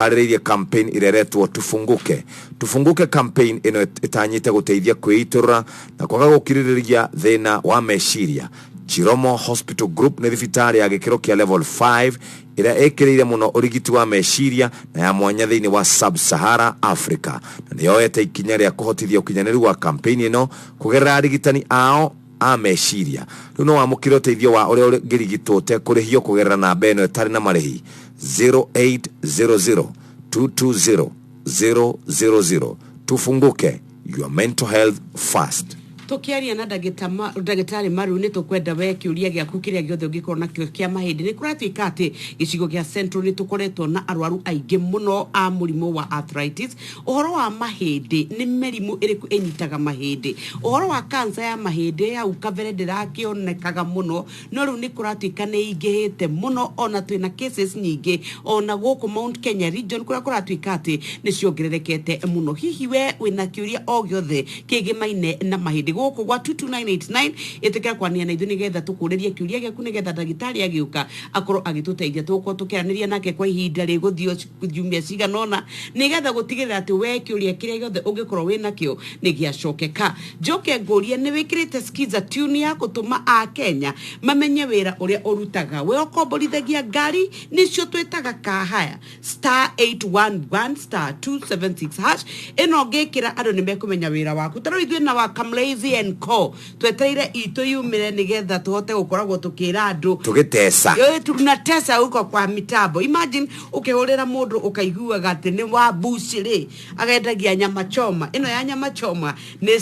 Harĩrĩirie campaign ĩrĩa ĩretwo Tufunguke. Tufunguke campaign ĩno ĩtanyĩte gũteithia kwĩitũrũra na kwaga gũkirĩrĩria thĩna wa meciria. Chiromo Hospital Group nĩ thibitarĩ ya gĩkĩro kĩa level 5 ĩrĩa ĩkĩrĩire mũno ũrigiti wa meciria na ya mwanya thĩinĩ wa Sub-Sahara Africa, na nĩ yoete ikinya rĩa kũhotithia ũkinyanĩru wa campaign ĩno kũgerera arigitani ao a meciria. Rĩu no wamũkĩre ũteithio wa ũrĩa ũngĩrigitwo ũtekũrĩhio kũgerera namba ĩno ĩtarĩ na marĩhi 0800 220 000. Tufunguke, your mental health first. Tũkĩaria na ndagĩtarĩ Maru, nĩ tũkwenda we kĩũria gĩaku kĩrĩa gĩothe ũngĩkorwo nakĩo kĩa mahĩndĩ. Nĩ kũratuĩka atĩ gĩcigo gĩa Central nĩ tũkoretwo na arwaru aingĩ mũno a mũrimũ wa arthritis. Ũhoro wa mahĩndĩ, nĩ mĩrimũ ĩrĩkũ ĩnyitaga mahĩndĩ? Ũhoro wa cancer ya mahĩndĩ, hau kabere ndĩrakĩonekaga mũno, no rĩu nĩ kũratuĩka nĩ ĩingĩhĩte mũno, ona twĩna cases nyingĩ ona gũkũ Mount Kenya region kũrĩa kũratuĩka atĩ nĩ ciongererekete mũno. Hihi we wĩna kĩũria o gĩothe kĩgĩmaine na mahĩndĩ, gũkũ gwa 22989 ĩtĩkĩra kwania na ithuĩ nĩgetha tũkũrĩrie kĩũria gĩaku, nĩgetha ndagĩtarĩ agĩũka akorwo agĩtũteithia. Tũgũkorwo tũkĩaranĩria nake kwa ihinda rĩgũthiĩ ciumia cigana ũna, nĩgetha gũtigĩrĩra atĩ we kĩũria kĩrĩa gĩothe ũngĩkorwo wĩnakĩo nĩ gĩacokeka. Njoke ngũrie, nĩ wĩkĩrĩte Skiza tune ya gũtũma a Kenya mamenye wĩra ũrĩa ũrutaga? We ũkomborithagia ngari, nĩcio twĩtaga car hire, *811*276#. Ĩno ngĩkĩra andũ nĩ mekũmenya wĩra waku. Ta rĩu ithuĩ na wa Kamlazy and Co twetereire itũ yumĩre nĩgetha tũhote gũkoragwo tũkĩra andũ. Tũgĩteca. Tunatesa huko kwa mitambo. Imagine ũkĩhũrĩra mũndũ ũkaiguaga atĩ nĩ wa bucĩrĩ, agendagia nyama choma. Ĩno ya nyama choma nĩ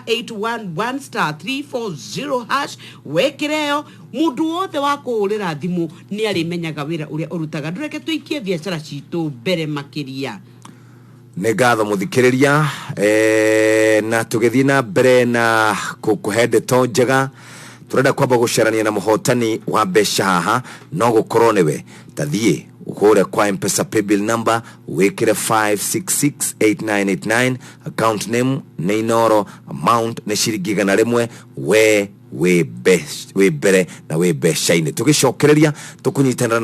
*811*340#. Wekĩra ĩyo, mũndũ wothe wa kũhũrĩra thimũ nĩ arĩmenyaga wĩra ũrĩa ũrutaga. Ndũreke tũikie biacara citũ mbere makĩria. Nĩ ngatho mũthikĩrĩria, na tũgĩthiĩ na mbere na kũhe ndeto njega, tũrenda kwamba gũcarania na mũhotani wa mbeca haha. No gũkorwo nĩwe. Ta thiĩ ũhũre kwa Mpesa paybill number, wĩkĩre 5668989, account name nĩ Inoro, amount nĩ ciringi 100. We wĩ mbere na wĩ mbeca-inĩ. Tũgĩcokereria tũkũnyitanĩra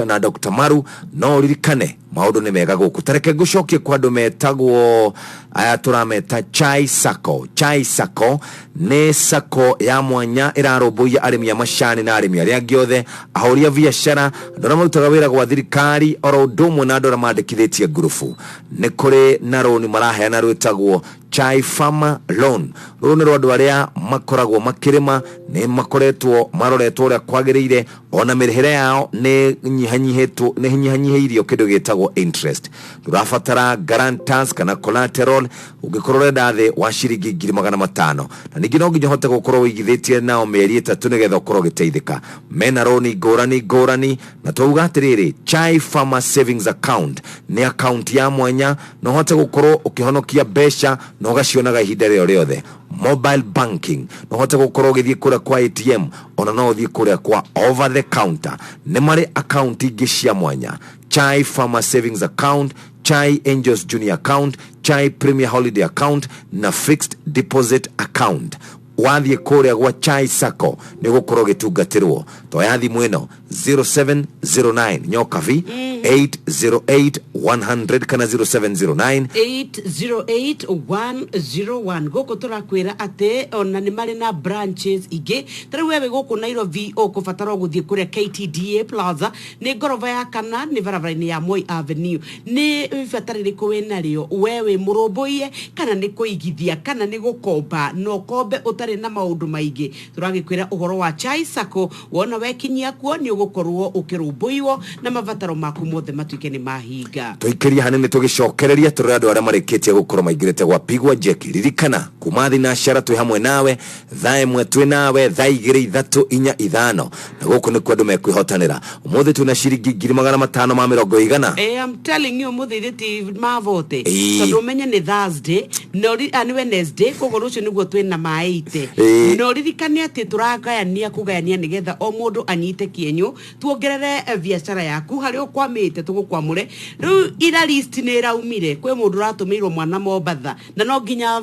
na Dr. Maru. No ũririkane maũndũ nĩ mega gũkũ. Tareke ngũcokie kwa andũ metagwo aya tũrameta Chai Sacco. Chai Sacco nĩ sacco ya mwanya ĩrarũmbũiya arĩmi a macani na arĩmi arĩa angĩ othe, ahũri a biacara, andũ arĩa marutaga wĩra gwa thirikari, oro ũndũ ũmwe na andũ arĩa mandĩkithĩtie ngurubu. Nĩ kũrĩ na rũni maraheana rwĩtagwo Chai Farmer Loan. Rũrũ nĩ rwa andũ arĩa makoragwo makĩrĩma, nĩ makoretwo maroretwo ũrĩa kwagĩrĩire, ona mĩrĩhĩre yao nĩ nyihanyihĩtwo, nĩ nyihanyihĩirio kĩndũ gĩtagwo interest. Ndũrabatara guarantors kana collateral ũngĩkorwo ũrenda thĩ wa ciringi 500,000, na ningĩ no nginya ũhote gũkorwo ũigithĩtie nao mĩeri 3 nĩgetha ũkorwo ũgĩteithĩka. Mena rũni ngũrani ngũrani, na twauga atĩrĩrĩ, Chai Farmer Savings Account nĩ account ya mwanya na ũhote gũkorwo ũkĩhonokia mbeca na ũgacionaga ihinda rĩo rĩothe. Mobile banking, no ũhote gũkorwo ũgĩthiĩ kũrĩa kwa ATM, ona no ũthiĩ kũrĩa kwa over the counter. Nĩ marĩ account ingĩ cia mwanya: Chai Farmer Savings Account, Chai Angels Junior Account, Chai Premier Holiday Account na Fixed Deposit Account. Wathiĩ kũrĩa gwa Chai Sacco nĩ ũgũkorwo ũgĩtungatĩrwo. Toya thimũ ĩno 0709 nyokabi 808 100 kana 0709 808101. Gũkũ tũrakwĩra atĩ ona nĩ marĩ na branches ingĩ. Ta rĩu we wĩ gũkũ Nairobi, ũkũbatara gũthiĩ kũrĩa KTDA Plaza, nĩ ngoroba ya kana, nĩ barabara-inĩ ya Moi Avenue. Nĩ ibata rĩrĩkũ wĩ narĩo? We wĩ mũrũmbũiye, kana nĩ kũigithia, kana nĩ gũkomba, na ũkombe ũtarĩ na maũndũ maingĩ? Tũragĩkwĩra ũhoro wa Chai Sacco. Wona wekinyia kuo, nĩ ũgũkorwo ũkĩrũmbũiyo na mabataro maku mothe matuĩke nĩ mahinga. Tũikĩrie hanene, tũgĩcokereria tũrore andũ arĩa marĩkĩtie gũkorwo maingĩrĩte gwa Pigwa Jeki. Ririkana kuma thinacara twĩ hamwe nawe, thaa 1 twĩ nawe, thaa 2, 3, 4, 5, na gũkũ nĩkuo andũ mekwĩhotanĩra. Ũmũthĩ twĩna ciringi 540,000 igana. I'm telling you, mũthĩ ithe ti mavote, tondũ ũmenye nĩ Thursday na nĩ Wednesday, koguo rũciũ nĩguo twĩna ma 80. Ũnyite. Ĩĩ. Na ũririkane atĩ tũragayania kũgayania nĩgetha o mũndũ anyite kĩenyũ, tuongerere biacara yaku harĩa ũkwamĩte tũgũkwamũre. Rĩu ira list nĩ ĩraumire, kwĩ mũndũ ũratũmĩirwo mwana Mombatha na no nginya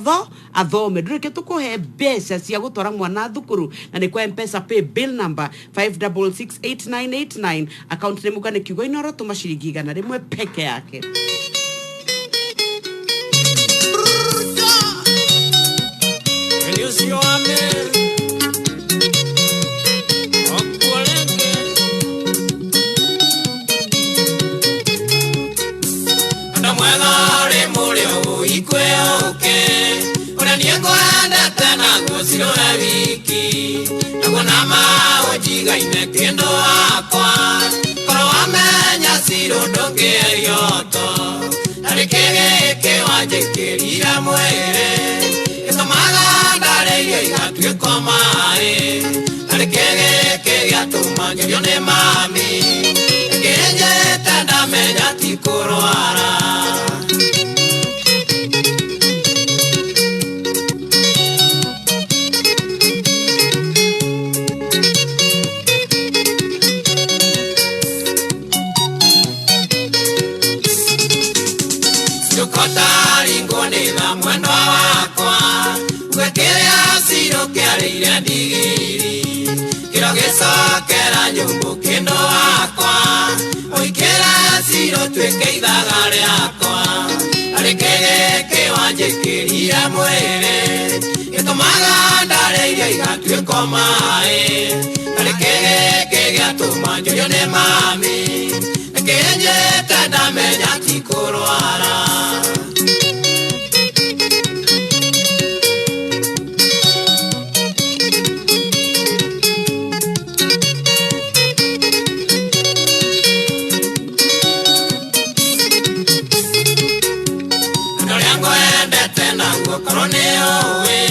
athome. Ndũreke tũkũhe mbeca cia gũtwara mwana thukuru, na nĩ kwa Mpesa pay bill number 5668989, account nĩ Mũgane Kiugo Inoro. Tũma ciringi 100 peke yake. Ũcio wa mbere okuo rĩngĩ Andũ mwega ũrĩ mũrĩo ũikwe ũkĩ ũrĩa niĩ ngwendete naguo cirũre wiki naguo nama ũnjigaine kĩndũ wakwa korwo wamenya cirũ ndũngĩerioto na nĩkĩ gĩkĩ wanjĩkĩrire mwĩrĩ gĩtũmaga ndarĩ irio igatuĩka maĩ na nĩkĩ gĩkĩ gĩatũma ngerio nĩ mami ngĩnjĩte ndamenya ti kũrwara. Ciokotaringwo nĩ tha mwendwa wakwa uge kĩrĩa cirũ kĩarĩire ndigiri kĩro gĩcokera nyũmbũ kĩndũ wakwa ũikĩra cirũ tuĩke ithaga rĩakwa na nĩkĩ gĩkĩ wanjĩkĩrire mwĩrĩ gĩtũmaga ndarĩ irio igatuĩka maĩ na nĩkĩ gĩkĩ gĩatũma njũrio nĩ mami nĩkĩnjĩte ndamenya ti kũrwara. Andũ arĩa ngwendete naguo korwo nĩ ũĩ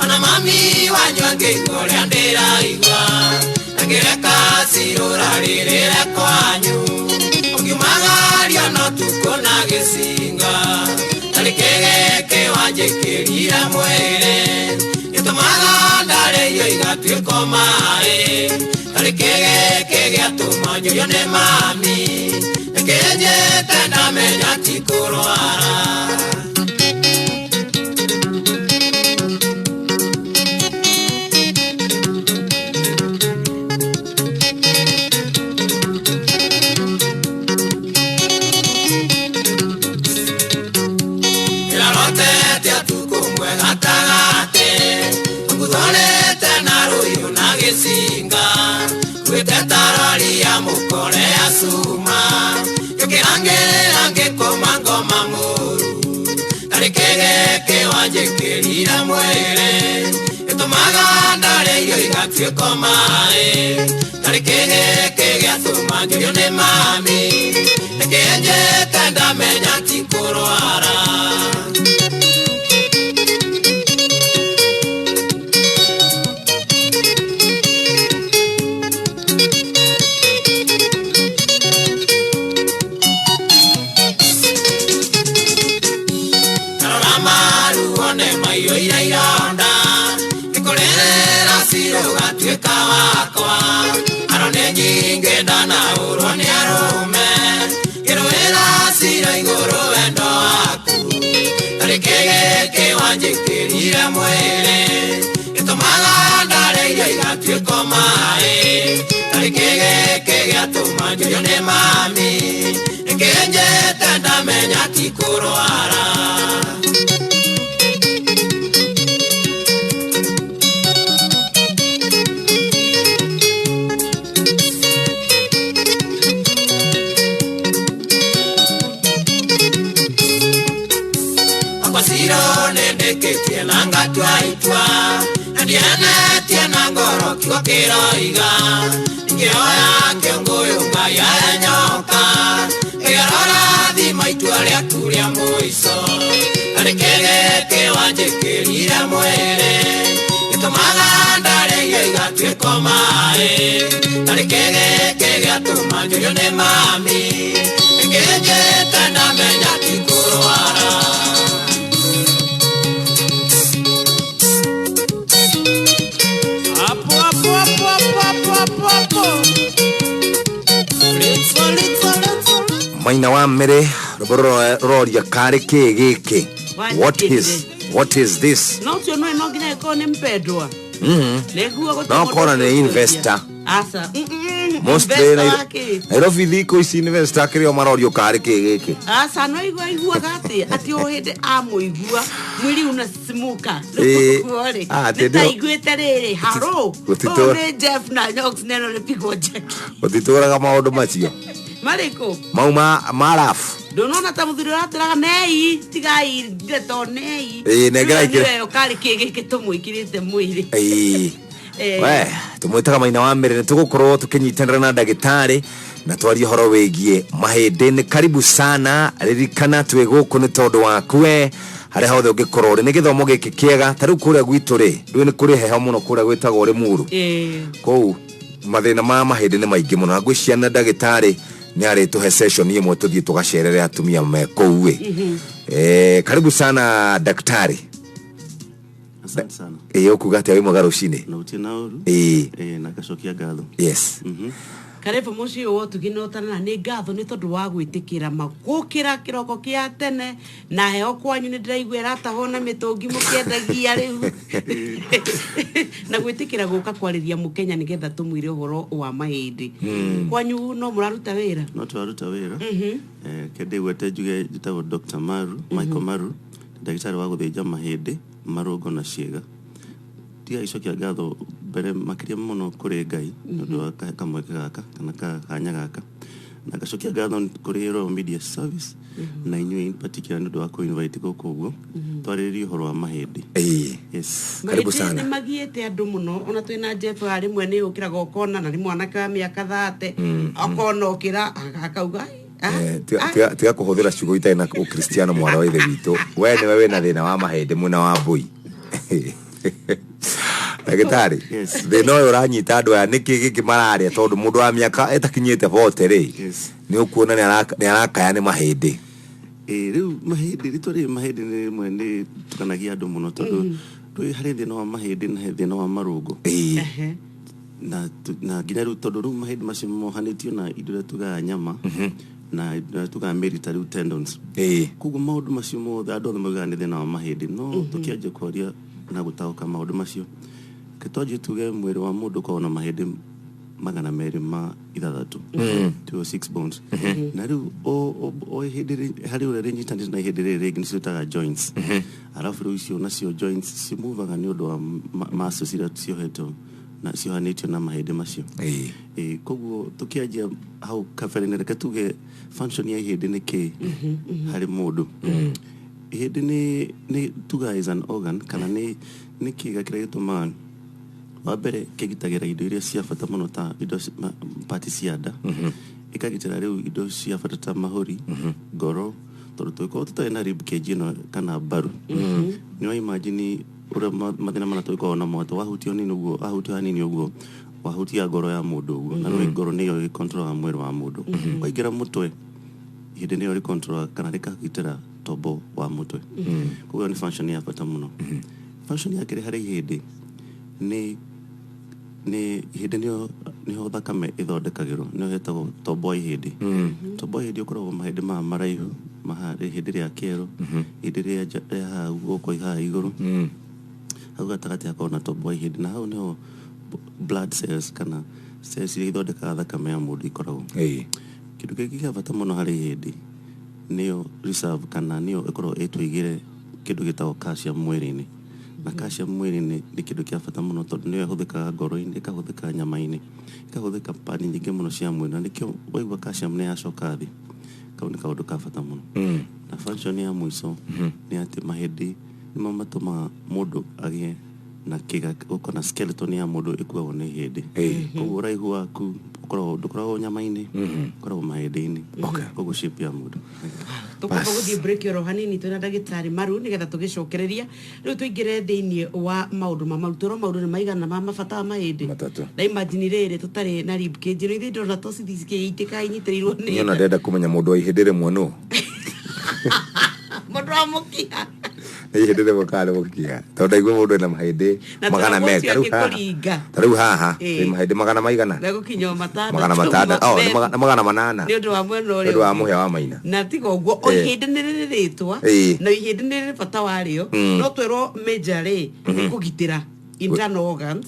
ona mami wanyu angĩigua ũrĩa ndĩraigua na ngĩreka cirũra rĩrĩre kwanyu ũngiumagario no tukũ na gĩcinga na nĩkĩ gĩkĩ wanjĩkĩrire mwĩrĩ gĩtũmaga ndarĩ irio igatuĩka maĩ na nĩkĩ gĩkĩ gĩatũma njũrio nĩ mami nĩkĩnjĩte ndamenya ti kũrwara. Ndĩrarotete ũtukũ ũmwe gatagatĩ nguthũrĩte na rũhiũ na gĩcinga nguĩte tarori ya mũkore ya cuma ngĩkĩrangĩrĩra ngĩkũma ngoma mũru na nĩkĩ gĩkĩ wanjĩkĩrire mwĩrĩ gĩtũmaga ndarĩ irio igatuĩka maĩ na nĩkĩ gĩkĩ gĩatũma njũrio nĩ mami nĩkĩnjĩte ndamenya ti kũrwara. Tarora maru one maiyũire ironda nĩkũrĩrĩra cirũ gatuĩka wakwa aro nĩ nyingĩ ndanahũrwo nĩ arũme ngĩrũĩra cirũ igũrũ wendo waku na nĩkĩ gĩkĩ wanjĩkĩrire mwĩrĩ gĩtũmaga ndarĩ irio igatuĩka maĩ na nĩkĩ gĩkĩ gĩatũma njũrio nĩ mami nĩkĩnjĩte ndamenya ti kũrwara. Akwaciro nĩndĩkĩtie na ngatua itua na ndienetie na ngoro kiugo kĩroiga ingĩoya kĩũngũyũ Ngai aenyoka ĩgerora thima itua rĩaku rĩa mũico na nĩkĩ gĩkĩ wanjĩkĩrire mwĩrĩ gĩtũmaga ndarĩ irio igatuĩka maĩ na nĩkĩ gĩkĩ gĩatũma njũrio nĩ mami nĩkĩnjĩte ndamenya ti kũrwara. Maina wa Mĩrĩ, rwĩmbo rũroria karĩ kĩ gĩkĩ? What is, what is this? No ũcio no nginya ĩkorwo nĩ mpendwa nĩguo gũtirĩ No mũndũ korwo nĩ ũngĩũria. investor. Aca. Mostly Investor Nairobi, wakĩ? Nairobi thikũ ici investor kĩrĩa marorio karĩ kĩ gĩkĩ. Aca, no igua iguaga atĩ atĩ o hĩndĩ amũigua mwĩrĩ unasisimuka. Ĩĩ. Rĩu rĩ Ah, atĩ nĩ ta iguĩte rĩrĩ haro. Gũtitũ- Ũyũ nĩ Jeff na Nyox neno nĩ pigwo njeki. Gũtitũraga maũndũ macio. Marĩkũ? Mau ma marabu. Ndũnona ta mũthuri ũratĩraga nei tigai ndeto nei. Ĩĩ, nengera Rĩu ikĩra. nĩyo karĩ kĩ gĩkĩ tũmwĩkĩrĩte mwĩrĩ. Ĩĩ. Eh. We tũmwĩtaga Maina wa Mĩrĩ, nĩ tũgũkorwo tũkĩnyitanĩra na ndagĩtarĩ na twarie ũhoro wĩgiĩ mahĩndĩ. Nĩ karibu sana, ririkana twĩ gũkũ nĩ tondũ waku we harĩa hothe ũngĩkorwo ũrĩ. Nĩ gĩthomo gĩkĩ kĩega. Ta rĩu kũrĩa gwitũ rĩ, ndũĩ nĩ kũrĩ heho mũno kũrĩa gwĩtagwo Rĩmuru. Kũu mathĩna ma mahĩndĩ nĩ maingĩ mũno, na ngwĩciria na ndagĩtarĩ nĩ arĩtũhe session ĩmwe tũthiĩ tũgacerere atumia me kũu ĩ. Eh, karibu sana daktari. Asante sana. Ĩ, ũkuga atĩa? Wĩ mwega rũcinĩ? Na gũtirĩ na ũru. Ĩĩ. Na ngacokia ngatho. Yes. Karibu mũciĩ wa ũtugi na ũtanana. Nĩ ngatho nĩ tondũ wa gwĩtĩkĩra gũkĩra kĩroko kĩa tene na heho kwanyu. Nĩ ndĩraigua ĩratahwo na mĩtũngi mũkĩendagia rĩu, na gwĩtĩkĩra gũka kwarĩria mũkenya nĩgetha tũmwĩre ũhoro wa mahĩndĩ. Kwanyu no mũraruta wĩra? No tũraruta wĩra. Ke ndĩgwete njuge njĩtagwo Dr. Maru, Michael Maru, ndagĩtarĩ wa gũthĩnja mahĩndĩ, marũngo na ciĩga. Tiga icokia ngatho mbere makĩria mũno kũrĩ Ngai nĩ ũndũ wa kamweke gaka kana kanya gaka, na ngacokia ngatho kũrĩ Royal Media Service na inyuĩ in particular nĩ ũndũ wa kũ-invite gũkũ ũguo twarĩrĩrie ũhoro wa mahĩndĩ. Yes. Karibu Mahĩndĩ sana. nĩ magiĩte andũ mũno. Ona twĩna Jeff haha, rĩmwe nĩ ũkĩraga ũkona na nĩ mwanake wa mĩaka 30 akona ũkĩra akauga "Ai, ah, Eh, tiga- ah." Tiga kũhũthĩra ciugo itarĩ na ũkristiano, mwana wa ithe witũ. We nĩwe wĩna thĩna wa mahĩndĩ mwena wa mbũi. Ndagĩtarĩ, Yes. thĩna ũyũ ũranyita andũ aya nĩkĩ gĩkĩ mararĩa? Tondũ mũndũ wa mĩaka ĩtakinyĩte 40 rĩ, nĩ ũkuona nĩ arakaya nĩ mahĩndĩ. Ĩ, rĩu mahĩndĩ, rĩtwa rĩrĩ mahĩndĩ nĩ rĩmwe nĩ tukanagia andũ mũno, tondũ rĩu harĩ thĩna wa mahĩndĩ na he thĩna wa marũngo. Na nginya rĩu, tondũ rĩu mahĩndĩ macio mohanĩtio na indo iria tugaga nyama na indo iria tugaga mĩri, ta rĩu tendons. Koguo maũndũ macio mothe andũ othe maugaga nĩ thĩna wa mahĩndĩ, no tũkĩanjia kwaria na gũtaũka maũndũ macio, ke twanjie tuge mwĩrĩ wa mũndũ ũkoragwo na mahĩndĩ 206, 206 bones, na rĩu o ihĩndĩ harĩ ũrĩa rĩnyitanĩte na ihĩndĩ rĩrĩ rĩngĩ nĩcio twĩtaga joints. Arabu rĩu icio nacio joints cimuvaga nĩ ũndũ wa muscles iria ciohetwo na ciohanĩtio na mahĩndĩ macio. Ĩ, koguo tũkĩanjia hau kabere-inĩ, reke tuge function ya ihĩndĩ nĩ kĩ harĩ mũndũ. Ihĩndĩ nĩ tuga is an organ kana nĩ kĩga kĩrĩa gĩtũmaga, wa mbere, kĩgitagĩra indo iria cia bata mũno ta indo part cia nda, ĩkagitĩra rĩu indo cia bata ta mahũri, ngoro, tondũ tũngĩkorwo tũtarĩ na rib cage ĩno kana mbaru, nĩ wa imagine ũrĩa mathĩna marĩa tũngĩkorwo namo, atĩ wahutio nini ũguo, wahutio hanini ũguo, wahutia ngoro ya mũndũ ũguo, na nĩ ngoro nĩyo ĩcontrolaga mwĩrĩ wa mũndũ. Waingĩra mũtwe, ihĩndĩ nĩyo rĩcontrolaga kana rĩkagitĩra tombo wa mũtwe. Koguo nĩ function ya bata mũno. Function ya kerĩ harĩ ihĩndĩ nĩ ihĩndĩ nĩho thakame ĩthondekagĩrwo, nĩyo hetagwo tombo wa ihĩndĩ. Tombo wa ihĩndĩ ũkoragwo mahĩndĩ maya maraihu maha, ihĩndĩ rĩa kĩero, ihĩndĩ rĩa rĩa haha guoko haha igũrũ, hau gatagatĩ hakoragwo na tombo wa ihĩndĩ, na hau nĩho blood cells kana cells iria ithondekaga thakame ya mũndũ ikoragwo. Kĩndũ kĩngĩ kĩa bata mũno harĩ ihĩndĩ, nĩyo reserve kana nĩyo ĩkoragwo ĩtũigĩre kĩndũ gĩtagwo calcium mwĩrĩ-inĩ, na calcium mwĩrĩ-inĩ nĩ kĩndũ kĩa bata mũno, tondũ nĩyo ĩhũthĩkaga ngoro-inĩ, ĩkahũthĩka nyama-inĩ, ĩkahũthĩka part nyingĩ mũno cia mwĩrĩ, na nĩkĩo waigua calcium nĩ yacoka thĩ, kau nĩ kaũndũ ka bata mũno. Na function ya mũico nĩ atĩ mahĩndĩ nĩmo matũmaga mũndũ agĩe na kĩga gũkorwo na skeleton ya mũndũ ĩkuagwo nĩ ihĩndĩ. Koguo ũraihu waku ũkoragwo, ndũkoragwo nyama-inĩ, ũkoragwo mahĩndĩ-inĩ. Koguo shape ya mũndũ. Tũkwamba gũthiĩ break oro hanini twĩna ndagĩtarĩ Maru, nĩgetha tũgĩcokereria rĩu tũingĩre thĩinĩ wa maũndũ ma maru. Tũrwo maũndũ nĩ maigana ma mabata ma mahĩndĩ? Matatũ. Na imagine rĩrĩ tũtarĩ na rib cage ĩno, ithuĩ ndĩrona tocithi cikĩitĩka inyitĩrĩirwo nĩ Niĩ ona ndĩrenda kũmenya mũndũ wa ihĩndĩ rĩmwe nũ. Mũndũ wa mũkiha. Nĩ ihĩndĩ rĩmwe kana nĩ mũkiha, tondũ ndaigua mũndũ ena mahĩndĩ Na magana tũragwo merĩ. ũcio Ta rĩu haha, angĩkũringa. ta rĩu haha Ĩĩ. nĩ mahĩndĩ magana maigana? Megũkinya o matandatũ. Magana matandatũ, oh, nĩ nĩ magana 8. Nĩ ũndũ wa mwena Nĩ ũrĩa ũndũ wa ũngĩ. mũhĩa wa maina. Na tiga ũguo, o ihĩndĩ nĩ rĩrĩ rĩtwa na ihĩndĩ nĩ rĩrĩ bata warĩo. No twerwo major rĩ nĩ kũgitĩra internal organs.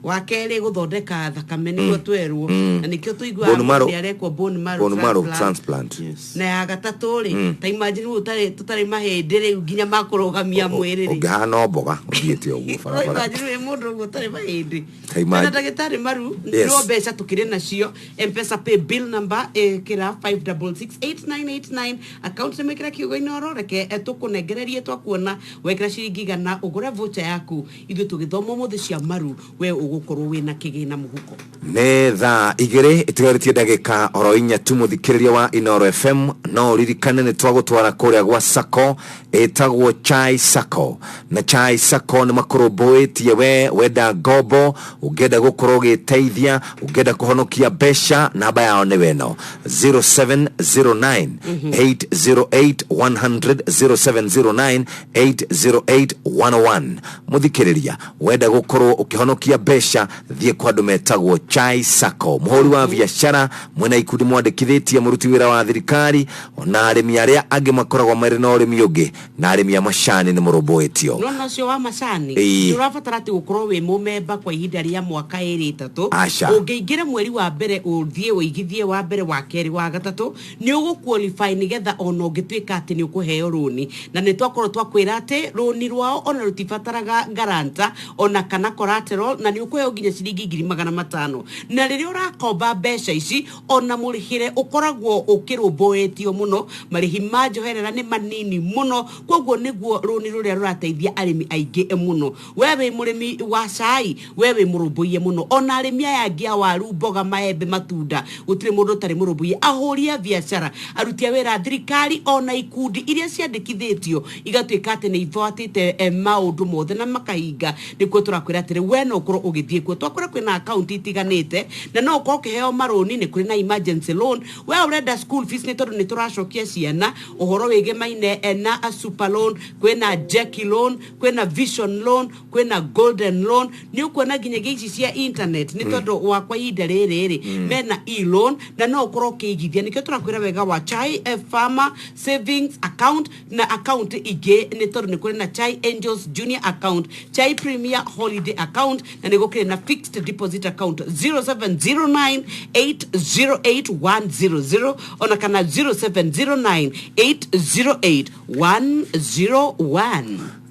Wa kerĩ, gũthondeka thakame, nĩguo twerwo, na nĩkĩo tũiguaga Bone marrow. mũndũ nĩarekwo bone marrow Bone marrow transplant. transplant. Yes. Na ya gatatũ rĩ, ta imagine rĩu tũtarĩ mahĩndĩ rĩu nginya makũrũgamia mwĩrĩ rĩ. Ũngĩhana o mboga ũthiĩte ũguo barabara. Imagine wĩ mũndũ ũguo ũtarĩ mahĩndĩ. Ta imagine. Na ndagĩtarĩ Maru, no mbeca tũkĩrĩ nacio. Mpesa pay bill number ĩkĩra 5668989, account nĩ mwĩkĩra kiugo Inoro. Reke tũkũnengererie twakuona wekĩra ciringi 100 ũgũre voucher yaku, ithuĩ tũgĩthoma ũmũthĩ cia Maru, we ũgũkorwo wĩna kĩgĩna mũhuko. Nĩ thaa 2 itigarĩtie ndagĩka oro 4 tu. Mũthikĩrĩria wa Inoro FM, no ũririkane nĩ twagũtwara kũrĩa gwa sacco ĩtagwo Chai Sacco, na Chai Sacco nĩ makũrũmbũĩtie we wenda ngombo, ũngĩenda gũkorwo ũgĩteithia, ũngĩenda kũhonokia mbeca. Namba yao nĩ weno 0709 808 100, 0709 808 101. Mũthikĩrĩria, wenda gũkorwo ũkĩhonokia mbeca, thiĩ kwa andũ metagwo Chai Sacco. Mũhũri wa biacara, mwena ikundi mwandĩkithĩtie, mũruti wĩra wa thirikari, ona arĩmi arĩa angĩ makoragwo marĩ na ũrĩmi ũngĩ, na arĩmi a macani nĩ mũrũmbũĩtio. Nona ũcio wa macani, ndũrabatara atĩ gũkorwo wĩ mũmemba kwa ihinda rĩa mwaka ĩrĩ ĩtatũ. Aca. Ũngĩingĩra mweri wa mbere, ũthiĩ ũigithie wa mbere, wa kerĩ, wa gatatũ, nĩ ũgũ-qualify nĩgetha ona ũngĩtuĩka atĩ nĩ ũkũheo rũni. Na nĩ twakorwo twakwĩra atĩ rũni rwao ona rũtibataraga guarantor ona kana collateral, na nĩ ũkũheo nginya ciringi 500,000. Na rĩrĩa ũrakomba mbeca ici, ona mũrĩhĩre ũkoragwo ũkĩrũmbũĩtio mũno, marĩhi ma njoherera nĩ manini mũno. Koguo nĩguo rũni rũrĩa rũrateithia arĩmi aingĩ mũno. We wĩ mũrĩmi wa cai, we wĩ mũrũmbũiye mũno, ona arĩmi aya angĩ a waru, mboga, maembe, matunda, gũtirĩ mũndũ ũtarĩ mũrũmbũiye. Ahũri a biacara, aruti a wĩra a thirikari, ona ikundi iria ciandĩkithĩtio igatuĩka atĩ nĩ ibuatĩte maũndũ mothe na makahinga, nĩkuo tũrakwĩra atĩrĩ, we no ũkorwo ũgĩthiĩ kuo. Twakwĩra kwĩna akaunti itiganĩte na no ũkorwo ũkĩheo marũni. Nĩ kũrĩ na emergency loan. We ũrenda school fees, nĩ tondũ nĩ tũracokia ciana, ũhoro wĩgemaine na a super loan, kwĩna Jackie loan, kwĩna vision loan, kwĩna golden loan. Nĩ ũkuona nginyagia ici cia internet, nĩ tondũ wa kwa ihinda rĩrĩ rĩ mena e-loan na no ũkorwo ũkĩigithia. Nĩkĩo tũrakwĩra wega wa Chai Farmer Savings Account na account ingĩ, nĩ tondũ nĩ kũrĩ na Chai Angels Junior Account, Chai Premier Holiday Account, na nĩ gũkĩrĩ na fixed deposit account. 0709 808 100 ona kana 0709 808 101.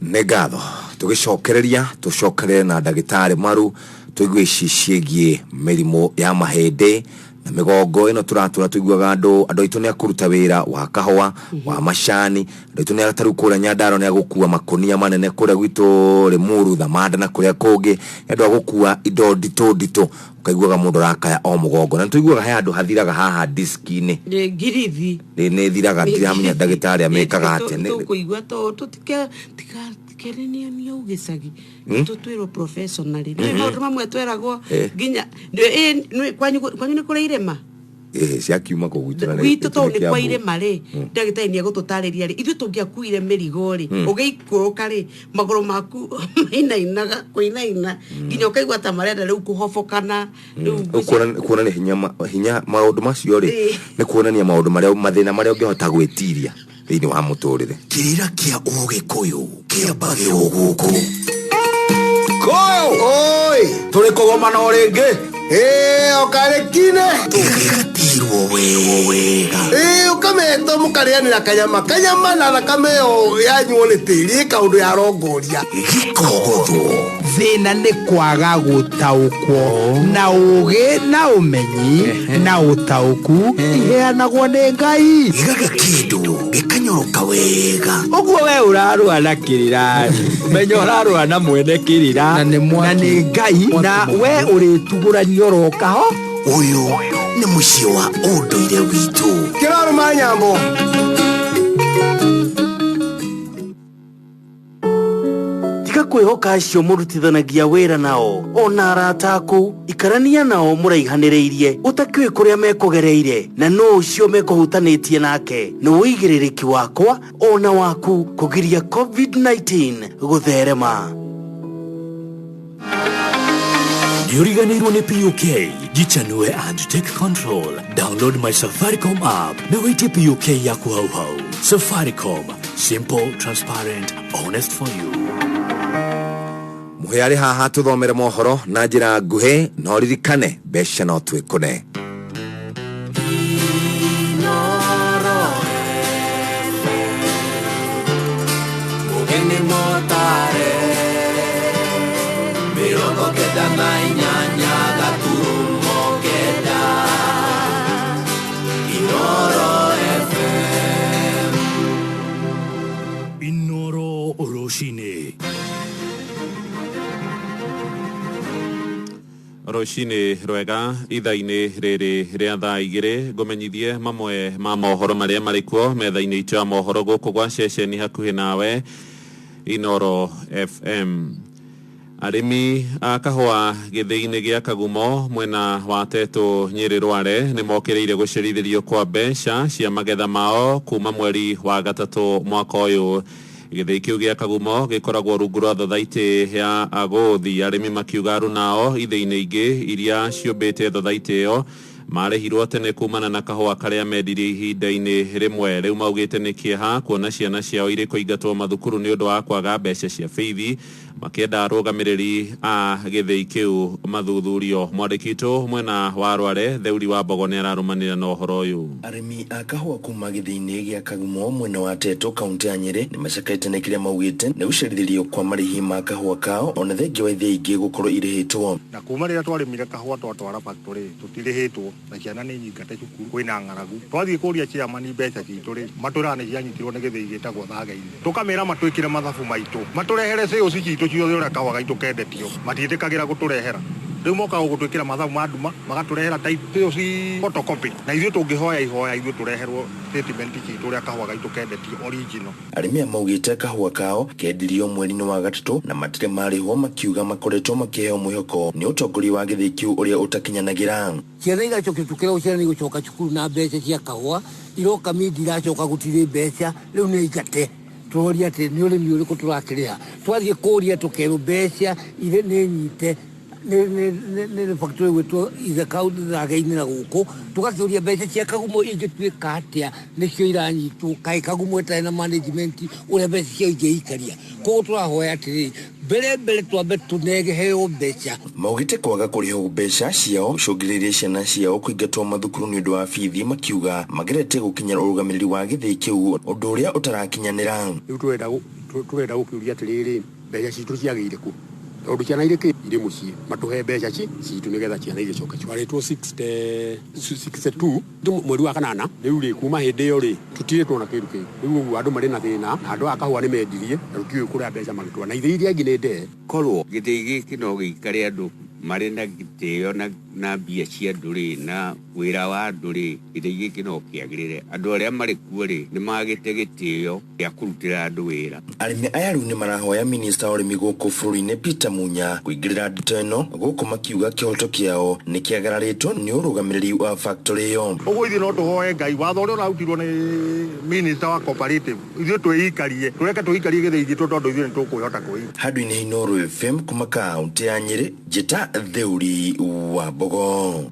Nĩ ngatho. Tũgĩcokereria, tũcokerere na ndagĩtarĩ Maru, tũigue ici ciĩgiĩ mĩrimũ ya mahĩndĩ na mĩgongo ĩno tũratũra. Tũiguaga andũ aitũ nĩ akũruta wĩra wa kahũa, wa macani, andũ aitũ nĩ tarĩu kũrĩa Nyandarua nĩ agũkua makũnia manene, kũrĩa gwitũ Limuru, Thamanda na kũrĩa kũngĩ nĩ andũ a gũkua indo nditũ nditũ, ũkaiguaga mũndũ arakaya o mũgongo, na nĩ tũiguaga he handũ hathiraga haha diski-inĩ. Nĩ ngirithi. Nĩ thiraga, ndiramenya ndagĩtarĩ amĩkaga atĩa. Tũkũigua tũtikerenio gĩcagi tũtwĩrwo professionally nĩ maũndũ mamwe tweragwo. Nginya kwanyu nĩ kũrĩ irĩma? Ĩĩ, ciakiuma kũu gwitũ na Gwitũ tondũ nĩ nĩ kwa Kiambu. irĩma rĩ, ndagĩtarĩ nĩ egũtũtarĩria rĩ, ithuĩ tũngĩakuire mĩrigo rĩ, ũgĩikũrũka rĩ, magũrũ maku mainainaga kũinaina nginya ũkaigua ta marenda rĩu kũhobokana rĩu. Kuonania hinya hinya maũndũ macio rĩ, nĩ kuonania maũndũ marĩa, mathĩna marĩa ũngĩhota gwĩtiria thĩinĩ wa mũtũrĩre. Kĩrĩra kĩa Ũgĩkũyũ kĩambagĩrwo gũkũ. Koyo! Oi! Tũrĩ kũgomana o rĩngĩ. Ĩĩ, okarĩkine. Gĩgatirwo wewo wega. Ĩĩ, ũkametwo mũkarĩanĩra kanyama kanyama na thakame ĩyo yanyuo nĩ tĩri ĩ kaũndũ yarongoria. Gĩkogothwo. Thĩna nĩ kwaga gũtaũkwo na ũgĩ na ũmenyi na ũtaũku iheanagwo nĩ Ngai. Gĩgaga kĩndũ gĩkanyoroka wega. Ũguo we ũrarũa na kĩrĩra, menya ũrarũa na mwene kĩrĩra. Na nĩ mwaki. Na nĩ Ngai na Mwaki. We ũrĩtugũranio oroka ho. Ũyũ nĩ mũciĩ wa ũndũire witũ. Kĩrarũma nyambo. Tiga kwĩ Tũkwĩhoka acio mũrutithanagia wĩra nao ona arata aku ikarania nao mũraihanĩrĩirie ũtakĩũĩ kũrĩa mekũgereire na nũ ũcio mekũhutanĩtie nake. Nĩ ũigĩrĩrĩki wakwa ona waku kũgiria COVID-19 gũtherema. Nĩũriganĩirwo nĩ PUK? Jichanue and take control. Download my Safaricom app na wĩitie PUK yaku hau hau. Safaricom, simple, transparent, honest for you. Mũhĩa arĩ haha tũthomere mohoro na njĩra nguhĩ, no ririkane mbeca no twĩkũne. Mugeni motare 98 gaturumo 9 Inoro FM. Inoro Rũcinĩ. Rũcinĩ rwega ithaa-inĩ rĩrĩ rĩa thaa 2, ngũmenyithie mamwe ma mohoro marĩa marĩ kuo metha-inĩ itũ ya mohoro gũkũ gwa ceceni hakuhĩ nawe Inoro FM. Arĩmi a kahũa gĩthĩi-inĩ gĩa Kagumo mwena wa Tetũ Nyĩrĩ Rware nĩ mokĩrĩire gũcerithĩrio kwa mbeca cia magetha mao kuma mweri wa gatatũ mwaka ũyũ. Gĩthĩi kĩu gĩa Kagumo gĩkoragwo rungu rwa thothaitĩ ya Agũthi. Arĩmi makiuga arunao ithĩi-inĩ ingĩ iria ciũmbĩte thothaitĩ ĩyo marĩhirwo tene kumana na kahũa karĩa mendirie ihinda-inĩ rĩmwe. Rĩu maugĩte nĩ kĩeha kuona ciana ciao irĩ kũingatwo mathukuru nĩ ũndũ wa kwaga mbeca cia bithi, makĩenda arũgamĩrĩri a gĩthĩi kĩu mathuthurio. Mwandĩki witũ mwena wa Rware Theuri wa Mbogo nĩ ararũmanĩrĩra na ũhoro ũyũ. Arĩmi a kahũa kuma gĩthĩi-inĩ gĩa Kagumo mwena wa Tetũ kaunti ya Nyĩrĩ nĩ macakaĩte nĩ kĩrĩa maugĩte nĩ gũcerithĩrio kwa marĩhi ma kahũa kao ona thengia wa ithĩi ingĩ gũkorwo irĩhĩtwo. Na kuma rĩrĩa twarĩmire kahũa twatwara factory tũtirĩhĩtwo, na ciana nĩ nyingate cukuru, kwĩna ng'aragu. Twathiĩ kũria chairman mbeca citũ rĩ, matwĩraga nĩ cianyitirwo nĩ gĩthĩi gĩtagwo Thage-inĩ. Tũkamĩra matwĩkĩre mathabu maitũ, matũrehere sales citũ ciothe ũrĩa kahũa gaitũ kendetio, matiĩtĩkagĩra gũtũrehera. Rĩu mokaga gũtwĩkĩra mathabu ma nduma, magatũrehera sales photocopy, na ithuĩ tũngĩhoya ihoya ithuĩ tũreherwo statement citũ ũrĩa kahũa gaitũ kendetio original. Arĩmi aya maugĩte kahũa kao kendirio mweri-inĩ wa gatatũ na matirĩ marĩhwo, makiuga makoretwo makĩheo mwĩhoko nĩ ũtongoria wa gĩthĩi kĩu ũrĩa ũtakinyanagĩra. Ciana igacokia tukĩrwo ciana igũcoka cukuru na mbeca cia kahũa iroka mindi iracoka gũtirĩ mbeca, rĩu nĩ ingate. Tũroria atĩ nĩ ũrĩmi ũrĩkũ tũrakĩrĩha, twathiĩ kũria tũkerwo mbeca irĩ nĩ nyite nĩ factory gwĩtwo Ithaka Thage-inĩ na gũkũ, tũgakĩũria mbeca cia Kagumo ingĩtuĩka atĩa nĩcio iranyitwo, kaĩ Kagumo ĩtarĩ na management ũrĩa mbeca ciao ingĩikaria. Koguo tũrahoya atĩrĩrĩ, mbere mbere twambe tũnegeheo mbeca. Maugĩte kwaga kũrĩhwo mbeca ciao gũcũngĩrĩirie ciana ciao kũingatwo mathukuru nĩ ũndũ wa bithi, makiuga mageretie gũkinyĩra ũrũgamĩrĩri wa gĩthĩi kĩu ũndũ ũrĩa ũtarakinyanĩra. Rĩu tũrenda gũkĩũria atĩrĩrĩ, mbeca citũ ciagĩire kũ? Tondũ ciana irĩ kĩ irĩ mũciĩ, matũhe mbeca citũ nĩgetha ciana igĩcoke cukuru. Twarĩtwo 62 mweri wa kanana, rĩu rĩ kuma hĩndĩ ĩyo rĩ tũtirĩ tuona kĩndũ kĩu. Rĩu ũguo andũ marĩ na thĩna, na andũ a kahũa nĩ mendirie, na tũtiũĩ kũrĩa mbeca magĩtwara, na ithĩi iria ingĩ nĩ ndee. Korwo gĩthĩi gĩkĩ no gĩikare andũ marĩ na gĩtĩo na mbia cia andũ rĩ, na wĩra wa andũ rĩ, gĩthĩi gĩkĩ no kĩagĩrĩre. Andũ arĩa marĩ kuo rĩ, nĩ magĩte gĩtĩo gĩa kũrutĩra andũ wĩra. Arĩmi aya rĩu nĩ marahoya minista wa ũrĩmi gũkũ bũrũri-inĩ Peter Munya kũingĩrĩra ndeto ĩno gũkũ makiuga kĩhoto kĩao nĩ kĩagararĩtwo nĩ ũrũgamĩrĩri wa factory ĩyo. Ũguo ithuĩ no tũhoe Ngai, watho ũrĩa ũrarutirwo nĩ minista wa cooperative, ithuĩ twĩikarie, tũreke twĩikarie gĩthĩi gitũ tondũ ithuĩ nĩ tũkwĩhota kwĩikaria. Handũ-inĩ Inooro FM kuma kaunti ya Nyĩrĩ, njĩta Theuri wa Mbogo.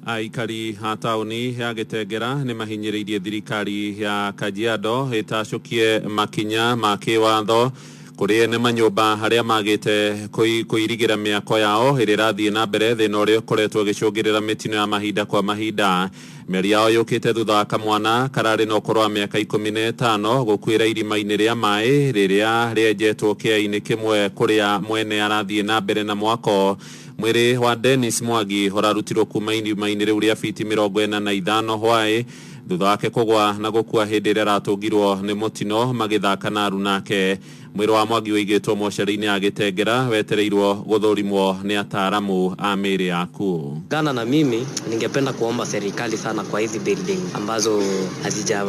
Aikari a taũni ya Gĩtengera nĩ mahinyĩrĩirie thirikari ya Kajiado ĩtacũkie makinya ma kĩwatho kũrĩ ene manyũmba arĩa magĩte kũirigĩra mĩako yao ĩrĩa ĩrathiĩ na mbere, thĩna ũrĩa ũkoretwo ũgĩcũngĩrĩra mĩtino ya mahinda kwa mahinda. Mĩario yao yũkĩte thutha wa kamwana kararĩ na ũkũrũ wa mĩaka 15 gũkuĩra irima-inĩ rĩa maĩ rĩrĩa rĩenjetwo kĩea-inĩ kĩmwe kũrĩa mwene arathiĩ na mbere na mwako. Mwĩrĩ wa Dennis Mwangi ũrarutirwo kuma irima-inĩ rĩu rĩa fiti 45 hwaĩ thutha wake kũgwa na gũkua hĩndĩ ĩrĩa aratũngirwo nĩ mũtino magĩthaka na arunake. Mwĩrĩ wa Mwangi ũigĩtwo mocarĩ-inĩ ya Gĩtengera wetereirwo gũthũrimwo nĩ ataaramu a mĩĩrĩ ya akuũ. Gana na mimi ningependa kuomba serikali sana kwa hizi building ambazo hazija,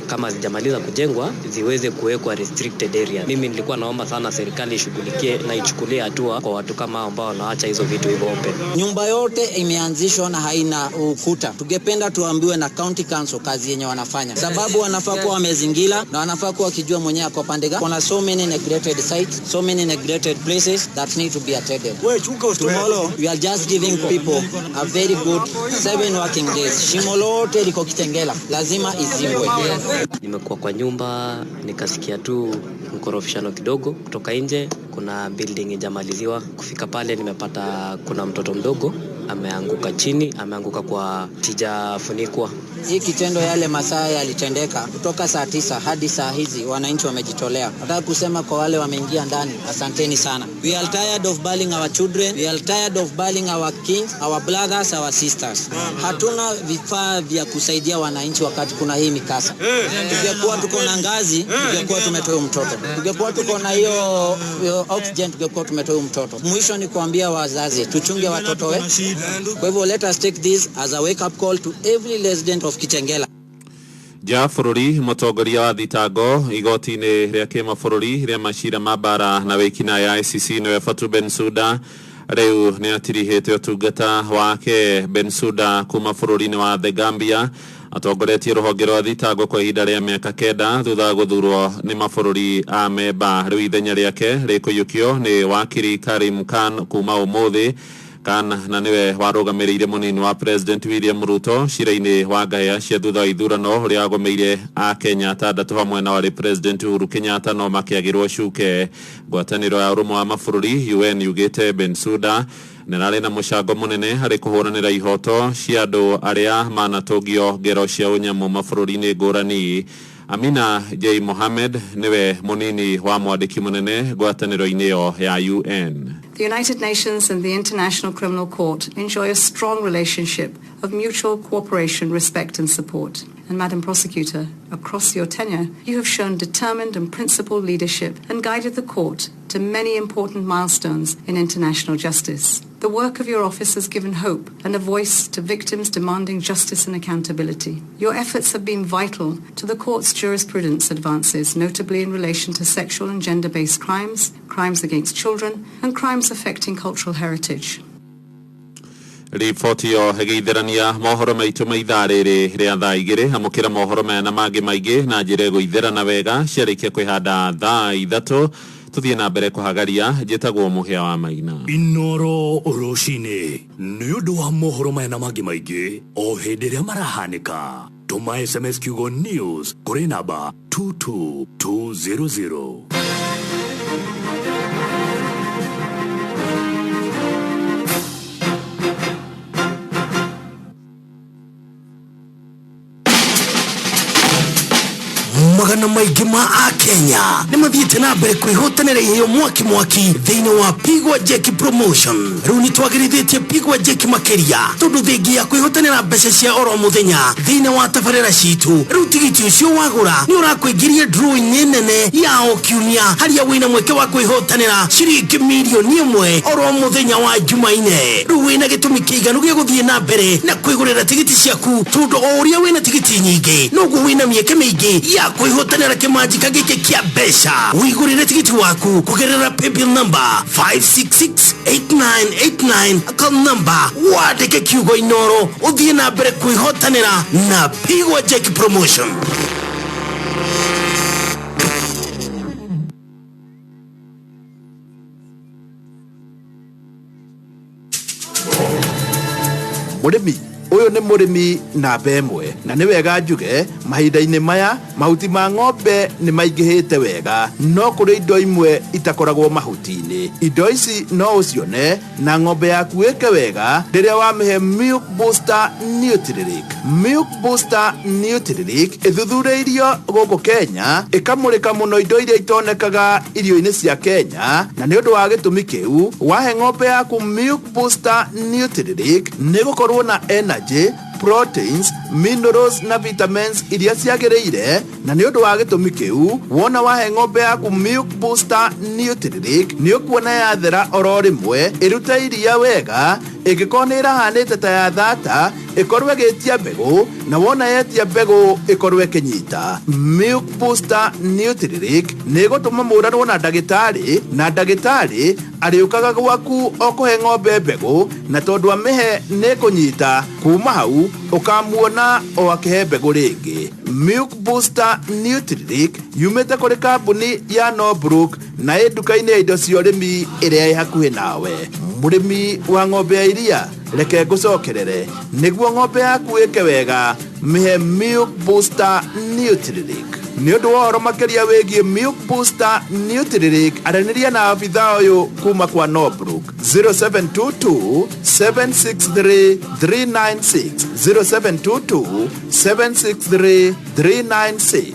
kama hazijamaliza kujengwa ziweze kuwekwa restricted area. Mimi nilikuwa naomba sana serikali ishughulikie na ichukulie hatua kwa watu kama hao ambao wanaacha hizo vitu hivyo open. Nyumba yote imeanzishwa na haina ukuta. Tungependa tuambiwe na county council kazi yenye wanafanya, sababu wanafaa kuwa wamezingira na wanafaa kuwa wakijua mwenyewe ako pande gani. Kuna so many neglected sites, so many neglected places that need to be attended. Tomorrow we are just giving people a very good 7 working days. Shimo lote liko Kitengela, lazima izibwe. Nimekuwa kwa nyumba nikasikia tu mkorofishano kidogo kutoka nje, kuna building ijamaliziwa. Kufika pale nimepata kuna mtoto mdogo ameanguka chini, ameanguka kwa tijafunikwa. Hii kitendo yale masaa yalitendeka kutoka saa 9 hadi saa hizi, wananchi wamejitolea. Nataka kusema kwa wale wameingia ndani, asanteni sana. We are tired of bullying our children, we are tired of bullying our kings, our brothers, our sisters. Hatuna vifaa vya kusaidia wananchi wakati kuna hii mikasa. Tungekuwa tuko na ngazi, tungekuwa tumetoa mtoto. Tungekuwa tuko na hiyo oxygen, tungekuwa tumetoa mtoto. Mwisho ni kuambia wazazi, tuchunge watoto wetu. Kwa hivyo let us take this as a wake up call to every resident of Kitengela. Nja ya bũrũri mũtongoria wa thitango igoti-inĩ rĩa kĩmabũrũri rĩa macira ma mbara na wĩkinaĩ ya ICC nĩwe Fatou Bensouda rĩu nĩ atirihĩte ũtungata wake. Bensouda kuma bũrũri-inĩ wa The Gambia atongoretie rũhonge rwa thitango kwa ihinda rĩa mĩaka 9 thutha wa gũthurwo nĩ mabũrũri a memba. Rĩu ithenya rĩake rĩkũiyũkio nĩ wakiri Karim Khan kuma ũmũthĩ. Khan na nĩwe warũgamĩrĩire mũnini wa President William Ruto cira-inĩ wa ngahĩha cia thutha wa ithurano ũrĩa wagũmĩire Akenya 6 hamwe na warĩ President Uhuru Kenyatta no makĩagĩrwo cuke. Ngwatanĩro ya ũrũmwe wa mabũrũri UN yugĩte Bensouda nĩrarĩ na mũcango mũnene harĩ kũhũranĩra ihoto cia andũ arĩa manatũngio ngero cia ũnyamũ mabũrũri-inĩ ngũrani. Amina J. Mohamed nĩwe mũnini wa mwandĩki mũnene ngwatanĩro-inĩ ĩyo ya UN. The United Nations and the International Criminal Court enjoy a strong relationship of mutual cooperation, respect and support. And Madam Prosecutor, across your tenure, you have shown determined and principled leadership and guided the court to many important milestones in international justice. The work of your office has given hope and a voice to victims demanding justice and accountability. Your efforts have been vital to the court's jurisprudence advances, notably in relation to sexual and gender-based crimes, crimes against children, and crimes affecting cultural heritage. Riboti ĩyo ĩgĩitherania mohoro maitũ ma ithaa rĩrĩ rĩa thaa 2. Amũkĩra mohoro maya na mangĩ maingĩ na njĩra ĩgũitherana wega ciarĩkia kwĩhanda thaa 3. Tũthiĩ na mbere kũhagaria. Njĩtagwo Mũhĩa wa Maina. Inoro rũcinĩ nĩ ũndũ wa mohoro maya na mangĩ maingĩ o hĩndĩ ĩrĩa marahanĩka. Tũma SMS kiugo news kũrĩ namba 22200. Magana maingĩ ma Akenya nĩ mathiĩte na mbere kwĩhotanĩra iheo mwaki mwaki thĩinĩ wa Pigwa Jeki Promotion. Rĩu nĩ twagĩrithĩtie Pigwa Jeki makĩria tondũ thengia ya kwĩhotanĩra mbeca cia oro mũthenya thĩinĩ wa tabarĩra citũ, rĩu tigiti ũcio wagũra nĩ ũrakũingĩria draw-inĩ nene ya o kiumia harĩa wĩna mweke wa kwĩhotanĩra ciringi mirioni 1 oro mũthenya wa Jumaine. Rĩu wĩna gĩtũmi kĩiganu gĩa gũthiĩ na mbere na kwĩgũrĩra tigiti ciaku tondũ o ũrĩa wĩna tigiti nyingĩ noguo wĩna mĩeke mĩingĩ ya kwĩhotanĩra kĩmanjika gĩkĩ kĩa mbeca. Wĩgũrĩre tigiti waku kũgerera paybill number 5668989 account number, wandĩke kiugo Inoro ũthiĩ na mbere kwĩhotanĩra na Pigwa Jeki Promotion. Mũrĩmi ũyũ nĩ mũrĩmi namba 1 na nĩ wega njuge mahinda-inĩ maya mahuti ma ng'ombe nĩ maingĩhĩte wega, no kũrĩ indo imwe itakoragwo mahuti-inĩ. Indo ici no ũcione na ng'ombe yaku ĩke wega rĩrĩa wamĩhe Milk Booster Nutrilink. Milk Booster Nutrilink ĩthuthurĩirio gũkũ Kenya, ĩkamũrĩka mũno indo iria itonekaga irio-inĩ cia Kenya, na nĩ ũndũ wa gĩtũmi kĩu wahe ng'ombe yaku Milk Booster Nutrilink nĩ gũkorwo na energy, proteins, Minerals na vitamins iria ciagĩrĩire, na nĩ ũndũ wa gĩtũmi kĩu wona wahe ng'ombe yaku Milk Booster Nutrilink nĩ ũkuona yathera oro rĩmwe, ĩrute iria wega, ĩngĩkorwo nĩ ĩrahanĩte ta ya thata ĩkorwo ĩgĩtia mbegũ, na wona yetia mbegũ ĩkorwo ĩkĩnyita. Milk Booster Nutrilink nĩ ĩgũtũma mũranwo na ndagĩtarĩ, na ndagĩtarĩ arĩũkaga gwaku o kũhe ng'ombe mbegũ, na tondũ amĩhe nĩ ĩkũnyita, kuma hau ũkamuona o akĩhe mbegũ rĩngĩ. Milk Booster Nutrilink yumĩte kũrĩ kambuni ya Norbrook na ĩ nduka-inĩ ya indo cia ũrĩmi ĩrĩa ĩ hakuhĩ nawe. Mũrĩmi wa ng'ombe ya iria, reke ngũcokerere, nĩguo ng'ombe yaku ĩke wega, mĩhe Milk Booster Nutrilink. Nĩ ũndũ wa ũhoro makĩria wĩgiĩ Milk Booster Nutrilink, aranĩria na abithaa ũyũ kuma kwa Norbrook 0722 763 396, 0722 763 396.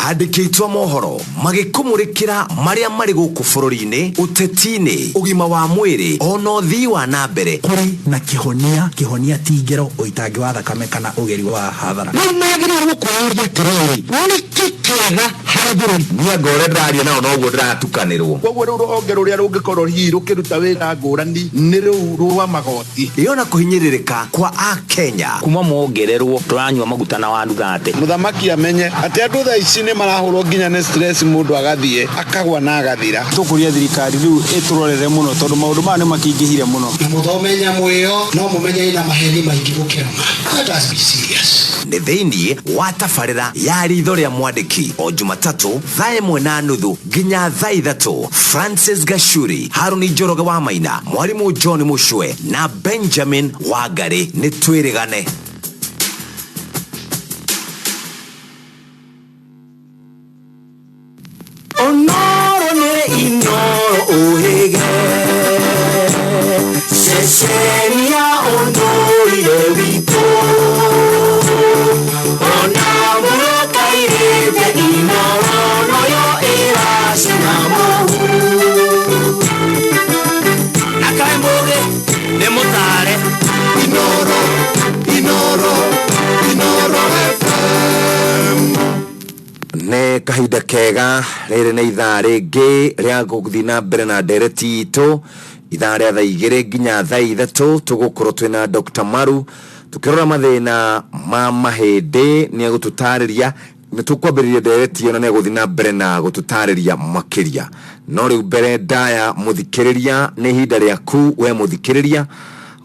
Andĩkĩtwo mohoro magĩkũmũrĩkĩra marĩa marĩ gũkũ bũrũri-inĩ, ũteti-inĩ, ũgima wa mwĩrĩ ona ũthii wa na mbere. Kũrĩ na kĩhonia, kĩhonia ti ngero, ũitangi wa thakame kana ũgeri wa hathara. Rĩu magĩrĩirwo kwĩyũria atĩrĩrĩ, nĩ kĩ kĩega harĩ bũrũri? Niĩ anga ũrĩa ndĩraria nao noguo ndĩratukanĩrwo. Koguo rĩu rũhonge rũrĩa rũngĩkorwo hihi rũkĩruta wĩra ngũrani nĩ rũu rwa magoti. Ĩ ona kũhinyĩrĩrĩka kwa Akenya. Kuma mongererwo tũranyua maguta na wanuthate. Mũthamaki amenye atĩ andũ thaa ici nĩ marahũrwo nginya nĩ stress, mũndũ agathiĩ akagwa na agathira. Tũkũria thirikari rĩu ĩtũrorere mũno tondũ maũndũ maya nĩ makĩingĩhire mũno. Na mũthome nyamũ ĩyo no mũmenye ĩna maheni maingĩ gũkĩra ma. Let us be serious. Nĩ thĩinĩ wa tabarĩra ya ritho rĩa mwandĩki o Jumatatũ thaa 1:30 nginya thaa 3. Francis Gachuri, Haruni Njoroge wa Maina, Mwarimũ John Mucwe na Benjamin Wangari, nĩ twĩrĩgane. Onoro nĩ Inoro ũhĩge, ceceni ya ũndũire witũ, ona mũrakairĩte Inoro noyo ĩracina mũhu. Na kaĩ mũgĩ nĩ mũtare. Inoro, Inoro, Inoro FM. Nĩ kahinda kega, rĩrĩ nĩ ithaa rĩngĩ rĩa gũthiĩ na mbere na ndereti itũ, ithaa rĩa thaa 2 nginya thaa 3. Tũgũkorwo twĩna Dr. Maru tũkĩrora mathĩna ma mahĩndĩ. Nĩ egũtũtarĩria, nĩ tũkwambĩrĩria ndereti ĩyo na nĩ egũthiĩ na mbere na gũtũtarĩria makĩria. No rĩu mbere ndaya mũthikĩrĩria, nĩ ihinda rĩaku we mũthikĩrĩria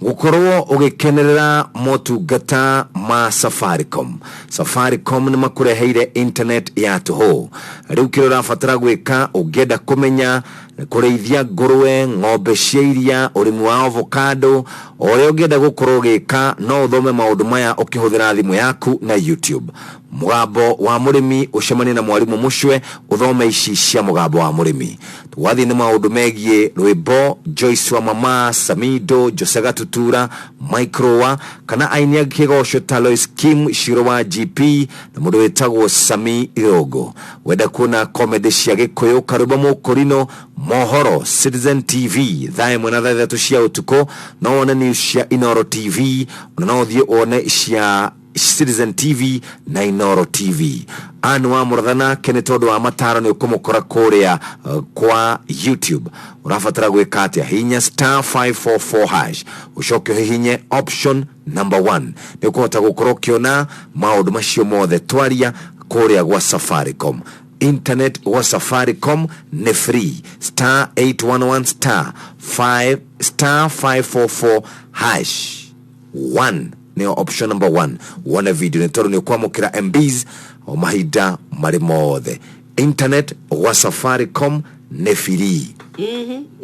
gũkorwo ũgĩkenerera motungata ma Safaricom. Safaricom nĩ makũreheire internet ya tũhũ. Rĩu kĩrĩa ũrabatara gwĩka ũngĩenda kũmenya kũrĩithia ngũrwe, ng'ombe cia iria, ũrĩmi wa avocado, o ũrĩa ũngĩenda gũkorwo ũgĩka, no ũthome maũndũ maya ũkĩhũthĩra thimũ yaku na YouTube. Mũgambo wa mũrĩmi, ũcemanie na mwarimũ Mũcwe, ũthome ici cia mũgambo wa mũrĩmi. Twathiĩ nĩ maũndũ megiĩ rwĩmbo, Joyce wa Mama, Samido, Jose Gatutura, Microwa, kana aini a kĩgoco ta Lois Kim, Shiro wa GP na mũndũ wĩtagwo Sami Irũngũ. Wenda kuona comedy cia Gĩkũyũ, Karũmba Mũkũrinũ, mohoro Citizen TV thaa 1 na thaa 3 cia ũtukũ, no wone news cia Inoro TV, ona no ũthiĩ wone cia Citizen TV na Inoro TV. Anne wa Mũratha nake nĩ tondũ wa mataro nĩ ũkũmũkora kũrĩa kwa YouTube. Ũrabatara gwĩka atĩa? Hihinya star 544 hash, ũcoke ũhihinye option number 1, nĩ ũkũhota gũkorwo ũkĩona maũndũ macio mothe twaria kũrĩa gwa Safaricom. Internet gwa Safaricom nĩ free. Star 811 star 5 star 544 hash 1 nĩyo option number 1, wone video nĩ tondũ nĩ ũkwamũkĩra MBs o mahinda marĩ mothe. Internet gwa Safaricom nĩ free.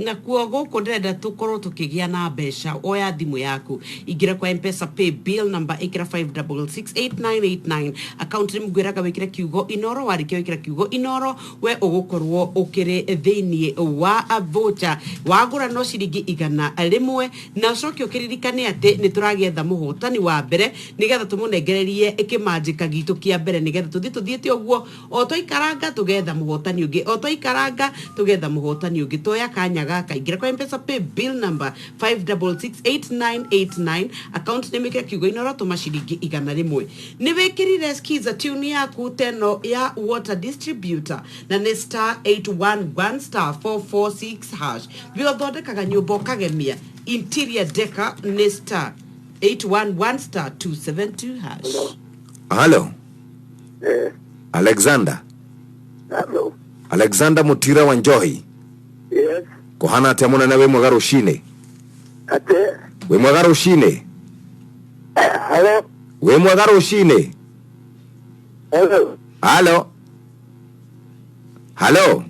Na kuo gũkũ ndĩrenda tũkorwo tũkĩgĩa na mbeca. Oya thimũ yaku, ingĩra kwa Mpesa pay bill number, ĩkĩra 5668989, account nĩ ngwĩraga wĩkĩre kiugo Inoro. Warĩkia wĩkĩra kiugo Inoro, we ũgũkorwo ũkĩrĩ thĩiniĩ wa voucher. Wagũra no ciringi 100, na ũcoke ũkĩririkane atĩ nĩ tũragĩetha mũhotani wa mbere nĩgetha tũmũnengererie kĩmanjĩka gitũ kĩa mbere, nĩgetha tũthiĩ tũthiĩte ũguo o twaikaranga tũgetha mũhotani ũngĩ, o twaikaranga tũgetha mũhotani ũngĩ. Toya kanya gaka, ingĩra kwa Mpesa pay bill number 5668989, account name ĩkĩra kiugo Inoro, tũma ciringi 100. Nĩ wĩkĩrire skiza tune yaku teno ya water distributor na nĩ star 811 star 446 hash. Wĩ ũthondekaga nyũmba ũkagemia interior decor, nĩ star 811 star 272 hash. Halo. Eh. Alexander. Hello. Alexander Mutira wa Njohi. Yes. Kũhana atĩa mũnene, wĩ mwega rũcinĩ? Ate. Wĩ mwega rũcinĩ? Hello. Wĩ mwega rũcinĩ? Hello. Halo, halo,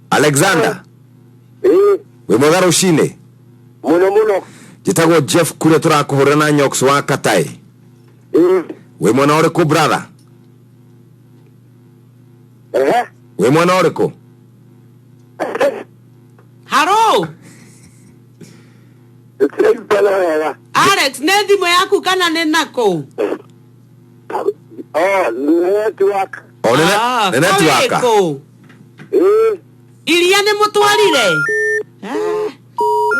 Alexander. Eh. Wĩ mwega rũcinĩ? Muno muno. Njĩtagwo Jeff Kuria, tũrakũhũrĩra na Nyox wa Katai. Eh. Wĩ mwena ũrĩkũ, brother? Eh. Wĩ mwena ũrĩkũ? Haro. Tũtiraiguana wega. Alex, nĩ thimũ yaku kana nĩ nakũ? Oh, network. O nĩ Ah, nĩ network. kũrĩkũ? Eh. Iria nĩ mũtwarire?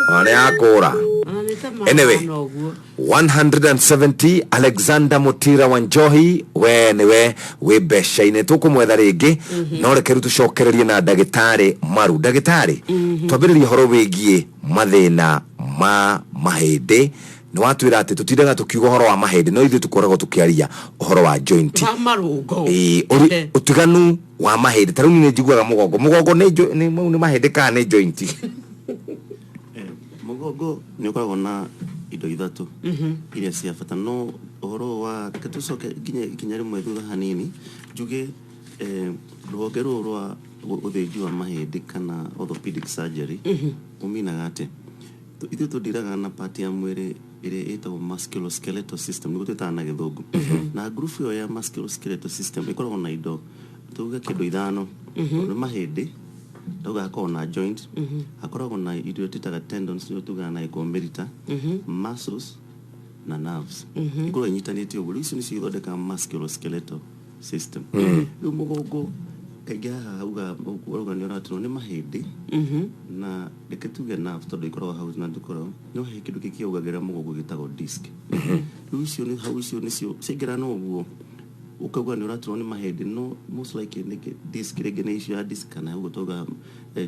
O nĩ yakũra. Ona nĩ ta Anyway. mahana ũguo. 170, Alexander Mutira wa Njohi, we niwe wĩ mbeca-inĩ, tũkũmwetha rĩngĩ. No reke rĩu tũcokererie na ndagĩtarĩ Maru. Ndagĩtarĩ, twambĩrĩrie ũhoro wĩgiĩ mathĩna ma mahĩndĩ. Nĩ watwĩra atĩ tũtindaga tũkiuga ũhoro wa mahĩndĩ, no ithuĩ tũkoragwo tũkĩaria ũhoro wa joint. Wa marũngo. Ĩĩ, ũtiganu wa mahĩndĩ. Ta rĩu niĩ nĩ njiguaga mũgongo. Mũgongo nĩ mau nĩ mahĩndĩ kana nĩ joint? Mũgongo nĩ ũkoragwo na indo ithatũ iria cia bata, no ũhoro wa reke tũcoke nginya ikinya rĩmwe thutha hanini, njuge rũhonge rũrũ rwa ũthĩnji wa mahĩndĩ kana orthopedic surgery ũminaga atĩ ithuĩ tũndiraga na part ya mwĩrĩ ĩrĩa ĩtagwo musculoskeletal system, nĩguo twĩtaga na Gĩthũngũ. Na group ĩyo ya musculoskeletal system ĩkoragwo na indo tuge kĩndũ ithano. Nĩ mahĩndĩ, ndauga hakoragwo na joint, hakoragwo na indo twĩtaga tendons, nĩo tugaga na gĩkũyũ mĩrita, muscles na nerves. Ikoragwo inyitanĩte ũguo. Rĩu icio nĩcio ithondekaga musculoskeletal system. Rĩu mũgongo kaingĩ haha hauga ũrauga nĩ ũraturwo nĩ mahĩndĩ na reke tuge nerve, tondũ ikoragwo hau na ndũkoragwo no he kĩndũ kĩngĩ kĩaugagĩra mũgongo gĩtagwo disc. Rĩu icio nĩ hau, icio nĩcio ciaingĩra na ũguo ũkauga nĩ ũraturwo nĩ mahĩndĩ, no most likely nĩ disc, rĩngĩ nĩ issue ya disc kana ũguo tauga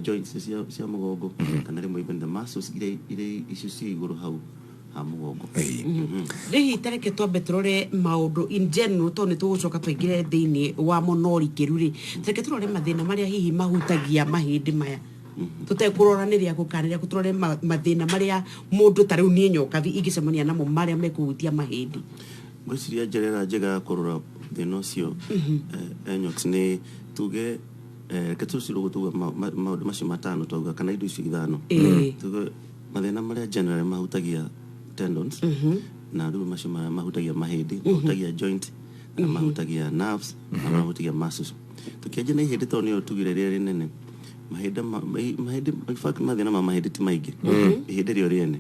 joints cia mũgongo, kana rĩmwe even the muscles iria icio ciĩ igũrũ hau ha mũgongo. Rĩu tareke twambe tũrore maũndũ in general, tondũ nĩ tũgũcoka tũingĩre thĩinĩ wa mũno rikĩru rĩ. Tareke tũrore mathĩna marĩa hihi mahutagia mahĩndĩ maya, tũtekũrora nĩ rĩakũ kana nĩ rĩakũ. Tũrore mathĩna marĩa mũndũ ta rĩu niĩ Nyokabi ingĩcemania namo marĩa mekũhutia mahĩndĩ. Ngwĩciria njĩra ĩrĩa njega ya kũrora thĩna ũcio, Enyox, nĩ tuge reke tũcirwo tuga maũndũ macio matano twauga kana indo icio ithano. Tuge mathĩna marĩa generally mahutagia tendons, na rĩu macio mahutagia mahĩndĩ, mahutagia joint na mahutagia nerves na mahutagia muscles. Tũkĩanjia na ihĩndĩ, tondũ nĩyo tugire rĩrĩa rĩnene, mahĩndĩ mahĩndĩ, in fact mathĩna ma mahĩndĩ ti maingĩ. Ihĩndĩ rĩo rĩene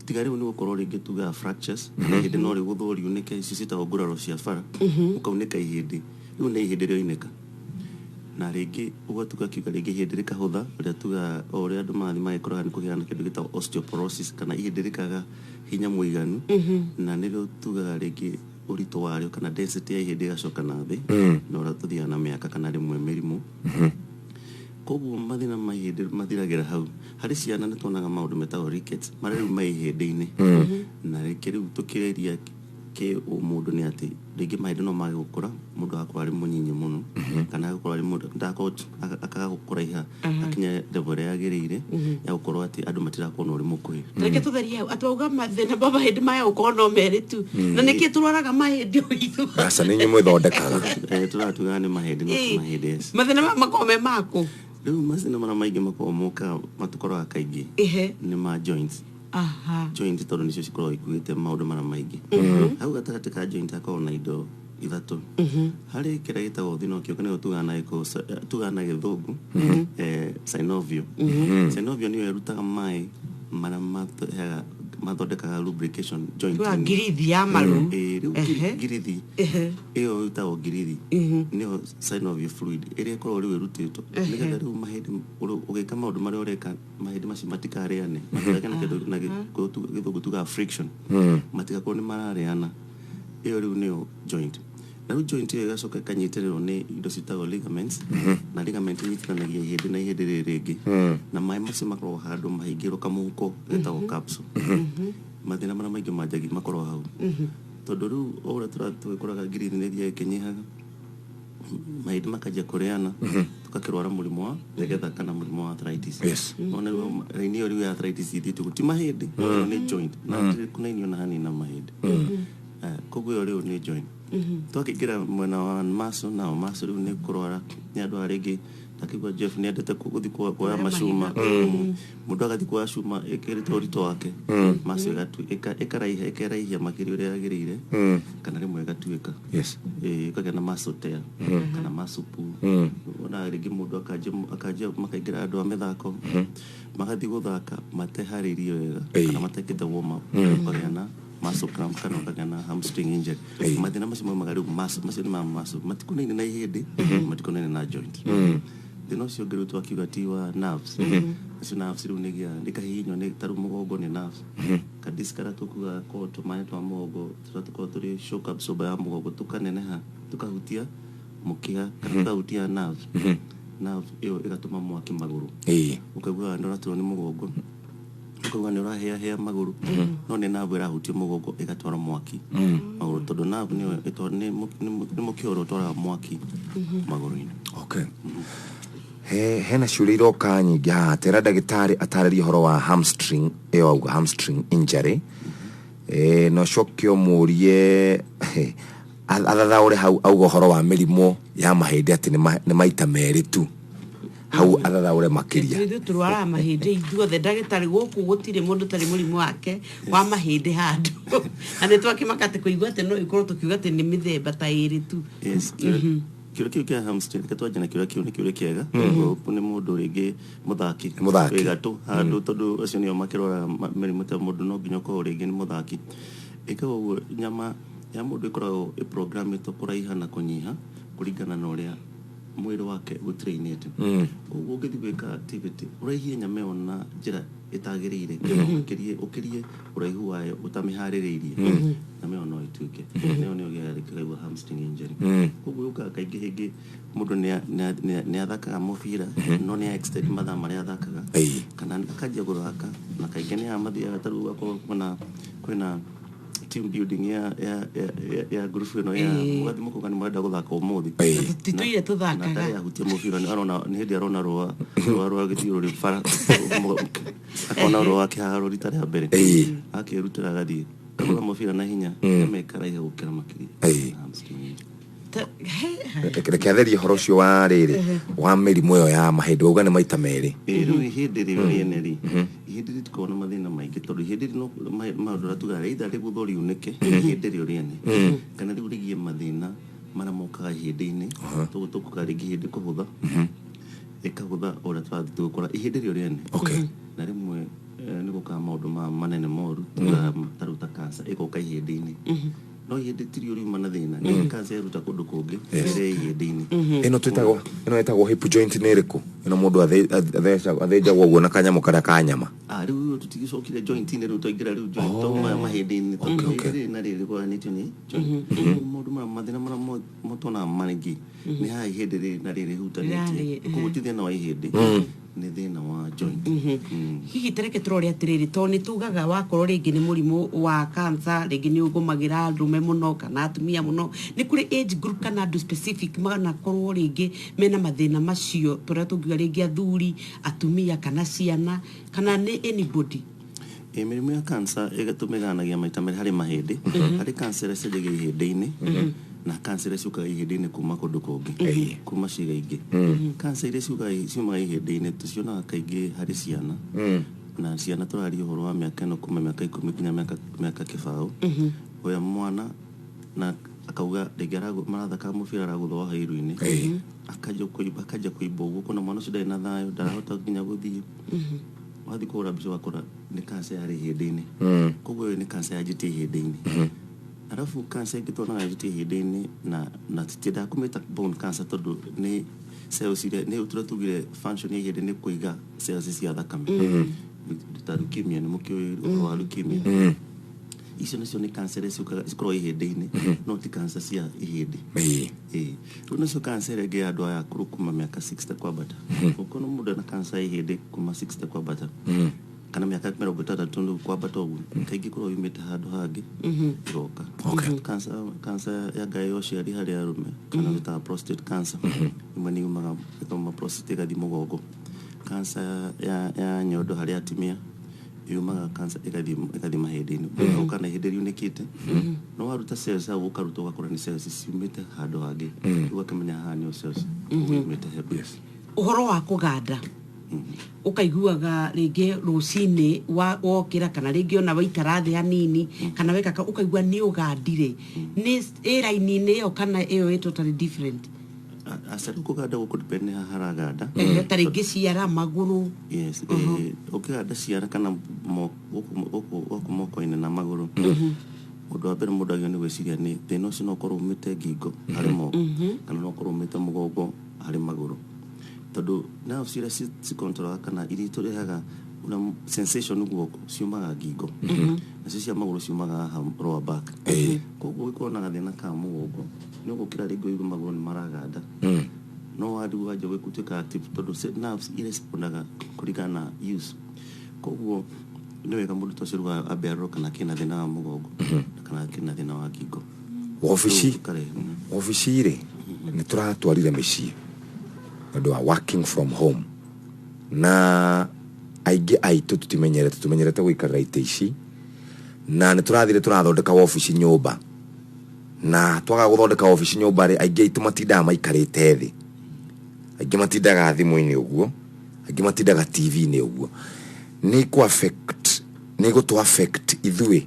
tiga rĩu nĩ gũkorwo rĩngĩ tugaga fractures, kana ihĩndĩ no rĩgũthwo riunĩke, icio ciĩtagwo nguraro cia bara. Ũkaunĩka ihĩndĩ, rĩu nĩ ihĩndĩ rĩoinĩka, na rĩngĩ ũguo tugakiuga rĩngĩ ihĩndĩ rĩkahũtha, ũrĩa tuga o ũrĩa andũ marathiĩ magĩkũraga nĩ kũgĩaga na kĩndũ gĩtagwo osteoporosis, kana ihĩndĩ rĩkaga hinya mũiganu, na nĩrĩo tugaga rĩngĩ ũritũ warĩo kana density ya ihĩndĩ ĩgacoka na thĩ na ũrĩa tũthiaga na mĩaka kana rĩmwe mĩrimũ. Koguo mathĩna ma ihĩndĩ mathiragĩra hau. Harĩ ciana nĩ tuonaga maũndũ metagwo rickets, marĩa rĩu me ihĩndĩ-inĩ. Na rĩngĩ rĩu tũkĩrĩria kĩ ũmũndũ nĩ atĩ rĩngĩ mahĩndĩ no mage gũkũra, mũndũ agakorwo arĩ mũnyinyi mũno, kana agakorwo arĩ mũndũ ndakorwo akaga kũraiha akinye level ĩrĩa yagĩrĩire ya gũkorwo atĩ andũ matirakuona ũrĩ mũkuhĩ. Reke tũtherie hau atĩ wauga mathĩna ma mahĩndĩ maya gũkorwo no merĩ tu. Na nĩkĩ tũrwaraga mahĩndĩ o ithuĩ? Aca, nĩ inyuĩ mwĩthondekaga. Tũratugaga nĩ mahĩndĩ, no ti mahĩndĩ, yes. Mathĩna maya makoragwo me makũ? Rĩu mathĩna marĩa maingĩ makoragwo mokaga matũkoraga kaingĩ nĩ ma joints. Joint, tondũ nĩcio cikoragwo ikuĩte maũndũ marĩa maingĩ. Hau gatagatĩ ka joint hakoragwo na indo ithatũ. Harĩ kĩrĩa gĩtagwo thinokio, kana nĩyo tugaga na tugaga na Gĩthũngũ synovial. Synovial nĩyo ĩrutaga maĩ marĩa matũheaga, mathondekaga lubrication joint. Tugaga ngirithi ya maru. Ĩĩ. Rĩu ngirithi ĩyo ĩtagwo ngirithi nĩyo synovial fluid ĩrĩa ĩkoragwo rĩu ĩrutĩtwo nĩgetha rĩu mahĩndĩ ũgĩka maũndũ marĩa ũreka mahĩndĩ macio matikarĩane, matikagĩe na kĩndũ na gĩthũngũ tugaga friction, matigakorwo nĩ mararĩana. Ĩyo rĩu nĩyo joint. Na rĩu joint ĩyo ĩgacoka ĩkanyitĩrĩrwo nĩ indo ciĩtagwo ligaments, na ligament inyitithanagia ihĩndĩ na ihĩndĩ rĩrĩ rĩngĩ, na maĩ macio makoragwo handũ mahingĩrwo kamũhuko getagwo capsule. Mathĩna marĩa maingĩ manjagia makoragwo hau, tondũ rĩu o ũrĩa tũgĩkũraga ngirithi nĩ ĩthiaga ĩkĩnyihaga, mahĩndĩ makanjia kũrĩana, tũgakĩrwara mũrimũ wa thegetha kana mũrimũ wa arthritis. Nona rĩu raini ĩyo rĩu ya arthritis ithiĩte ũguo, ti mahĩndĩ, ĩyo nĩ joint na ndĩrĩ na hanini na mahĩndĩ. Koguo ĩyo rĩu nĩ joint. Twakĩingĩra mwena wa muscle, nao muscle rĩu nĩ kũrwara nĩ andũ arĩa rĩngĩ takĩigua Jeff nĩ endete gũthiĩ kuoya macuma. Mũndũ agathiĩ kuoya cuma ĩkĩrĩte ũritũ wake, muscle ĩkaraiha ĩkeraihia makĩria ũrĩa yagĩrĩire, kana rĩmwe ĩgatuĩka ĩkagĩa na muscle tear kana muscle pull. Ona rĩngĩ mũndũ akanjia makaingĩra andũ a mĩthako, magathiĩ gũthaka mateharĩirie wega kana matekĩte warm up, ũkagĩa na muscle cramp kana ũkagĩa na hamstring injury. Mathĩna macio maumaga rĩu muscle, macio nĩ ma muscle, matikonaine na ihĩndĩ, matikonaine na joint. Thĩna ũcio ũngĩ rĩu twakiuga ti wa nerves. Acio nerves rĩu nĩ gĩa nĩ kahihinywo nĩ tarĩu mũgongo nĩ nerves, kadisc karĩa tũkuaga korwo tũmaĩ twa mũgongo tũrĩa tũkoragwo tũrĩ shock absorber ya mũgongo tũkaneneha, tũkahutia mũkiha kana tũkahutia nerve. Nerve ĩyo ĩgatũma mwaki magũrũ, ũkaigua nĩ ũraturwo nĩ mũgongo, ũkauga nĩ ũrahĩahĩa magũrũ, no nĩ nerve ĩrahutia mũgongo ĩgatwara mwaki magũrũ, tondũ nerve nĩyo nĩ mũkiha ũrĩa ũtwaraga mwaki magũrũ-inĩ. Okay, he hena ciũria iroka nyingĩ haha. Tera ndagĩtarĩ atarĩrie ũhoro wa hamstring ĩyo auga hamstring injury, no coke ũmũrie athathaũre hau auga ũhoro wa mĩrimũ ya mahĩndĩ atĩ nĩ maita merĩ tu hau, athathaũre makĩria. Ithuĩ tũrwaraga mahĩndĩ ithuothe, ndagĩtarĩ. Gũkũ gũtirĩ mũndũ ũtarĩ mũrimũ wake wa mahĩndĩ handũ, na nĩ twakĩmaka atĩ kũigua atĩ no ĩkorwo tũkiuga atĩ nĩ mĩthemba ta ĩrĩ tu. Yes, kĩũria kĩu kĩa hamstring, reke twanjie na kĩũria kĩu, nĩ kĩũria kĩega. Tondũ nĩ mũndũ rĩngĩ mũthaki Mũthaki. wĩ gatũ handũ, tondũ acio nĩo makĩrwaraga mĩrimũ ta mũndũ no nginya ũkorwo rĩngĩ nĩ mũthaki. Ĩkaga ũguo, nyama ya mũndũ ĩkoragwo ĩprogramĩtwo kũraiha na kũnyiha kũringana na ũrĩa mwĩrĩ wake ũtrainĩte. Koguo ũngĩthiĩ gwĩka activity ũraihie nyama ĩyo na njĩra ĩtagĩrĩire kana ũkĩrie ũraihu wayo ũtamĩharĩrĩirie, nyama ĩyo no ĩtuĩke ĩyo nĩyo gĩaga hamstring injury. Koguo yũkaga kaingĩ hĩngĩ mũndũ nĩ athakaga mũbira no nĩ extend mathaa marĩa athakaga kana akanjia gũthaka, na kaingĩ nĩ aya mathiaga tarĩu akorwo kwĩna team building ya group ĩno ya mũgathiĩ mũkauga nĩ mũrenda gũthaka ũmũthĩ. Titũire Na tũthakaga. ndarĩ ahutia mũbira, nĩ arona nĩ hĩndĩ arona rũa rwa gĩthiũrũrĩ bara, akona rũa akĩharo rita rĩa mbere, akĩrutĩra agathiĩ akagũtha mũbira na hinya, nyama ĩkaraiha gũkĩra makĩria. Hamstring injury. Reke atherie ũhoro ũcio wa rĩrĩ wa mĩrimũ ĩyo ya mahĩndĩ wauga nĩ maita merĩ. Ĩ, rĩu ihĩndĩ rĩo rĩene rĩ, ihĩndĩ rĩtikoragwo na mathĩna maingĩ, tondũ ihĩndĩ rĩ no maũndũ ũrĩa tugaga either rĩguthwo riunĩke ihĩndĩ rĩo rĩene kana rĩu rĩgie mathĩna marĩa mokaga ihĩndĩ-inĩ. Tũguo tũkuga rĩngĩ ihĩndĩ kũhũtha, rĩkahũtha ũrĩa tũrathiĩ tũgĩkũra ihĩndĩ rĩo rĩene, na rĩmwe nĩ gũkaga maũndũ ma manene moru tugaga ta rĩu ta cancer ĩgoka ihĩndĩ-inĩ, no ihĩndĩ tirio riuma na thĩna, nĩ cancer yaruta kũndũ kũngĩ ĩrĩa ihĩndĩ-inĩ. Ĩno twĩtagwo ĩno ĩtagwo hip joint nĩ ĩrĩkũ? Ĩno mũndũ athĩnjagwo ũguo na kanyamũ karĩa ka nyama? Ah, rĩu tũtigĩcokire joint-inĩ, rĩu twaingĩra rĩu joint, twauma mahĩndĩ-inĩ, tondũ ihĩndĩ rĩrĩ na rĩrĩ rĩgwaranĩtio nĩ joint. Rĩu maũndũ maya, mathĩna marĩa tuonaga maingĩ nĩ haha ihĩndĩ rĩrĩ na rĩrĩ rĩhutanĩtie. Rĩrarĩ, Koguo ti thĩna wa ihĩndĩ, nĩ thĩna wa joint. Hihi tareke tũrore atĩrĩrĩ, tondũ nĩ tugaga wakorwo rĩngĩ nĩ mũrimũ wa cancer rĩngĩ nĩ ũgũmagĩra ndũme mũno kana atumia mũno, nĩ kũrĩ age group kana andũ specific manakorwo rĩngĩ mena mathĩna macio, tũrĩa tũngiuga rĩngĩ athuri, atumia kana ciana, kana nĩ anybody? Ĩ, mĩrimũ ya cancer ĩgatũmĩganagia maita merĩ harĩ mahĩndĩ. Harĩ cancer ĩrĩa ĩcenjagia ihĩndĩ-inĩ na cancer ĩrĩa ciũkaga ihĩndĩ-inĩ kuma kũndũ kũngĩ, kuma ciĩga ingĩ. Cancer iria ciũkaga ciumaga ihĩndĩ-inĩ tũcionaga kaingĩ harĩ ciana, na ciana tũraria ũhoro wa mĩaka ĩno kuma mĩaka 10 nginya mĩaka 20. Oya mwana na akauga rĩngĩ marathaka mũbira, aragũthwo haha iru-inĩ, akanjia kũimba ũguo, kũna mwana ũcio ndarĩ na thayũ, ndarahota nginya gũthiĩ. Wathiĩ kũhũra mbica ũgakora nĩ cancer yarĩ ihĩndĩ-inĩ. Koguo ĩyo nĩ cancer yanjĩtie ihĩndĩ-inĩ. Arabu cancer ĩngĩ tuonaga ĩrĩtie ihĩndĩ-inĩ na tũtiendaga kũmĩta bone cancer tondũ nĩ cells iria nĩ tũrĩa tugire function ya ihĩndĩ nĩ kũiga cells cia thakame. Ta leukemia, nĩ mũkĩũĩ ũhoro wa leukemia? Icio nacio nĩ cancer iria ciũkaga cikoragwo ihĩndĩ-inĩ, no ti cancer cia ihĩndĩ. Ĩĩ. Rĩu nacio cancer ĩrĩa ĩngĩ ya andũ aya akũrũ kuma mĩaka 60 kwambata, ũngĩona mũndũ ena cancer ya ihĩndĩ kuma 60 kwambata kana mĩaka 60 rĩu kwambata ũguo, kaingĩ ĩkoragwo yumĩte handũ hangĩ ĩgoka. Cancer ya ngaĩ ya ũciari harĩ arũme kana wĩtaga prostate cancer, ĩmwe nĩ yumaga ĩkauma prostate ĩgathiĩ mũgongo. Cancer ya nyondo harĩ atumia yumaga cancer ĩgathiĩ mahĩndĩ-inĩ. Ũgoka na ihĩndĩ riunĩkĩte, no waruta cells hau, ũkaruta ũgakora nĩ cells ciumĩte handũ hangĩ. Rĩu ũgakĩmenya haha nĩho cells yumĩte he. Ũhoro wa kũganda, ũkaiguaga rĩngĩ rũcinĩ wokĩra kana rĩngĩ ona waikara thĩ hanini kana weka ũkaigua nĩ ũgandire, nĩ ĩ raini-inĩ ĩyo kana ĩyo ĩ totally different? Aca, rĩu kũganda gũkũ depend nĩ haha haraganda. Ehe, ta rĩngĩ ciara, magũrũ. Yes, ũkĩganda ciara kana gũkũ moko-inĩ na magũrũ, ũndũ wa mbere mũndũ agĩrĩirwo nĩ gwĩciria nĩ thĩna ũcio no ũkorwo umĩte ngingo harĩ moko kana no ũkorwo umĩte mũgongo harĩ magũrũ, tondũ nerves iria cikontrolaga kana iria itũrehaga ũrĩa sensation guoko ciumaga ngingo, nacio cia magũrũ ciumaga haha lower back. Koguo ũngĩkorwo na gathĩna ka mũgongo, nĩ ũgũkĩra rĩngĩ ũigue magũrũ nĩ maraganda, no wandu wanjia gũtuĩka active, tondũ nerves irespondaga kũringana na use. Koguo nĩ wega mũndũ ta ũcio rĩu ambe arorwo kana kĩna thĩna wa mũgongo kana kĩna thĩna wa ngingo. Wabici. Rĩu ũkarehe, Wabici rĩ, nĩ tũratwarire mĩciĩ nĩ ũndũ wa working from home, na aingĩ aitũ tũtimenyerete, tũmenyerete gũikarĩra itĩ ici, na nĩ tũrathire tũrathondeka wabici nyũmba, na twaga gũthondeka wabici nyũmba rĩ, aingĩ aitũ matindaga maikarĩte thĩ, aingĩ matindaga thimũ-inĩ ũguo, aingĩ matindaga TV-inĩ ũguo. Nĩ kũ affect, nĩ gũtũ affect ithuĩ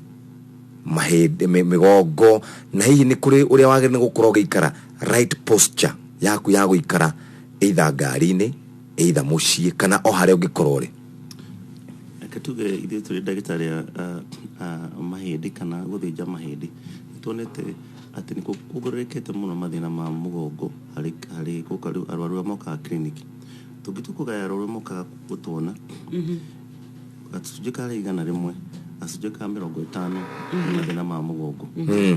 mahĩndĩ, mĩgongo, na hihi nĩ kũrĩ ũrĩa wagĩrĩire nĩ gũkorwo ũgĩikara, right posture yaku ya gũikara, either ngari-inĩ, either mũciĩ, kana o harĩa ũngĩkorwo ũrĩ? Reke tuge ithuĩ tũrĩ ndagĩtarĩ a mahĩndĩ kana gũthĩnja mahĩndĩ, nĩ tuonete atĩ nĩ kuongererekete mũno mathĩna ma mũgongo harĩ gũka rĩu arwaru arĩa mokaga clinic. Tũngĩtua kũgaya arwaru arĩa mokaga gũtuona gacunjĩ karĩa 100, gacunjĩ ka 50 nĩ mathĩna ma mũgongo.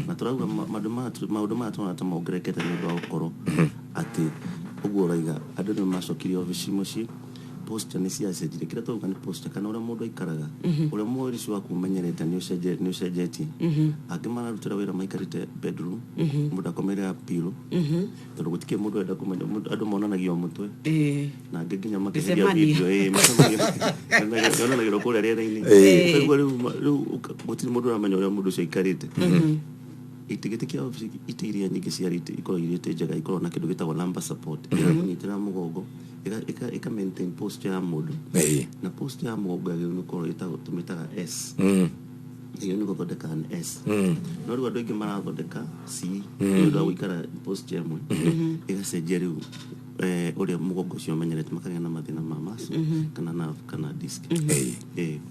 Na tũrauga maũndũ maya tuona ta mongererekete nĩ ũndũ wa gũkorwo atĩ ũguo ũraiga andũ nĩ macokirie obici mũciĩ, posture nĩ ciacenjirie. Kĩrĩa twauga nĩ posture kana ũrĩa mũndũ aikaraga, ũrĩa mwĩrĩ ũcio waku ũmenyerete nĩ ũcenjetie. Angĩ mararutĩra wĩra maikarĩte bedroom, mũndũ akomeire pillow, tondũ gũtikĩrĩ mũndũ ũrenda kũmenya andũ monanagia o mũtwe, na angĩ nginya makeheria Mĩcemanio. video, mĩcemanio yonanagĩrwo kũrĩa rĩera-inĩ. Ũkaigua rĩu gũtirĩ mũndũ ũramenya ũrĩa mũndũ ũcio aikarĩte. Itĩ gĩtĩ kĩa obici, itĩ iria nyingĩ cia itĩ ikoragwo irĩ itĩ njega, ikoragwo na kĩndũ gĩtagwo lumbar support, ĩgakũnyitĩrĩra mũgongo, ĩka maintain posture ya mũndũ. Na posture ya mũgongo yagĩrĩirwo nĩ gũkorwo ĩtagwo, tũmĩtaga S, ĩyo nĩ gũthondeka nĩ S, no rĩu andũ aingĩ marathondeka C nĩ ũndũ wa gũikara posture ĩmwe, ĩgacenjia rĩu ũrĩa mũgongo ũcio ũmenyerete, makagĩa na mathĩna ma muscle kana nerve kana disc.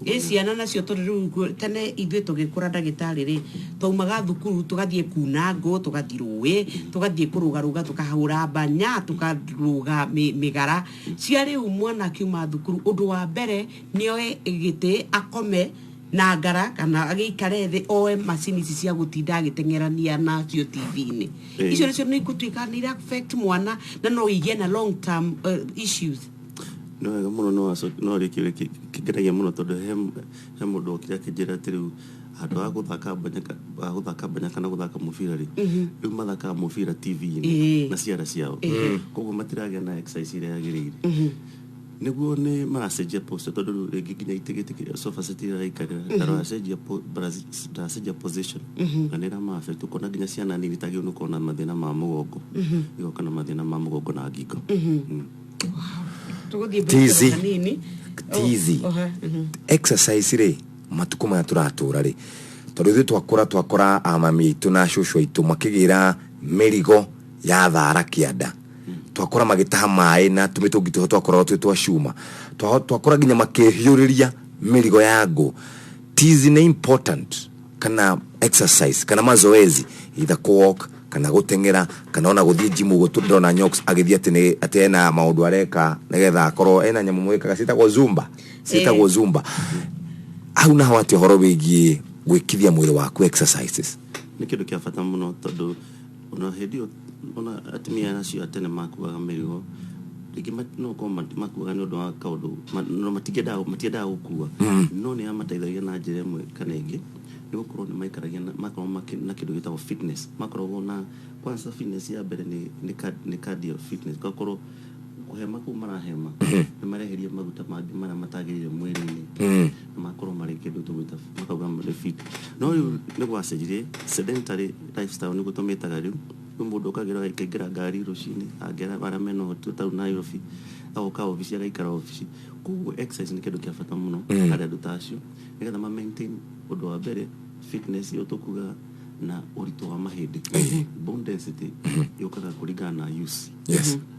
Ĩ ciana nacio? Tondũ rĩu tene ithuĩ tũgĩkũra, ndagĩtarĩ rĩ, twaumaga thukuru tũgathiĩ kuna ngũ, tũgathiĩ rũĩ, tũgathiĩ kũrũgarũga, tũkahũra mbanya, tũkarũga mĩgara. Cia rĩu mwana akiuma thukuru, ũndũ wa mbere nĩ oe gĩtĩ akome na ngara kana agĩikare thĩ oe macini ici cia gũtinda agĩteng'erania nacio TV-inĩ. Icio nacio nĩ igũtuĩka nĩ ira affect mwana na no igĩe na long term issues. Nĩ wega mũno, no rĩ kĩũria kĩngenagia mũno, tondũ he mũndũ okire akĩnjĩra atĩ rĩu handũ ha gũthaka mbanya ha gũthaka mbanya kana gũthaka mũbira rĩ, rĩu mathakaga mũbira TV-inĩ na ciara ciao. Koguo matiragĩa na exercise ĩrĩa yagĩrĩire. Nĩguo nĩ maracenjia posture, tondũ rĩu rĩngĩ nginya itĩ gĩtĩ kĩrĩa sofa set ĩrĩa araikarĩra ndaracenjia position, na nĩ ĩrama affect. Ũkona nginya ciana nini tagĩrĩirwo nĩ gũkorwo na mathĩna ma mũgongo, igoka na mathĩna ma mũgongo na ngingo. Tũgũthiĩ break Tizi. hanini. Tizi. Oh, oha, Exercise rĩ, matukũ maya tũratũra rĩ, tondũ ithuĩ twakũra twakora amami aitũ na cũcũ aitũ makĩgĩra mĩrigo ya thara kĩanda, twakora magĩtaha maĩ na tũmĩtũngi tũho twakoragwo twĩ twa cuma. Twakora nginya makĩhiũrĩria mĩrigo ya ngũ. Tizi nĩ important kana Exercise kana mazoezi, either walk kana gũteng'era kana ona gũthiĩ gym ũguo. Ndĩrona Nyox agĩthiĩ atĩ nĩ atĩ ena maũndũ areka nĩgetha akorwo ena nyamũ mwĩkaga ciĩtagwo zumba, ciĩtagwo zumba. Hau naho atĩ ũhoro wĩgiĩ gwĩkithia mwĩrĩ waku exercises? Nĩ kĩndũ kĩa bata mũno, tondũ ona hĩndĩ ĩyo ona atumia acio a tene makuaga mĩrigo rĩngĩ no korwo makuaga nĩ ũndũ wa kaũndũ no matiendaga gũkua, no nĩ yamateithagia na njĩra ĩmwe kana ĩngĩ, nĩ gũkorwo nĩ maikaragia makoragwo na kĩndũ gĩtagwo fitness. Makoragwo na kwanza fitness ya mbere nĩ cardio fitness, gakorwo kũhema kũu marahema nĩ mareheria maguta mangĩ marĩa matagĩrĩire mwĩrĩ-inĩ, na makorwo marĩ kĩndũ tũgwĩta makauga nĩ fit. No rĩu nĩ gwacenjirie, sedentary lifestyle nĩguo tũmĩtaga. Rĩu mũndũ okagĩra akaingĩra ngari rũcinĩ, angĩra arĩa mena ũhoti ta rĩu Nairobi, agoka obici, agaikara obici. Koguo exercise nĩ kĩndũ kĩa bata mũno harĩ andũ ta acio, nĩgetha ma maintain ũndũ wa mbere fitness ĩyo tũkuga na ũritũ wa mahĩndĩ, bone density yũkaga kũringana na use.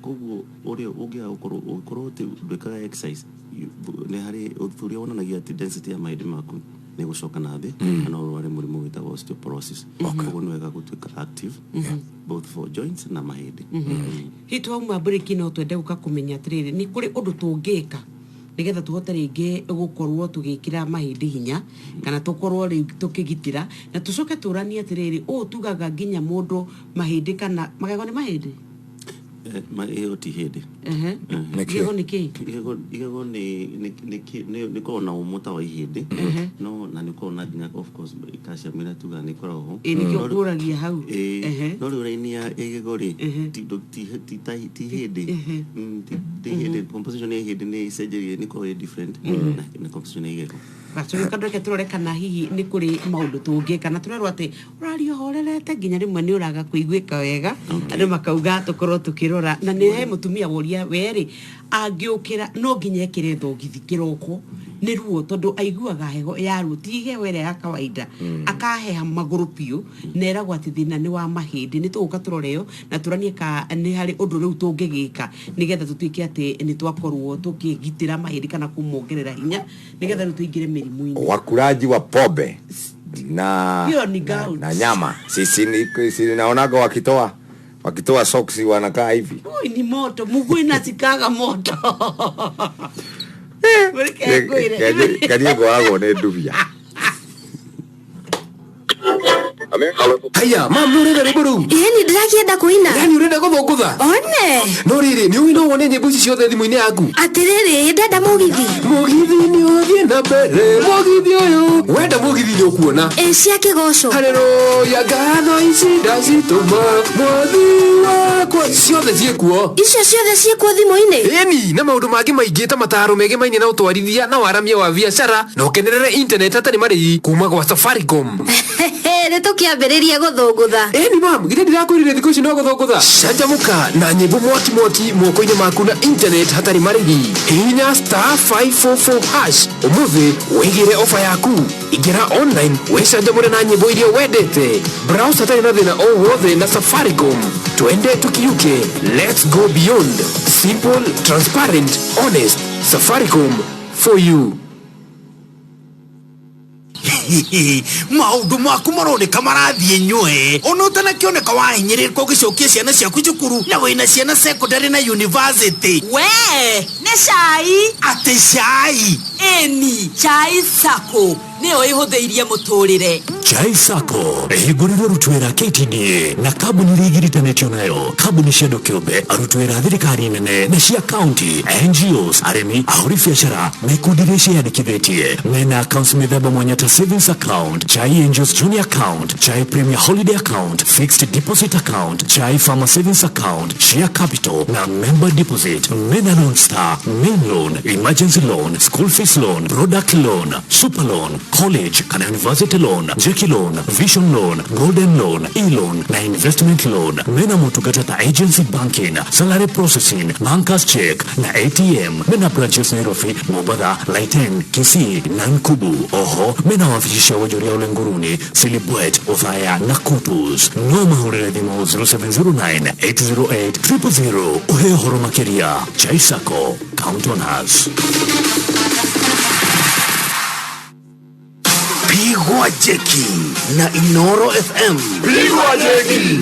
Koguo ũrĩa ũngĩaga gũkorwo ũngĩkorwo atĩ ndwĩkaga exercise, nĩ harĩ ũthuthuria wonanagia atĩ density ya mahĩndĩ maku nĩ gũcoka na thĩ, na no ũrware mũrimũ wĩtagwo osteoporosis. Koguo nĩ wega gũtuĩka active both for joints na mahĩndĩ. Hihi twauma mburĩki no twende gũka kũmenya atĩrĩrĩ, nĩ kũrĩ ũndũ tũngĩka nĩgetha tũhote rĩngĩ gũkorwo tũgĩkĩra mahĩndĩ hinya kana tũkorwo rĩu tũkĩgitĩra, na tũcoke tũranie atĩrĩrĩ, ũũ tugaga nginya mũndũ mahĩndĩ kana magego nĩ mahĩndĩ? Ĩyo ti hĩndĩ. Igego nĩ kĩĩ? Igego nĩ koragwo na ũmũ ta wa ihĩndĩ, no na nĩ koragwo na nginya of course calcium ĩrĩa tugaga nĩ ĩkoragwo ho. Ĩ nĩkĩo ngũragia hau. No rĩu raini ya igego rĩ, ti hĩndĩ. Ti hĩndĩ. Composition ya ihĩndĩ nĩ icenjerie, nĩ ĩkoragwo ĩ different na composition ya igego. Gacũgĩ reke tũrore kana hihi nĩ kũrĩ maũndũ tũngĩka, na tũrerwo atĩ ũraria ũhorerete nginya rĩmwe nĩ ũraga kũiguĩka wega. Andũ makauga tũkorwo tũkĩrora, na nĩ he mũtumia woria werĩ angĩũkĩra no nginya ekĩre thogithi kĩroko nĩ ruo, tondũ aiguaga heho ya ruo, ti heho ĩrĩa ya kawaida, akaheha magũrũ biũ, na eragwo atĩ thĩna nĩ wa mahĩndĩ. Nĩ tũgũka tũrore ĩyo na tũranie ka nĩ harĩ ũndũ rĩu tũngĩgĩka nĩgetha tũtuĩke atĩ nĩ twakorwo tũkĩgitĩra mahĩndĩ kana kũmongerera hinya, nĩgetha rĩu tũingĩre mĩrimũ-inĩ. Wakulaji wa pombe na, Hiyo ni na, gout. Na nyama, si naonaga wakitoa soksi wanakaa hivi. Ui, ni moto, mguu inasikaga moto. Reke ngwĩre. Kanie ngoragwo nĩ ndubia. Haya, mam, nĩ ũrenda rwĩmbo rũu? Ĩni, ndĩrakĩenda kũina. Yani ũrenda gũthũngũtha? One. No rĩrĩ, nĩ ũĩ no wone nyĩmbo ici ciothe thimũ-inĩ yaku? Atĩrĩrĩ, ndenda mũgithi. Mũgithi nĩ ũthiĩ na mbere, mũgithi ũyũ wenda, mũgithi nĩ ũkuona. Ĩ cia kĩgoco. Haleluya, ngatho ici ndacitũma mwathi wakwa, ciothe ciĩkuo. Icio ciothe ciĩkuo thimũ-inĩ? Ĩni, na maũndũ mangĩ maingĩ ta mataro megemainie na ũtwarithia na waramia wa biacara, na ũkenerere internet hatarĩ marĩhi kuma gwa Safaricom. Nĩ tũkĩambĩrĩria gũthũngũtha. Ĩni mam, githĩ ndirakwĩrire thikũ ici no gũthũngũtha? Canjamũka na nyĩmbo mwaki mwaki moko-inĩ maku na internet hatarĩ marĩhi. Hihinya *544# ũmũthĩ wĩgĩre ofa yaku. Ingĩra online wĩcanjamũre na nyĩmbo iria wendete. Browse hatarĩ na thĩna o wothe na Safaricom. Twende tukiuke, let's go beyond. Simple, transparent, honest. Safaricom for you. Maũndũ maku maroneka marathiĩ nywe ona ũtanakĩoneka wahinyĩrĩrĩka ũgĩcokia ciana ciaku cukuru, na wĩna ciana secondary na university. We nĩ cai. Atĩ cai? Ĩni, Chai Sacco nĩyo ĩhũthĩirie mũtũrĩre. Chai Sacco ĩhingũrĩirwo arutwo wĩra KTDA na kambuni iria igiritanĩtio nayo, kambuni cia andũ kĩũmbe, arutwo wĩra a thirikari nene na cia county, NGOs, arĩmi, ahũri biacara na ikundi iria ciĩyandĩkithĩtie. Mena accounts mĩthemba mwanya ta savings account, Chai Angels Junior account, Chai Premier Holiday account, fixed deposit account, Chai Farmer savings account, share capital na member deposit. Mena loan star, main loan, emergency loan, school fees loan, product loan, super loan, college kana university loan, jeki loan, vision loan, golden loan, e-loan na investment loan. Mena motungata ta agency banking, salary processing, bankers check na ATM. Mena branches Nairobi, Mombasa, Litein, Kisii na Nkubu. Oho mena wafici cia wonjoria Olenguruni, Silibwet, Othaya na Kutus. No mahũrĩre thimũ 0709 808 000 ũheo ũhoro makĩria. Chai Sacco, count on us. Pigwa. Pigwa jeki na Inoro FM. Pigwa jeki.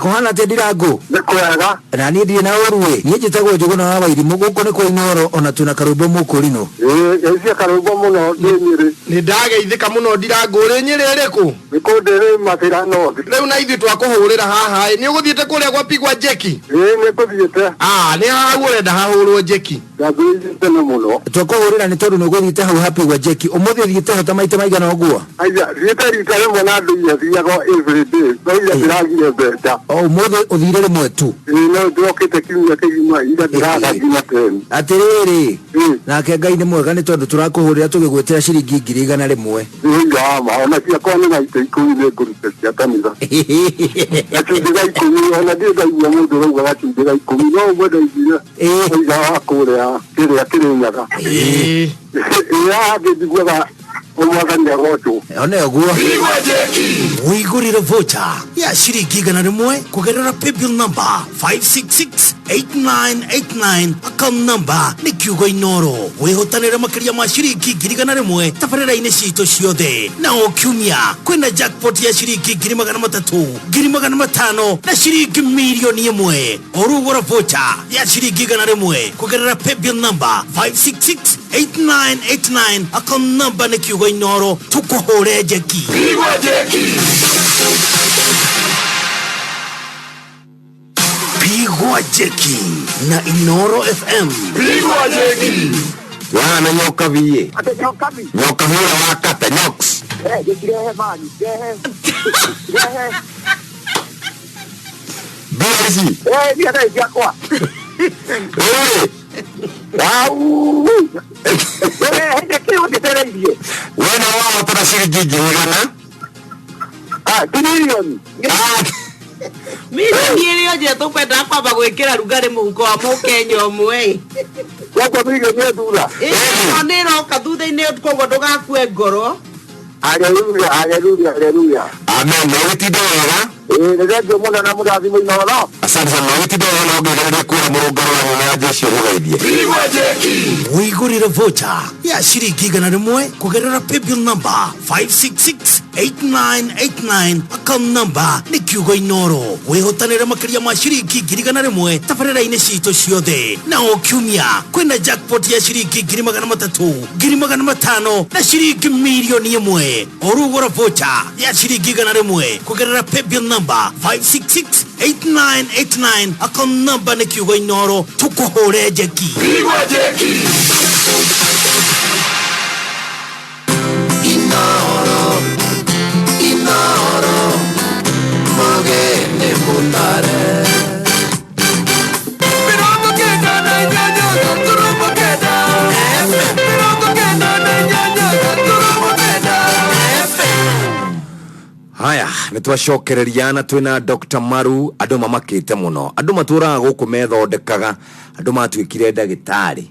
Kũhana atĩa Ndirango? Nĩ kwega. Na niĩ ndirĩ na ũru ĩ. Niĩ njĩtagwo Njũgũna wa Wairimũ, gũkũ nĩ kwa Inooro ona twĩna karwĩmbo mũkũrinũ. Ĩĩ, geithia karwĩmbo mũno ndĩ Nyĩrĩ. Nĩ ndageithĩka mũno Ndirango, ũrĩ Nyĩrĩ ĩrĩkũ? Nĩ kũndĩ rĩ Mathĩra North. Rĩu na ithuĩ twakũhũrĩra haha ĩ, nĩ ũgũthiĩte kũrĩa gwa Pigwa Jeki? Ĩĩ nĩ ngũthiĩte. Ah, nĩ hau ũrenda hahũrwo jeki? Ndambĩrĩirie tene mũno. Twakũhũrĩra nĩ tondũ nĩ ũgũthiĩte hau ha Pigwa Jeki. Ũmũthĩ ũthiĩte ho ta maita maigana ũguo? Aya, thiĩte rita rĩmwe na ndũire thiaga every day, no ira ndĩragire mbeca. O ũmũthĩ ũthire rĩmwe tu? Ĩĩ no ndĩrokĩte kiumia kĩgima, ira ndĩraga nginya ten. Atĩrĩrĩ, nake Ngai nĩ mwega nĩ tondũ tũrakũhũrĩra tũgĩgwĩtĩra ciringi 100,000. Nĩ wa ma, ona ciakwa nĩ maita ikũmi nĩ ngũruta cia kanitha. Gacunjĩ ga ikũmi, ona ndirĩ ndaigua mũndũ ũrauga gacunjĩ ga ikũmi, no ũmwe ndaiguire oiga wa kũrĩa kĩrĩa Kĩrĩnyaga. Ĩĩ haha ngĩnjiguaga mwathani agocwo. One ũguo. Wĩgũrĩre voucher ya ciringi 100 kũgerera paybill number 5668989 account number nĩ kiugo Inoro. Wĩhotanĩre makĩria ma ciringi 100,000 tabarĩra-inĩ citũ ciothe. Na o kiumia kwĩna jackpot ya ciringi 300,000, 500,000 na ciringi 1,000,000. O rĩu gũra voucher ya ciringi 100 kũgerera paybill number 5668989 account number nĩ kiugo Inoro, tũkũhũre njeki. Pigwa jeki. Pigwa jeki na Inoro FM. Pigwa jeki. Wana nyoka biĩ. Atĩ nyoka bi? Nyoka biĩ ũrĩa wa kata, nyoks. Eh, gĩkirehe mani, rehe. Rehe. Mbia ici. Eh, mbia nĩ ciakwa. Rĩrĩ. Wau. Rehe njeki ũnjetereirie. We na wahotana ciringi 100,000. Ah, ti mirioni. Milioni ĩrĩa nje tũkwendaga kwamba gwĩkĩra rugarĩ mũhuko wa mũkenya ũmwe. Koguo mirioni ĩ thutha. Ĩno nĩ ĩroka thutha-inĩ koguo ndũgakue ngoro. Haleluya, haleluya, haleluya. Amen. Na ũgĩtinde wega. Ĩĩ, nĩ thengiũ mũno na mũrathimwo Inooro. Asante sana. Na ũgĩtinde wega na ũngĩgereria kwĩra mũrũngarũ wa nyama ya jeshi ũmũgeithie. Pigwa jeki. Wĩgũrĩre voucher ya ciringi 100 kũgerera paybill number 5668989 account number nĩ kiugo Inoro. Wĩhotanĩre makĩria ma ciringi 100,000 tabarĩra-inĩ citũ ciothe. Na o kiumia kwĩna jackpot ya ciringi 300,000, 500,000 na ciringi 1,000,000. O rĩu gũra voucher ya ciringi 100 kũgerera paybill number 5668989 account number nĩ kiugo Inoro, tũkũhũre njeki. Pigwa jeki. Inoro, Inoro, mũgeni mũtare. 98 gaturuma kenda. 98.9 FM. Haya, nĩ twacokereria na twĩna Dr. Maru. Andũ mamakĩte mũno, andũ matũraga gũkũ methondekaga, andũ matuĩkire ndagĩtarĩ.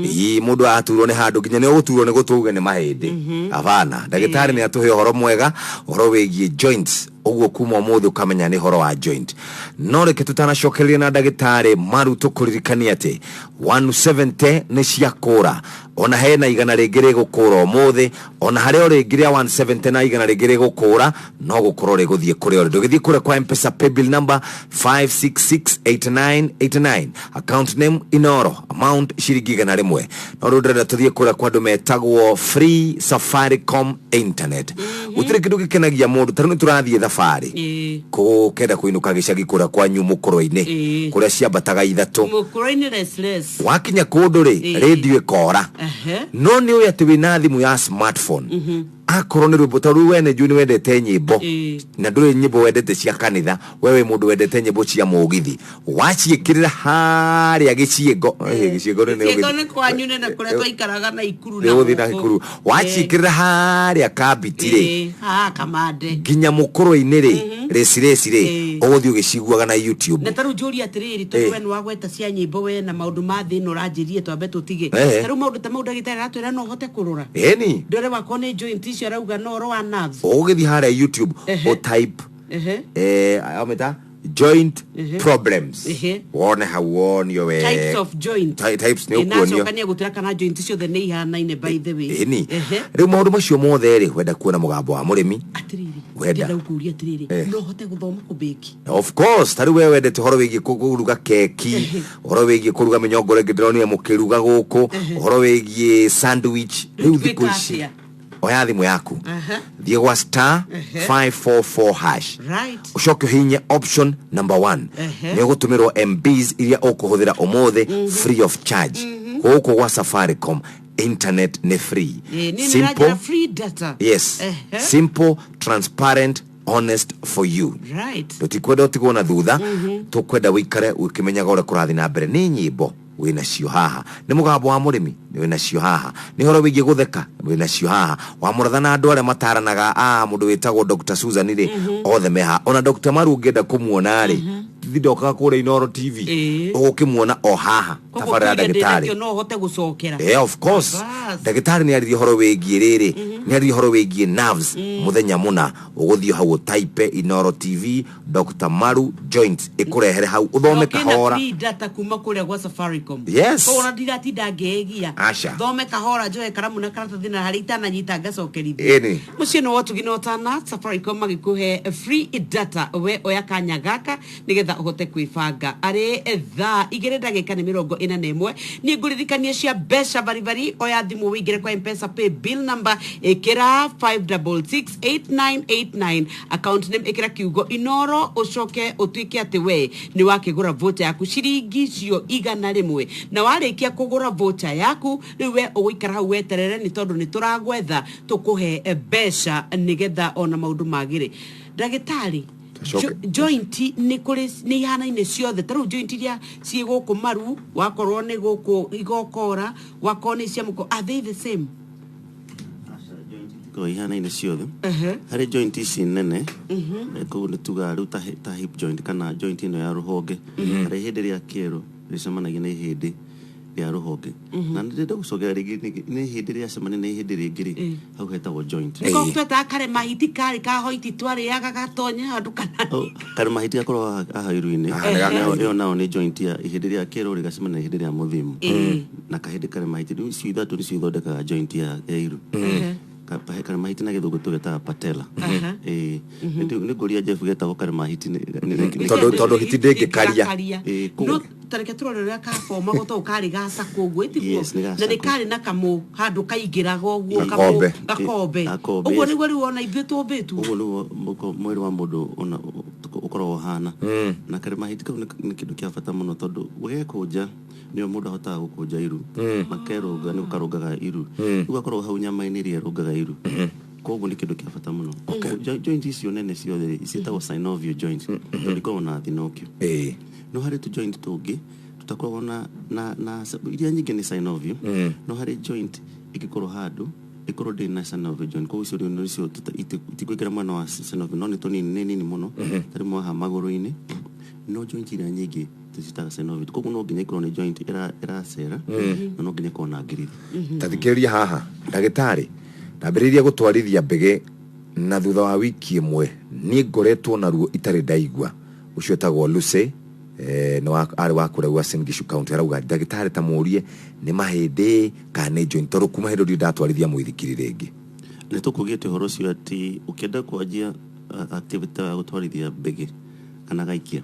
Ii, mũndũ araturwo nĩ handũ nginya nĩ ũgũturwo nĩ gũtũ uge nĩ mahĩndĩ. Abana, ndagĩtarĩ nĩ atũhe ũhoro mwega, ũhoro wĩgiĩ joints. Ũguo kuma ũmũthĩ ũkamenya nĩ ũhoro wa joint. No reke tũtanacokereria na ndagĩtarĩ Maru, tũkũririkania atĩ 170 nĩ ciakũra, ona hena igana rĩngĩ rĩgũkũra ũmũthĩ, ona harĩa o rĩngĩ rĩa 170 na igana rĩngĩ rĩgũkũra no gũkorwo rĩgũthiĩ kũrĩa ũrĩ. Ndũgĩthiĩ kũrĩa kwa M-Pesa paybill number 5668989, account name Inoro, amount ciringi 100. No rĩu ndĩrenda tũthiĩ kũrĩa kwa andũ metagwo free Safaricom internet. Gũtirĩ kĩndũ gĩkenagia mũndũ ta rĩu nĩ tũrathiĩ thabarĩ kũkenda kũinũka gĩcagi kũrĩa kwanyu mũkũrũ-inĩ, kũrĩa ciambataga ithatũ. Mũkũrũ-inĩ less less. Wakinya kũndũ rĩ, rĩndio ĩkora. No nĩ ũĩ atĩ wĩna thimũ ya smartphone, akorwo nĩ rwĩmbo, tondũ we nĩ njũĩ nĩ wendete nyĩmbo, na ndũrĩ nyĩmbo wendete cia kanitha, we wĩ mũndũ wendete nyĩmbo cia mũgithi, waciĩkĩrĩra harĩa gĩciĩngo. Gĩciĩngo nĩ Gĩciĩngo nĩ kwanyu nĩ na kũrĩa twaikaraga na ikuru nĩ ũgũthiĩ na ikuru, waciĩkĩrĩra harĩa kambiti rĩ, Haha kamande nginya mũkũrũ-inĩ rĩ, rĩci rĩci rĩ, ũgũthiĩ ũgĩciguaga na YouTube. Na tarĩu njũrie atĩrĩrĩ, tondũ we nĩ wagweta cia nyĩmbo, we na maũndũ ma thĩ ĩno ũranjĩrie twambe tũtige. Tarĩu maũndũ ta mau ndagĩtarĩ aratwĩra no ũhote kũrora Ĩni. ndore wakwa nĩ joint icio arauga no ũhoro wa nerves. Ũgũgĩthiĩ harĩa YouTube, ũtype amĩta Joint problems. Ehe. Wone hau wonio we Types of joint. Types nĩ ũkuonio. Nacoka nĩ egũtwĩra kana joint ciothe nĩ ihanaine, by the way. Ĩni. Ehe. Rĩu maũndũ macio mothe rĩ, wenda kuona mũgambo wa mũrĩmi. Atĩrĩrĩ, Wenda. ndĩrenda gũkũria atĩrĩrĩ, no hote gũthoma kũbĩki? Of course, tarĩu we wendete ũhoro wĩgiĩ kũruga keki, ũhoro wĩgiĩ kũruga mĩnyongoro ĩngĩ ndĩronire mũkĩruga gũkũ, ũhoro wĩgiĩ sandwich, rĩu thikũ Twĩka ici atĩa? Oya thimũ yaku, thiĩ gwa star 544 hash, ũcoke ũhihinye option number 1. Nĩ ũgũtũmĩrwo MBs iria ũkũhũthĩra ũmũthĩ free of charge. Gũkũ gwa Safaricom internet nĩ free. Nĩ Simple. nĩranjĩra free data. Yes. Simple, transparent, honest for you. Tũtikwenda ũtigwo na thutha, tũkwenda wĩikare ũkĩmenyaga ũrĩa kũrathiĩ na mbere. Nĩ nyĩmbo wĩnacio haha, nĩ mũgambo wa mũrĩmi wĩnacio haha, nĩ ũhoro wĩgiĩ gũtheka wĩnacio haha, wa mũratha na andũ arĩa mataranaga, a mũndũ wĩtagwo Dr. Susan rĩ, othe me haha. Ona Dr. Maru ũngĩenda kũmuona rĩ, thindokaga kũrĩa Inoro TV, ũgũkĩmuona o haha. Koguo Tabarĩra kĩũria ndĩ ndagĩtarĩ nakĩo no hote gũcokera. Yeah, of course. Bas. Ndagĩtarĩ nĩ aririe ũhoro wĩgiĩ rĩrĩ, nĩ aririe ũhoro wĩgiĩ nerves mũthenya mũna. Ũgũthiĩ hau ũtaipe Inoro TV Dr. Maru joint, ĩkũrehere hau ũthome Na ũkĩna kahora. free data kuma kũrĩa gwa Safaricom. Yes. Koguo ona ndiratinda ngĩĩgia. Aca. Thome kahora, njoe karamu na karatathi na harĩa itananyita ngacokerithia. Ĩni. Mũciĩ nĩ wotugi na ũtana, Safaricom magĩkũhe free data. We oya kanya gaka nĩgetha ũhote kwĩbanga. Arĩ thaa 2 ndagĩka nĩ 41, niĩ ngũririkania cia mbeca baribari. Oya thimũ wĩingĩre kwa Mpesa pay bill number, ĩkĩra 5668989, account name ĩkĩra kiugo Inoro, ũcoke ũtuĩke atĩ we nĩ wakĩgũra voucher yaku ciringi icio 100. Na warĩkia kũgũra voucher yaku, rĩu we ũgũikara hau weterere, nĩ tondũ nĩ tũragwetha tũkũhe mbeca nĩgetha ona maũndũ magĩre. Ndagĩtarĩ, joint nĩ kũrĩ nĩ ihanaine ciothe? Ta rĩu joint iria ciĩ gũkũ maru, wakorwo nĩ gũkũ igokora, wakorwo nĩ cia mũko, are they the same? Ikoragwo ihanaine ciothe. Harĩ joint ici nene, kũu nĩ tugaga rĩu ta hip joint kana joint ĩno ya rũhonge, harĩ hĩndĩ rĩa kĩero rĩcemanagia na ihĩndĩ rĩa rũhonge, na nĩ ndĩrenda gũcokera rĩngĩ, nĩ ihĩndĩ rĩacemania na ihĩndĩ rĩngĩ rĩ, hau hetagwo joint. Nĩko twetaga karema hiti, karĩ ka hoiti twarĩaga gatonya handũ kana? Oh, karema hiti gakoragwo haha iru-inĩ. Ah, nĩ gaka. Ĩyo nayo nĩ joint ya ihĩndĩ rĩa kĩero rĩgacemania na ihĩndĩ rĩa mũthimu na kahĩndĩ karema hiti. Rĩu icio ithatũ nĩcio ithondekaga joint ya iru. Karema hiti na gĩthũngũ tũgetaga patella. Ĩĩ. Nĩ ngũria Jeff getagwo karema hiti Tondũ hiti ndĩngĩkaria. Ĩĩ, No tareke tũrore ũrĩa kabomagwo, tondũ karĩ gacakũ ũguo, ĩtiguo? Yes, nĩ Na nĩ gacakũ. karĩ na kamũ handũ kaingĩraga ũguo. Gakombe. Gakombe. Gakombe, Ũguo yes. nĩguo rĩu ona ithuĩ tũmbĩtwo. Ũguo nĩguo mwĩrĩ wa mũndũ ũkoragwo ũhana. Na karema hiti kau nĩ kĩndũ kĩa bata mũno, tondũ gũgekũnja nĩyo mũndũ ahotaga gũkũnja iru, na kerũnga nĩ karũngaga iru. Rĩu gakoragwo hau nyama-inĩ ĩrĩa ĩrũngaga iru, koguo nĩ kĩndũ kĩa bata mũno. Joint icio nene ciothe rĩ, ciĩtagwo synovial joint, tondũ ikoragwo na thinokio. No harĩ tũ joint tũngĩ tũtakoragwo na iria nyingĩ nĩ synovial. No harĩ joint ĩngĩkorwo handũ ĩkorwo ndĩrĩ na synovial joint, koguo icio rĩu nĩcio itikwĩkĩra mwena wa synovial, no nĩ tũnini, nĩ nini mũno, ta rĩmwe haha magũrũ-inĩ. No joint iria nyingĩ tũcitaga synovial, koguo no nginya ikorwo nĩ joint ĩracera, na no nginya ĩkorwo na ngirithi. Ta thikĩrĩria haha ndagĩtarĩ, ndambĩrĩirie gũtwarithia mbĩgĩ na thutha wa wiki ĩmwe niĩ ngoretwo na ruo itarĩ ndaigua. Ũcio etagwo Lucy, nĩ arĩ wa kũrĩa Uasin Gishu County. Arauga ndagĩtarĩ ta mũrie nĩ mahĩndĩ kana nĩ joint, tondũ kuma hĩndĩ ĩyo ndatwarithia mũithikiri rĩngĩ. Nĩ tũkugĩte ũhoro ũcio atĩ ũkĩenda kwanjia activity ya gũtwarithia mbĩgĩ kana gaikia,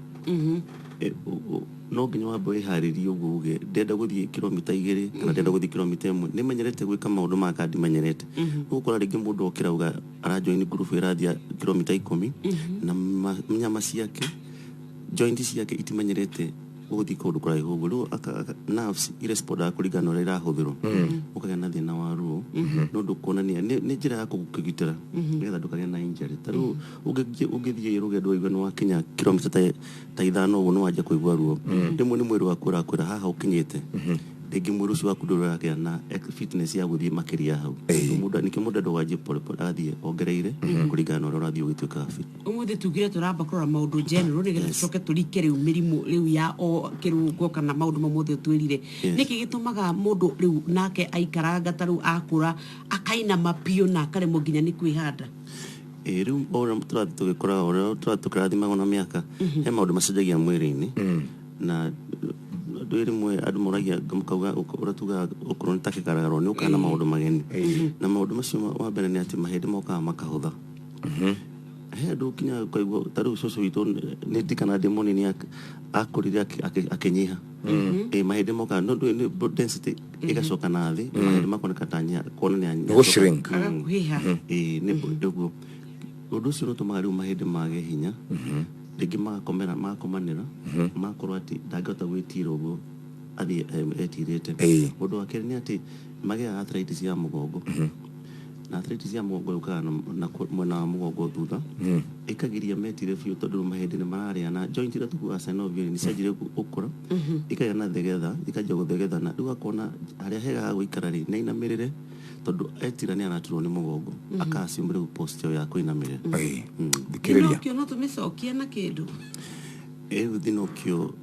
no nginya wambe wĩharĩrie ũguo, uge ndĩrenda gũthiĩ kilomita 2 kana ndĩrenda gũthiĩ kilomita 1, nĩ menyerete gwĩka maũndũ maya kana ndimenyerete. Ũgũkora rĩngĩ mũndũ okĩra auga arajoin group ĩrathiĩ kilomita 10, na nyama ciake, joint ciake itimenyerete gũthiĩ kũndũ kũraihu ũguo. Rĩu nerves irespondaga kũringana na ũrĩa irahũthĩrwo, ũkagĩa na thĩna wa ruo. No ndũkuonania nĩ njĩra ya kũgitĩra nĩgetha ndũkagĩe na injury. Ta rĩu ũngĩthiĩ rũgendo ũigue nĩ wakinya kilomita ta 5 ũguo, nĩ wanjia kũigua ruo, rĩmwe nĩ mwĩrĩ waku ũrakwĩra haha ũkinyĩte. Rĩngĩ mwĩrĩ ũcio waku ndũrĩ ũragĩa na fitness ya gũthiĩ makĩria hau. Nĩkĩo mũndũ andũ pole pole, agathiĩ ongereire kũringana na ũrĩa ũrathiĩ ũgĩtuĩkaga fit. Ũmũthĩ tugire tũramba kũrora maũndũ general nĩgetha tũcoke tũrike rĩu mĩrimũ rĩu ya o kĩrũngo kana maũndũ mau mothe ũtwĩrire. Nĩkĩ gĩtũmaga mũndũ rĩu nake aikaranga ta rĩu akũra akainama biũ na akaremwo nginya nĩ kwĩhanda? Ĩ, rĩu o ũrĩa tũrathiĩ tũgĩkũraga, o ũrĩa tũrathiĩ tũkĩrathimagwo na mĩaka, he maũndũ macenjagia mwĩrĩ-inĩ. Na ndũĩ rĩmwe andũ moragia makauga ũrĩa tugaga ũkũrũ nĩ ta kĩgaragaro, nĩ ũkaga na maũndũ mageni. Na maũndũ macio wa mbere nĩ atĩ mahĩndĩ mokaga makahũtha. He andũ nginya ũkaigua ta rĩu cũcũ witũ nĩ ndikana ndĩ mũnini akũrire akĩnyiha. Ĩ, mahĩndĩ mokaga no ndũĩ nĩ density ĩgacoka na thĩ, mahĩndĩ makoneka ta kuonania Nĩ gũ-shrink. Agakuhĩha. Ĩ, nĩ ũguo. Ũndũ ũcio nĩ ũtũmaga rĩu mahĩndĩ mage hinya, rĩngĩ magakomera, magakomanĩra, magakorwo atĩ ndangĩhota gwĩtira ũguo athiĩ etirĩte. Ũndũ wa kerĩ nĩ atĩ magĩaga arthritis ya mũgongo. Na arthritis ya mũgongo yũkaga na mwena wa mũgongo thutha, ĩkagiria metire biũ tondũ mahĩndĩ nĩ mararĩana. Joint iria tũkuaga synovial nĩ cianjirie gũkũra, ikagĩa na thegetha, ikanjia gũthegethana. Rĩu akona harĩa hega ha gũikara rĩ, nĩ ainamĩrĩre tondũ etira nĩ araturwo nĩ mũgongo, aka assume rĩu posture ya kũinamĩrĩra. Thikĩrĩria. Thinokio no tũmĩcokie na kĩndũ? Rĩu thinokio,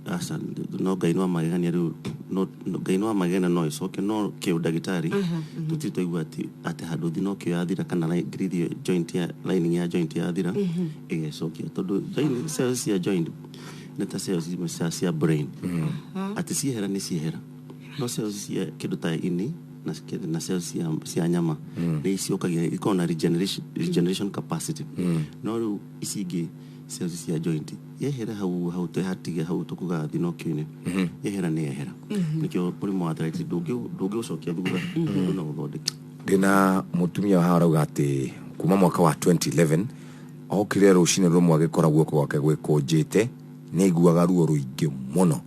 aca, no Ngai nĩ wa magegania rĩu, no Ngai nĩ wa magegania no ĩcoke, no kĩũndagĩtarĩ tũtirĩ twaigua atĩ handũ thinokio yathira kana ngirithio joint ya lining ya joint yathira ĩgecokia, tondũ joint, cells cia joint nĩ ta cells imwe cia brain, atĩ ciehera nĩ ciehera, no cells cia kĩndũ ta ini na cells cia nyama nĩ icokagia, ikoragwo na regeneration capacity. No rĩu ici ingĩ cells cia joint yehera hau hau twehatige hau tũkugaga thinokio-inĩ, yehera nĩ yehera. Nĩkĩo mũrimũ wa arthritis ndũngĩũcokia thutha, ũndũ no ũthondeke. Ndĩna mũtumia haha arauga atĩ kuma mwaka wa 2011 okire rũcinĩ rũmwe agĩkora guoko gwake gwĩkũnjĩte, nĩ aiguaga ruo rũingĩ mũno.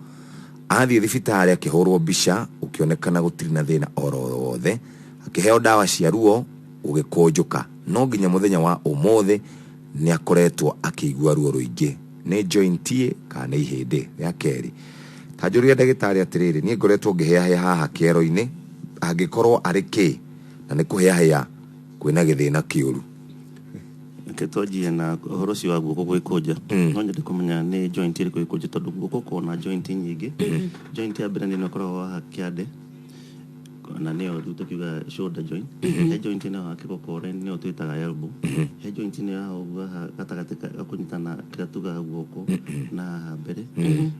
Athiĩ thibitarĩ akĩhũrwo mbica, gũkĩonekana gũtirĩ na thĩna oro wothe, akĩheo ndawa cia ruo gũgĩkũnjũka, no nginya mũthenya wa ũmũthĩ nĩ akoretwo akĩigua ruo rũingĩ. Nĩ joint ĩ kana nĩ ihĩndĩ? Rĩa kerĩ, ta njũria ndagĩtarĩ atĩrĩrĩ, niĩ ngoretwo ngĩhĩahĩa haha kĩero-inĩ, angĩkorwo arĩ kĩ na nĩ kũhĩahĩa kwĩna gĩthĩna kĩũru? Reke twanjie na ũhoro ũcio wa guoko gwĩkũnja. No nyende kũmenya nĩ joint ĩrĩkũ ĩkũnja, tondũ guoko gũkoragwo na joint nyingĩ. Joint ya mbere nĩ ĩno ĩkoragwo haha kĩande, na nĩyo rĩu tũkiuga shoulder joint. He joint ĩno ya kĩgokora, nĩyo twĩtaga elbow. He joint ĩno ya ũguo haha gatagatĩ ga kũnyitana kĩrĩa tugaga guoko na haha mbere.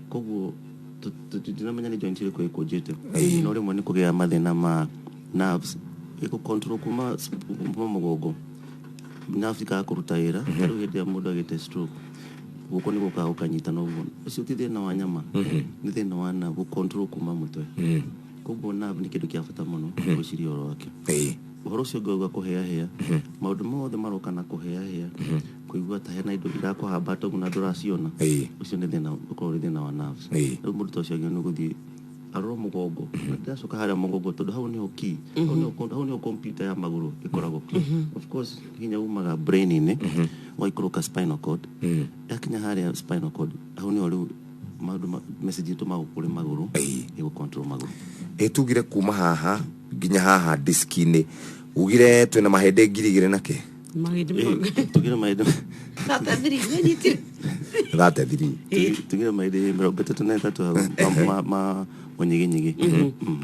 Koguo tũtinamenya nĩ joint ĩrĩkũ ĩkũnjĩte, no rĩmwe nĩ kũgĩa mathĩna ma nerves ĩgũ control kuma mũgongo, nerves ikaga kũruta wĩra. Ta rĩu hĩndĩ ĩrĩa mũndũ agĩte stroke, guoko nĩ gũkaga gũkanyitana ũguo. Ũcio ti thĩna wa nyama, nĩ thĩna wa nerve gũ control kuma mũtwe. Koguo nerve nĩ kĩndũ kĩa bata mũno gwĩciria ũhoro wake. Ũhoro ũcio ũngĩ wauga kũhĩahĩa, maũndũ mothe maroka na kũhĩahĩa, kũigua ta hena indo irakũhambata ũguo na ndũraciona, ũcio nĩ thĩna, ũkoragwo ũrĩ thĩna wa nerves. Rĩu mũndũ ta ũcio agĩrĩirwo nĩ gũthiĩ arorwo mũgongo. Na ndĩracoka harĩa mũgongo tondũ hau nĩho key, hau nĩho computer ya magũrũ ĩkoragwo. Of course hinya umaga brain-inĩ, ũgaikũrũka spinal cord, yakinya harĩa spinal cord, hau nĩho rĩu maũndũ message ĩtũmagwo kũrĩ magũrũ, ĩgũ control magũrũ. Ĩ tugire kuma haha nginya haha diski-inĩ, ugire twĩna mahĩndĩ ngiri igĩrĩ na kĩ? Mahĩndĩ Tugire mahĩndĩ 33 wĩnyitire. 33. Tugire mahĩndĩ 33 hau ma mũnyiginyigi.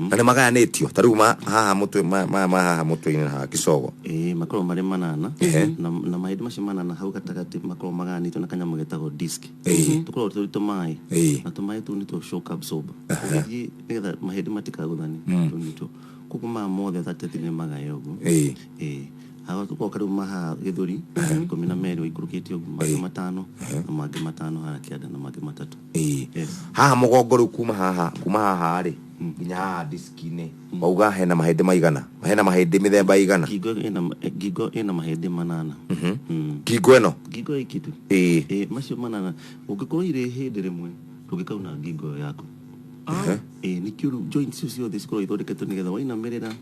Na nĩ magayanĩtio ta rĩu haha mũtwe, maya ma haha mũtwe-inĩ na haha kĩcogo. Ĩĩ, makoragwo marĩ manana. Na mahĩndĩ macio manana hau gatagatĩ makoragwo magayanĩtio na kanyamũ getagwo disc. Tũkoragwo tũrĩ tũmaĩ, na tũmaĩ tũu nĩtuo shock absorber, ũgĩthiĩ nĩgetha mahĩndĩ matikagũthane. Tũu nĩtuo koguo maya mothe 33 nĩ magae ũguo. Ĩĩ, haha tũgoka rĩu mahaha gĩthũri 12 ũikũrũkĩte ũguo, mangĩ 5 na mangĩ 5 haha kĩanda na mangĩ 3. Yes. Haha mũgongo rĩu kuma haha rĩ nginya haha diski-inĩ, wauga hena mahĩndĩ maigana? Hena mahĩndĩ mĩthemba ĩigana? Ngingo ĩna mahĩndĩ 8. Ngingo ĩno? Ngingo ĩki tu. Ĩĩ, macio 8 ũngĩkorwo irĩ hĩndĩ rĩmwe ndũngĩkauna ngingo ĩyo yaku. Ĩĩ, nĩkĩo rĩu joints icio ciothe cikoragwo ithondeketwo nĩgetha wainamĩrĩra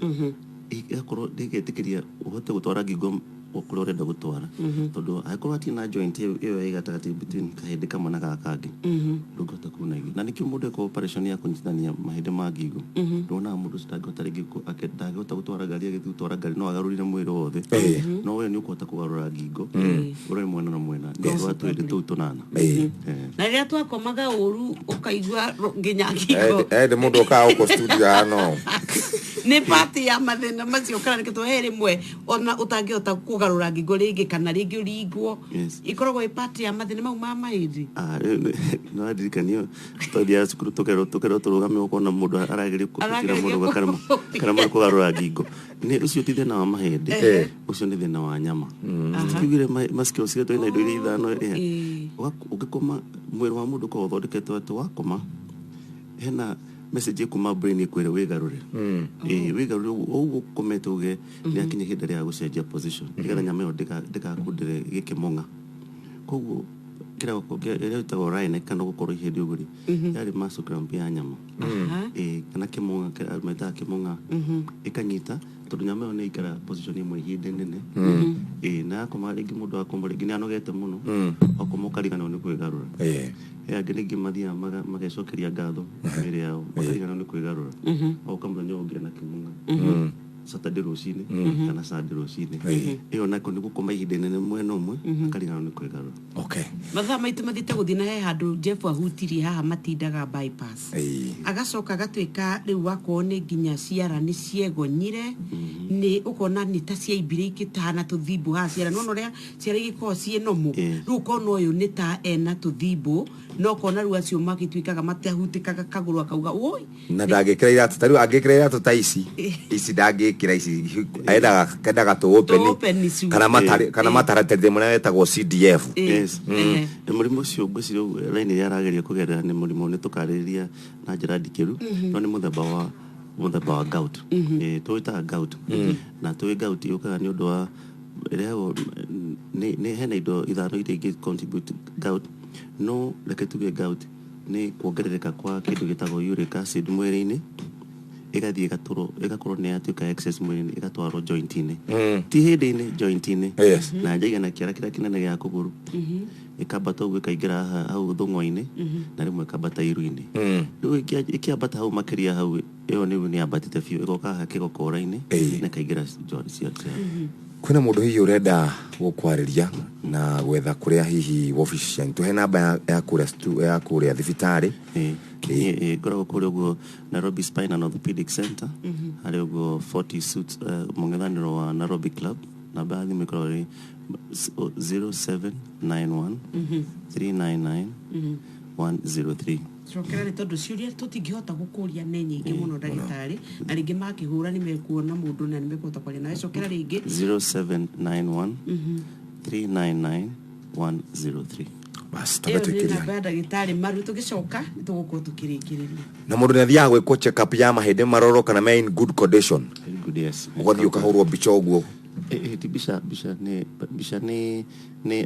ĩgakorwo ndĩgetĩkĩria ũhote gũtwara ngingo kũrĩa ũrenda gũtwara, tondũ angĩkorwo hatirĩ na joint ĩyo ĩ gatagatĩ between kahĩndĩ kamwe na gaka kangĩ, ndũngĩhota kuna ngingo. Na nĩkĩo mũndũ eka operation ya kũnyitithania mahĩndĩ ma ngingo, ndonaga mũndũ ũcio ndangĩhota rĩngĩ ndangĩhota gũtwara ngari, agĩthiĩ gũtwara ngari no agarũrire mwĩrĩ wothe, no we nĩ ũkũhota kũgarũra ngingo ũrore mwena na mwena nĩ ũndũ wa tũhĩndĩ tũu tũnana. Na rĩrĩa twakomaga ũru ũkaigua nginya ngingo. Ende mũndũ okaga gũkũ studio haha no. Nĩ part ya mathĩna macio kana nĩkĩ tondũ he rĩmwe ona ũtangĩhota kũgarũra ngingo rĩngĩ kana rĩngĩ ũringwo. Yes. Ĩkoragwo ĩ part ya mathĩna mau ma mahĩndĩ. Ah, rĩu nĩwandirikanio twathiaga cukuru tũkerwo tũkerwo tũrũgame ũkona mũndũ arageria kũbutĩra Arageria mũndũ gakaremwo karemwo nĩ kũgarũra ngingo. Nĩ ũcio ti thĩna wa mahĩndĩ, Ehe. ũcio nĩ thĩna wa nyama. Tũkiugire masikio ciothe twĩna indo iria ithano ĩ. Ũngĩkoma mwĩrĩ wa mũndũ ũkoragwo ũthondeketwo atĩ wakoma hena message ĩkuma brain ĩkwĩre wĩgarũre. Ĩĩ, wĩgarũre ũguo ũguo ũkomete uge nĩ akinya ihinda rĩa gũcenjia position nĩgetha nyama ĩyo ndĩgakundĩre gĩkĩmong'a. Koguo kĩrĩa ĩrĩa ĩtagwo wryness kana gũkorwo ihĩndĩ ũguo rĩ, yarĩ muscle cramp ya nyama. Ĩĩ, kana kĩmong'a kĩrĩa metaga kĩmong'a ĩkanyita tondũ nyama ĩyo nĩ ĩikara position ĩmwe ihinda inene. Ĩĩ, na yakoma rĩngĩ mũndũ akoma rĩngĩ nĩ anogete mũno, akoma ũkariganĩrwo nĩ kwĩgarũra. He angĩ rĩngĩ mathiaga magecokeria ngatho mĩĩrĩ yao makariganĩrwo nĩ kwĩgarũra. Oka mũthenya ũyũ ũngĩ ena kĩmong'a. Saturday rũcinĩ kana Sunday rũcinĩ. Ĩyo nako nĩ gũkoma ihinda inene mwena ũmwe akariganĩrwo nĩ kwĩgarũra. Okay. Mathaa maitũ mathiĩte gũthiĩ na he handũ Jeff ahutirie haha matindaga bypass. Agacoka agatuĩka rĩu wakorwo nĩ nginya ciara nĩ ciegonyire, nĩ ũkona nĩ ta ciaimbire ikĩtahana tũthimbu haha ciara. Nĩwona ũrĩa ciara igĩkoragwo ciĩ normal. Rĩu ũkona ũyũ nĩ ta ena tũthimbu, no ũkona rĩu acio magĩtuĩkaga matahutĩkaga kagũrũ akauga woi. Na ndangĩkĩra iratũ ta rĩu angĩkĩra iratũ ta ici ici ndangĩkĩra ici endaga endaga tũ open Tũ open ici. kana matare kana mataraterithia marĩa metagwo CDF. Yes. Nĩ mũrimũ ũcio ngwĩciria ũguo, line ĩrĩa arageria kũgerera nĩ mũrimũ nĩ tũkarĩrĩria na njĩra ndikĩru, no nĩ mũthemba wa gout. Ĩĩ, tũwĩtaga gout. Na tũĩ gout yũkaga nĩ ũndũ wa ĩrehagwo nĩ hena indo ithano iria ingĩ contribute gout, no reke tuge gout nĩ kuongerereka kwa kĩndũ gĩtagwo uric acid mwĩrĩ-inĩ, ĩgathiĩ ĩgatũrwo ĩgakorwo nĩ yatuĩka excess mwĩrĩ-inĩ ĩgatwarwo joint-inĩ, ti hĩndĩ-inĩ, joint-inĩ. Na njaiga na kĩara kĩrĩa kĩnene gĩa kũgũrũ, ĩkambata ũguo ĩkaingĩra haha hau thũng'wa-inĩ na rĩmwe ĩkambata iru-inĩ. Rĩu ĩkĩambata hau makĩria hau ĩyo nĩ nĩ yambatĩte biũ ĩgoka haha kĩgokora-inĩ na ĩkaingĩra cia Kwĩna mũndũ hihi ũrenda gũkwarĩria na gwetha kũrĩa hihi wobici cianyu, tũhe namba ya kũrĩa ya kũrĩa thibitarĩ. Ĩĩ, ngoragwo kũrĩa ũguo Nairobi Spine and Orthopedic Center, harĩa ũguo 40 Suits, mũng'ethanĩro wa Nairobi Club. Namba ya thimũ ĩkoragwo ĩrĩ 0791 399 103. Cokera nĩ tondũ ciũria tũtingĩhota gũkũria nĩ nyingĩ mũno ndagĩtarĩ, na rĩngĩ makĩhũra nĩ mekuona mũndũ na nĩ mekũhota kwaria nawe. Cokera rĩngĩ. 0791 399 103. Bas. Ĩyo nĩ namba ya ndagĩtarĩ Maru. Tũgĩcoka nĩ tũgũkorwo tũkĩrĩkĩrĩria. Na mũndũ nĩ athiaga gwĩkwo check up ya mahĩndĩ marorwo kana me in good condition? Very good, yes. Ũgathiĩ ũkahũrwo mbica ũguo? Ti mbica, mbica nĩ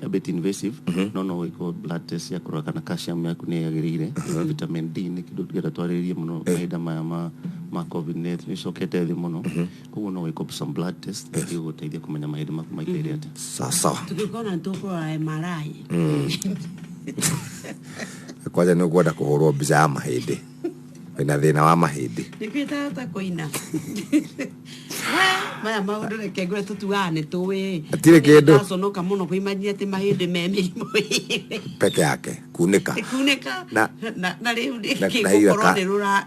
a bit invasive, no wĩkwo blood test ya kũrora kana calcium yaku nĩ yagĩrĩire, vitamin D nĩ kĩndũ tũngĩenda twarĩrĩrie mũno mahinda maya ma COVID nĩ ĩcokete thĩ mũno. Koguo no wĩkwo some blood test igũgũteithia kũmenya mahĩndĩ maku maikaire atĩa. Sawa sawa. Tũgĩkorwo na tũkũrora MRI. Kwanja nĩ ũkwenda kũhũrwo mbica ya mahĩndĩ wĩna thĩna wa mahĩndĩ. Nĩkĩo itahota kũina. We, maya maũndũ reke ngwĩre tũtugaga nĩ tũĩ. Hatirĩ kĩndũ. Ndaconoka mũno kũimanyia atĩ mahĩndĩ me mĩrimũ peke yake kunĩka. Kunĩka. Na rĩu na hiyo gũkorwo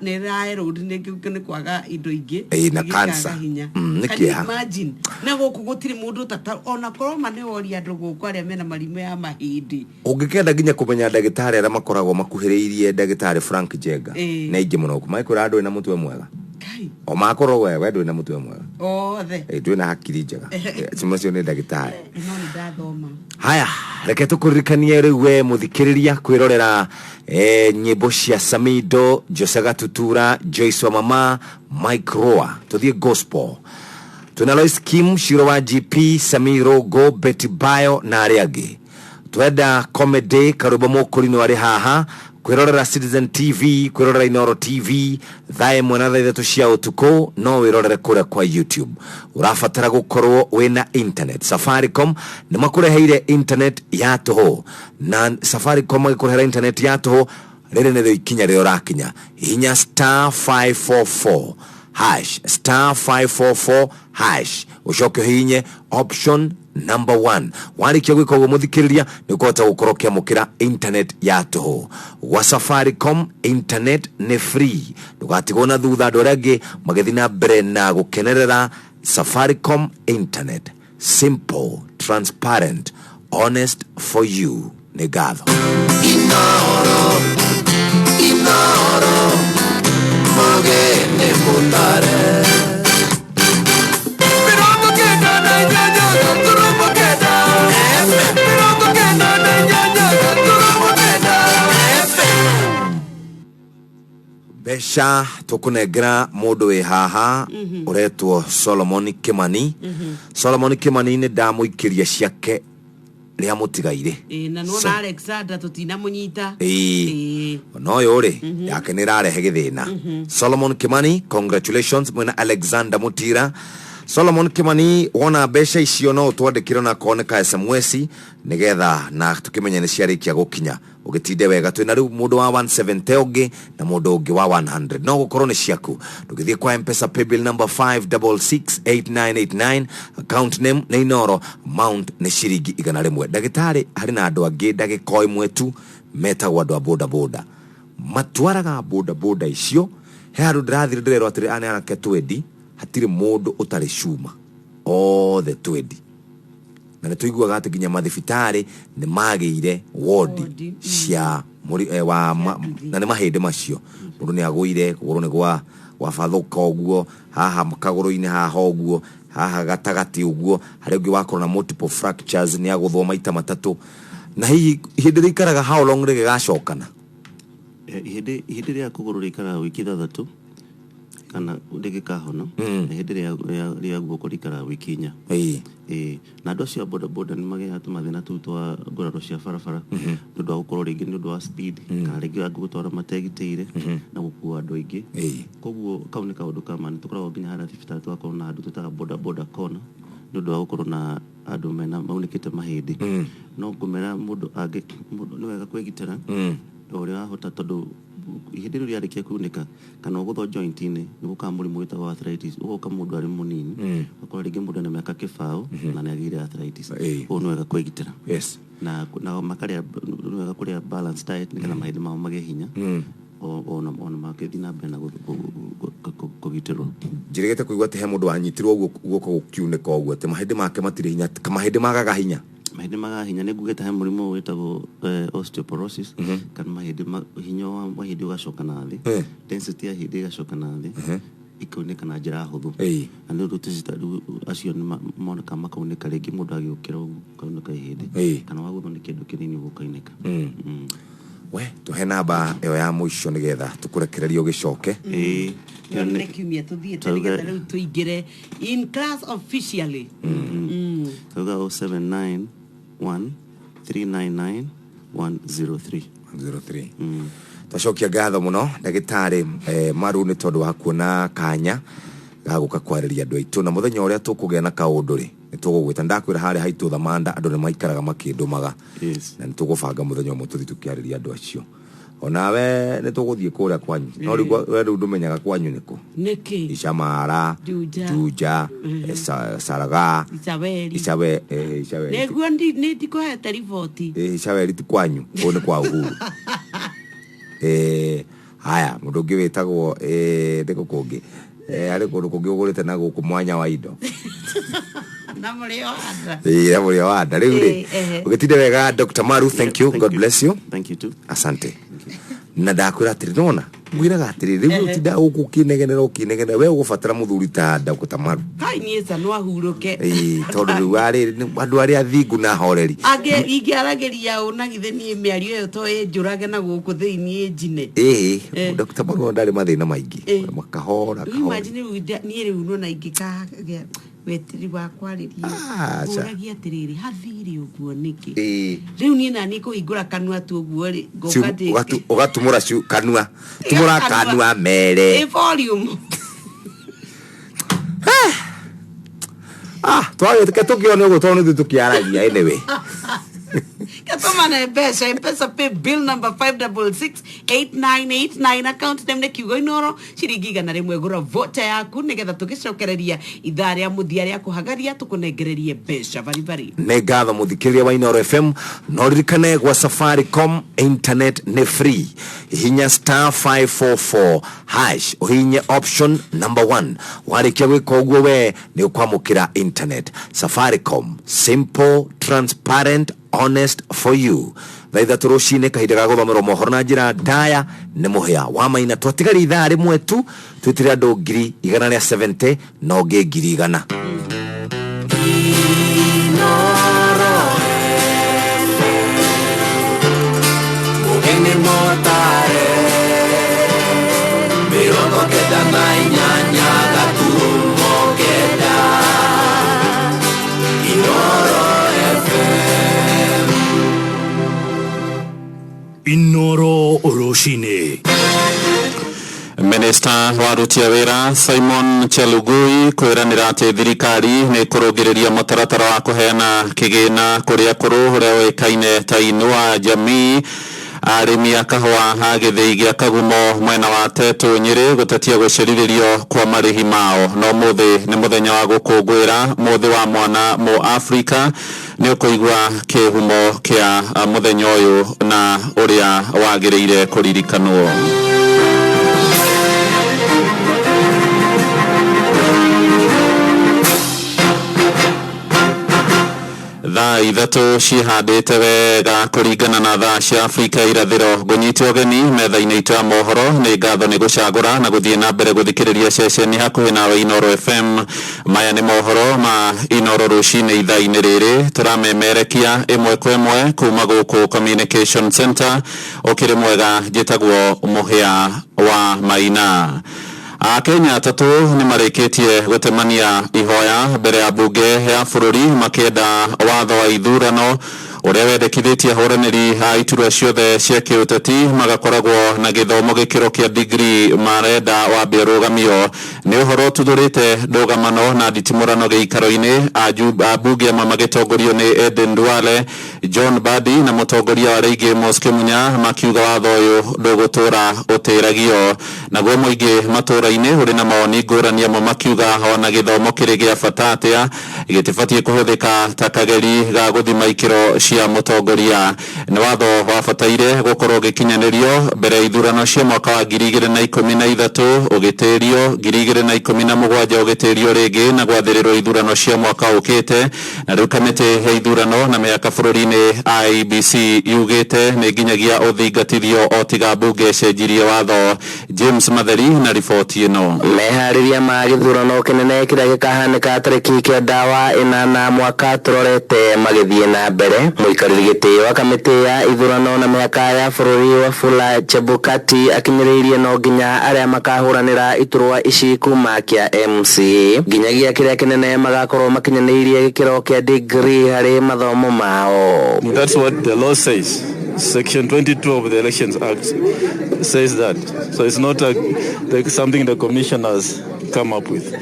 nĩ rĩraerode nĩ kwaga indo ingĩ. Ĩĩ, na Gĩkaga cancer. hinya. Nĩ Can you kĩeha. imagine? Na gũkũ gũtirĩ mũndũ tata ona korwo ma nĩ woria andũ gũkũ arĩa mena marimũ ya mahĩndĩ. Ũngĩkenda nginya kũmenya ndagĩtarĩ arĩa makoragwo makuhĩrĩirie ndagĩtarĩ Frank Njenga, nĩ aingĩ mũno makwĩra ndũrĩ na mũtwe mwega, o makorwo we ndũrĩ na mũtwe mwega. Othe. Ĩ, ndũrĩ na hakiri njega. Acio macio nĩ ndagĩtarĩ. No nĩ ndathoma. Haya, reke tũkũririkanie rĩu we mũthikĩrĩria kwĩrorera nyĩmbo cia Samido, Jose Gatutura, Joyce wa Mama, Mike Roa. Tũthiĩ gospel, twĩna Lois Kim, Shiro wa GP, Sami Rogo, Betty Bayo na arĩa angĩ. Twenda comedy, Karwĩmbo Mũkũrinũ arĩ haha. Kwĩrorera Citizen TV, kwĩrorera Inoro TV thaa 1 na thaa 3 cia ũtukũ, no wĩrorere kũrĩa kwa YouTube. Ũrabatara gũkorwo wĩna internet. Safaricom nĩ makũreheire internet ya tũhũ, na Safaricom magĩkũrehera internet ya tũhũ, rĩrĩ nĩrĩo ikinya rĩrĩa ũrakinya. Hihinya *544#, *544#, ũcoke ũhihinye option. number 1. Warĩkia gwĩka ũguo mũthikĩrĩria, nĩ ũkũhota gũkorwo ũkĩamũkĩra internet ya tũhũ gwa Safaricom. Internet nĩ free, ndũgatigwo na thutha andũ arĩa angĩ magĩthiĩ na mbere na gũkenerera Safaricom internet. Simple, transparent, honest for you. Nĩ ngatho. Inoro, Inoro, Mũgĩ nĩ mũtare. 98 gaturumo 9 FM. 98.9 FM. Mbeca tũkũnengera mũndũ wĩ haha ũretwo Solomon Kimani. Solomon Kimani nĩ ndamũikĩria ciake rĩa mũtigairĩ. Ĩĩ, na nĩwona Alexander tũtinamũnyita. Ĩĩ. Ona ũyũ rĩ, yake nĩ ĩrarehe gĩthĩna. Solomon Kimani, congratulations mwena Alexander Mutira. Solomon Kimani, wona mbeca icio no ũtwandĩkĩre na korwo nĩ ka SMS nĩgetha na tũkĩmenye nĩ ciarĩkia gũkinya. Ũgĩtinde wega. Twĩna rĩu mũndũ wa 170 ũngĩ na mũndũ ũngĩ wa 100, no gũkorwo nĩ ciaku. Ndũgĩthiĩ kwa Mpesa paybill number 5668989, account name nĩ Inoro, amount nĩ ciringi 100. Ndagĩtarĩ, harĩ na andũ angĩ ndagĩka o ĩmwe tu metagwo andũ a boda boda, matwaraga boda boda icio. He handũ ndĩrathire ndĩrerwo atĩrĩ, aya nĩ anake twendi, hatirĩ mũndũ ũtarĩ cuma, othe twendi. Na nĩ tũiguaga atĩ nginya mathibitarĩ nĩ magĩire wodi cia wa na nĩ mahĩndĩ macio. Mũndũ nĩ agũire, kũgũrũ nĩ gwa gwabathũka ũguo, haha kagũrũ-inĩ, haha ũguo, haha gatagatĩ ũguo, harĩ ũngĩ wakorwo na multiple fractures, nĩ agũthwo maita matatũ. Na hihi ihĩndĩ rĩikaraga how long rĩgĩgacokana? Ihĩndĩ rĩa kũgũrũ rĩikaraga wiki 6 kana rĩgĩkahona. Na ihĩndĩ rĩa guoko rĩikaraga wiki 4. Ĩĩ. Na andũ acio a boda boda nĩ magĩaga tũmathĩna tũu twa nguraro cia barabara nĩ ũndũ wa gũkorwo rĩngĩ nĩ ũndũ wa speed, kana rĩngĩ angĩ gũtwara mategitĩire na gũkua andũ aingĩ. Koguo kau nĩ kaũndũ kama nĩ tũkoragwo nginya harĩa thibitarĩ tũgakorwo na handũ twĩtaga boda boda corner nĩ ũndũ wa gũkorwo na andũ mena maunĩkĩte mahĩndĩ. No ngũmera mũndũ angĩ mũndũ nĩ wega kwĩgitĩra o ũrĩa wahota, tondũ ihĩndĩ rĩu rĩarĩkia kunĩka kana ũgũthwo joint-inĩ, nĩ gũkaga mũrimũ wĩtagwo arthritis, ũgoka mũndũ arĩ mũnini. Ũgakora rĩngĩ mũndũ ena mĩaka 20 na nĩ agĩire arthritis. Ũguo nĩ wega kwĩgitĩra na makarĩa, nĩ wega kũrĩa balanced diet nĩgetha mahĩndĩ mao magĩe hinya ona magĩthiĩ na mbere na kũgitĩrwo. Njĩrĩgĩte kũigua atĩ he mũndũ wanyitirwo ũguo guoko gũkiunĩka ũguo, atĩ mahĩndĩ make matirĩ hinya, mahĩndĩ magaga hinya. Mahĩndĩ magaga hinya. Nĩ ngugĩte he mũrimũ wĩtagwo osteoporosis, kana mahĩndĩ hinya wa mahĩndĩ ũgacoka na thĩ, density ya hĩndĩ ĩgacoka na thĩ, ikaunĩka na njĩra hũthũ. Na nĩ ũndũ tũcita rĩu acio nĩ moneka makaunĩka rĩngĩ mũndũ agĩũkĩra ũguo ũkaunĩka ihĩndĩ, kana wagũthwo nĩ kĩndũ kĩnini ũguo ũkaunĩka. We tũhe namba ĩyo ya mũico nĩgetha tũkũrekererie ũgĩcoke. Ĩĩ. Ĩyo nĩ kiumia tũthiĩte nĩgetha rĩu tũingĩre in class officially. Tauga 079 1 399 103. 103. Twacokia ngatho mũno ndagĩtarĩ Maru nĩ tondũ wa kuona kanya ga gũka kwarĩria andũ aitũ, na mũthenya ũrĩa tũkũgĩa na kaũndũ rĩ, nĩ tũgũgwĩta. Ndakwĩra harĩa haitũ Thamanda andũ nĩ maikaraga makĩndũmaga. Na nĩ tũgũbanga mũthenya ũmwe tũthiĩ tũkĩarĩria andũ acio. Onawe nĩ tũgũthiĩ kũrĩa kwanyu, no rĩu we rĩu ndũmenyaga kwanyu nĩkũ. Nĩkĩ? Icamara. Juja. Juja, Saraga. Icaweri. Icaweri. Nĩguo nĩ ndikũhete riboti. Icaweri ti kwanyu, kũu nĩ kwa Uhuru. Haya, mũndũ ũngĩ wĩtagwo nĩkũ kũngĩ? Harĩ kũndũ kũngĩ ũgũrĩte na gũkũ mwanya wa indo. Na mũrĩo wa nda. Ĩĩ, na mũrĩo wa nda. Rĩu rĩ, ũgĩtinde wega Dr. Maru, thank you. God bless you. Thank you too. Asante. Na ndakwĩra atĩrĩ, nona ngwĩraga atĩrĩ, rĩu ũtinda gũkũ ũkĩnegenera ũkĩnegenera, we ũgũbatara mũthuri ta Dr. Maru. Kai niĩ ca no ahurũke. Ĩĩ, tondũ rĩu arĩ andũ arĩa athingu na ahoreri. Angĩ ingĩaragĩria ũ na githĩ niĩ mĩario ĩyo to ĩnjũrage na gũkũ thĩinĩ ĩnjine. Ĩĩ, Dr. Maru ndarĩ mathĩna maingĩ. Makahora Rĩu kahora. imagine rĩu niĩ rĩu nona ingĩkagĩa wetiri wa kwarĩria. Aca. Ngũragia atĩrĩrĩ, hathire ũguo nĩkĩ? Ĩĩ. Rĩu niĩ naniĩ kũhingũra kanua tu ũguo rĩ, ngoka ndĩ Ũgatumũra kanua, tumũra Kanua. kanua mere. Ĩ volume. Twagĩte tũkĩone ũguo tondũ nĩ ithuĩ tũkĩaragia anyway. Gatũmane mbeca Mpesa pay bill number 5668989, account name nĩ kiugo Inoro, ciringi 100. Gũra voucher yaku nĩgetha tũgĩcokereria ithaa rĩa mũthia rĩa kũhagaria tũkũnengererie mbeca baribari. Nĩ ngatho mũthikĩrĩria wa Inoro FM. No ririkane gwa Safaricom internet nĩ free. Hihinya *544# ũhihinye option number 1. Warĩkia gwĩka ũguo, we nĩ ũkwamũkĩra internet. Safaricom, simple, transparent, honest for you. Thaa 3 rũcinĩ, kahinda ga gũthomerwo mohoro na njĩra ndaya nĩ Mũhĩa wa Maina. Twatigaria ithaa rĩmwe tu twĩtĩre andũ 170,000 na ũngĩ 100,000. Inoro Mũgeni motare 98.9 Inoro FM. Inoro Rũcinĩ. Minista wa aruti a wĩra Simon Chelugui kwĩranĩra atĩ thirikari nĩ kũrũngĩrĩria mũtaratara wa kũheana kĩgĩna kũrĩ akũrũ ũrĩa ũĩkaine ta Inua Jamii. Arĩmi a kahũa a gĩthĩi gĩa Kagumo mwena wa Tetu Nyĩrĩ gũtetia gũcerithĩrio kwa marĩhi mao. No mũthĩ nĩ mũthenya wa gũkũngũĩra mũthĩ wa mwana mũ Afrika. Nĩ ũkũigua kĩhumo kĩa mũthenya ũyũ na ũrĩa wagĩrĩire kũririkanwo. Thaa 3 cihandĩte wega kũringana na thaa cia Afrika irathĩro. Ngũnyite ũgeni metha-inĩ itũ ya mohoro. Nĩ ngatho nĩ gũcagũra na gũthiĩ na mbere gũthikĩrĩria ceceni hakuhĩ nawe Inoro FM. Maya nĩ mohoro ma Inoro rũcinĩ. Ithaa-inĩ rĩrĩ tũramemerekia ĩmwe kwa ĩmwe kuma gũkũ Communication Center. Ũkĩrĩ mwega, njĩtagwo Mũhĩa wa Maina. Akenya atatũ nĩ marĩkĩtie gũtemania ihoya mbere ya mbunge ya bũrũri makĩenda watho wa ithurano ũrĩa wendekithĩtie ahũranĩri a iturwa ciothe cia kĩũteti magakoragwo na gĩthomo gĩkĩro kĩa degree marenda wambe ũrũgamio. Nĩ ũhoro ũtuthũrĩte ndũgamano na nditimũrano gĩikaro-inĩ, ambunge amwe magĩtongorio nĩ Eden Duale, John Mbadi na mũtongoria wa arĩa Amos Kĩmunya makiuga watho ũyũ ndũgũtũra ũtĩragio. Naguo mũingĩ matũra-inĩ ũrĩ na mawoni ngũrani, amwe makiuga ona gĩthomo kĩrĩ gĩa bata atĩa gĩtibatiĩ kũhũthĩka ta kageri ga gũthima ikĩro cia mũtongoria. Nĩ watho wabataire gũkorwo ũgĩkinyanĩrio mbere ya ithurano cia mwaka wa 2013, ũgĩtĩrio 2017, ũgĩtĩrio rĩngĩ na gwathĩrĩrwo ithurano cia mwaka ũkĩte. Na rĩu kamĩtĩ ya ithurano na mĩhaka bũrũri-inĩ IEBC yugĩte nĩ nginyagia ũthingatithio o tiga mbunge ĩcenjirie watho. James Matheri na riboti ĩno. Meharĩria ma gĩthurano kĩnene kĩrĩa gĩkahanĩka tarĩki 9 wa 8 mwaka tũrorete magĩthiĩ na mbere. Mũikarĩri gĩtĩ wa kamĩtĩ ya ithurano na mĩhaka ya bũrũri Wafula Chebukati akinyĩrĩirie no nginya arĩa makahũranĩra iturwa ici kuma kĩa MCA nginyagia kĩrĩa kĩnene magakorwo makinyanĩirie gĩkĩro kĩa degree harĩ mathomo mao. That's what the law says. Section 22 of the Elections Act says that. So it's not something the commission has come up with.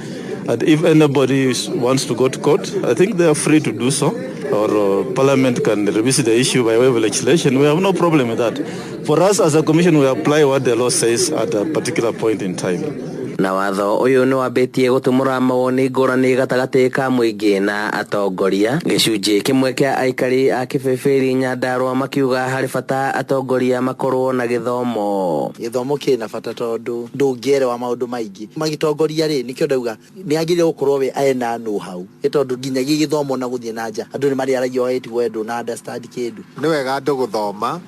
And if anybody wants to go to court, I think they are free to do so, or Parliament can revisit the issue by way of legislation. We have no problem with that. For us as a commission, we apply what the law says at a particular point in time. Na watho ũyũ nĩ wambĩtie gũtumũra mawoni ngũrani gatagatĩ ka mũingĩ na atongoria. Gĩcunjĩ kĩmwe kĩa aikari a Kĩbĩbĩri Nyandarũa makiuga harĩ bata atongoria makorwo na gĩthomo. Gĩthomo kĩna bata tondũ ndũngĩerewa maũndũ maingĩ magĩtongoria rĩ, nĩkĩo ndauga nĩ agĩrĩire gũkorwo we ena know how, nĩ tondũ nginyagia gĩthomo na gũthiĩ na nja andũ nĩ marĩaragia o we ndũna understand kĩndũ. Nĩ wega andũ gũthoma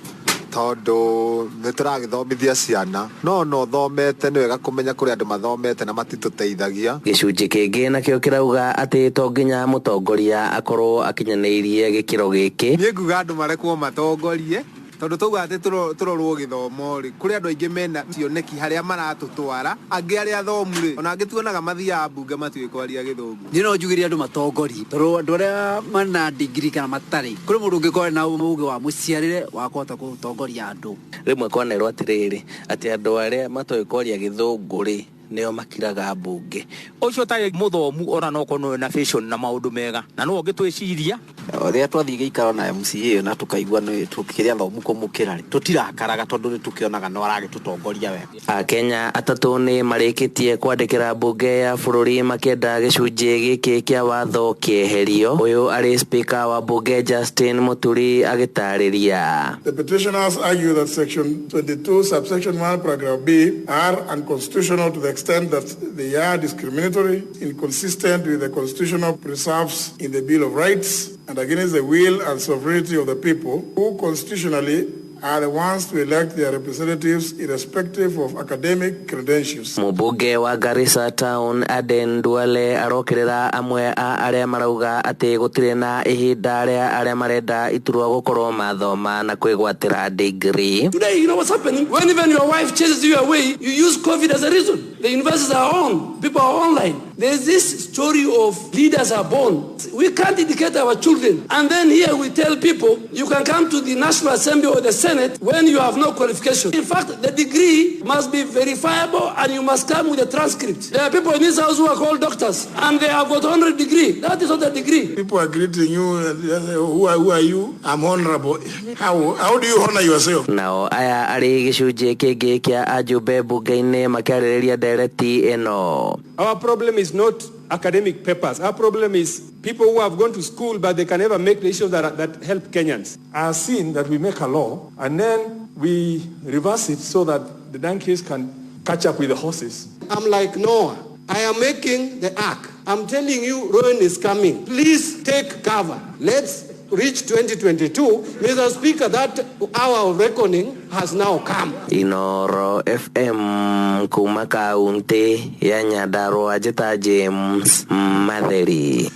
tondũ nĩ tũragĩthomithia ciana, no no thomete nĩ wega kũmenya kũrĩ andũ mathomete na matitũteithagia. Gĩcunjĩ kĩngĩ nakĩo kĩrauga atĩ to nginya mũtongoria akorwo akinyanĩirie gĩkĩro gĩkĩ. Niĩ nguga andũ marekwo matongorie tondũ tauga atĩ tũrorwo gĩthomo rĩ, kũrĩ andũ aingĩ mena cioneki harĩa maratũtwara. Angĩ arĩa athomu rĩ, ona angĩ tuonaga mathiaga mbunge matiũĩ kwaria Gĩthũngũ. Niĩ no njugĩre andũ matongorie tondũ andũ arĩa mena degree kana matarĩ, kũrĩ mũndũ ũngĩkorwo na ũgĩ wa mũciarĩre wa kũhota gũtongoria andũ. Rĩmwe kwanerwo atĩrĩrĩ, atĩ andũ arĩa matoĩ kwaria Gĩthũngũ rĩ, nĩo makiraga mbunge. Ũcio ũtarĩ mũthomu ona no korwo na vision na maũndũ mega na no ũngĩtwĩciria. Rĩrĩa twathiĩ gĩikaro na MCA na tũkaigua nĩ tũkĩrĩ athomu kũmũkĩra rĩ, tũtirakaraga tondũ nĩ tũkĩonaga no aragĩtũtongoria wega. Akenya atatũ nĩ marĩkĩtie kwandĩkĩra mbunge ya bũrũri makĩenda gĩcunjĩ gĩkĩ kĩa watho kĩeherio. Ũyũ arĩ spika wa mbunge Justin Muturi agĩtarĩria. The petitioners argue that Section 22, subsection 1, paragraph B are unconstitutional to the extent that they are discriminatory, inconsistent with the constitutional preserves in the Bill of Rights, and against the will and sovereignty of the people, who constitutionally are the ones to elect their representatives irrespective of academic credentials. Mũmbunge wa Garissa Town Aden Duale arokĩrĩra amwe a arĩa marauga atĩ gũtirĩ na ihinda rĩa arĩa marenda iturwa gũkorwo mathoma na kwĩgwatĩra degree. Today, you know what's happening? When even your wife chases you away, you use COVID as a reason. The universities are on, people are online. There's this story of leaders are born. We can't educate our children. And then here we tell people, you can come to the National Assembly or the Senate when you have no qualification. In fact, the degree must be verifiable and you must come with a transcript. There are people in this house who are called doctors and they have got 100 degree. That is not a degree. People are greeting you and they say, who are you? I'm honorable. How do you honor yourself? Nao aya arĩ gĩcunjĩ kĩngĩ kĩa ajumbe mbunge-inĩ makĩarĩrĩria ndereti ĩno. Our problem is not academic papers. Our problem is people who have gone to school but they can never make decisions that help Kenyans. I've seen that we make a law and then we reverse it so that the donkeys can catch up with the horses. I'm like Noah. I am making the ark. I'm telling you, ruin is coming. Please take cover. Let's reach 2022. Mr. Speaker, that hour of reckoning has now come. Inoro FM kuma kaunti ya Nyandarua njĩta James Matheri.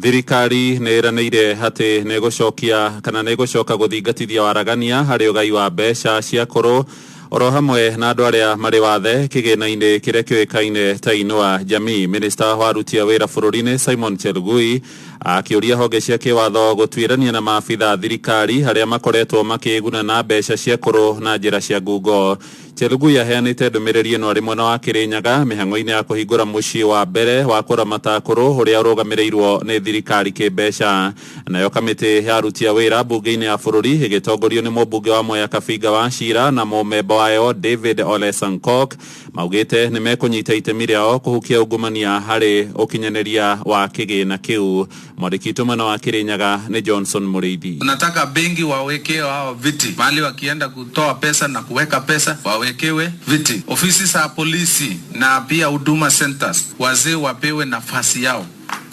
Thirikari nĩ ĩranĩire atĩ nĩ ĩgũcokia kana nĩ ĩgũcoka gũthingatithia waragania harĩ ũgai wa mbeca cia kũrũ oro hamwe na andũ arĩa marĩ wathe kĩgĩna-inĩ kĩrĩa kĩũĩkaine ta Inua Jamii. Minista wa aruti a wĩra bũrũri-inĩ Simon Chelugui akĩũria honge cia kĩwatho gũtuĩrania na maabitha a thirikari arĩa makoretwo makĩguna na mbeca cia kũrũ na njĩra cia ngungo. Chelugui aheanĩte ndũmĩrĩri ĩno arĩ mwena wa Kĩrĩnyaga mĩhang'o-inĩ ya kũhingũra mũciĩ wa mbere wa kũramata akũrũ ũrĩa ũrũgamĩrĩirwo nĩ thirikari kĩmbeca. Nayo kamĩtĩ ya aruti a wĩra mbunge-inĩ ya bũrũri ĩgĩtongorio nĩ mũmbunge wa Mwea Kabinga wa Cira na mũmemba wayo David Ole Sankok maugĩte nĩ mekũnyita itemi rĩao kũhukia ungumania harĩ ũkinyanĩria wa kĩgĩna kĩu. Mwandĩki witũ mwena wa Kĩrĩnyaga nĩ Johnson Mũrĩithi. Tunataka bengi wawekewe hao viti mahali wakienda kutoa pesa na kuweka pesa wawekewe viti. Ofisi za polisi na pia huduma centers, wazee wapewe nafasi yao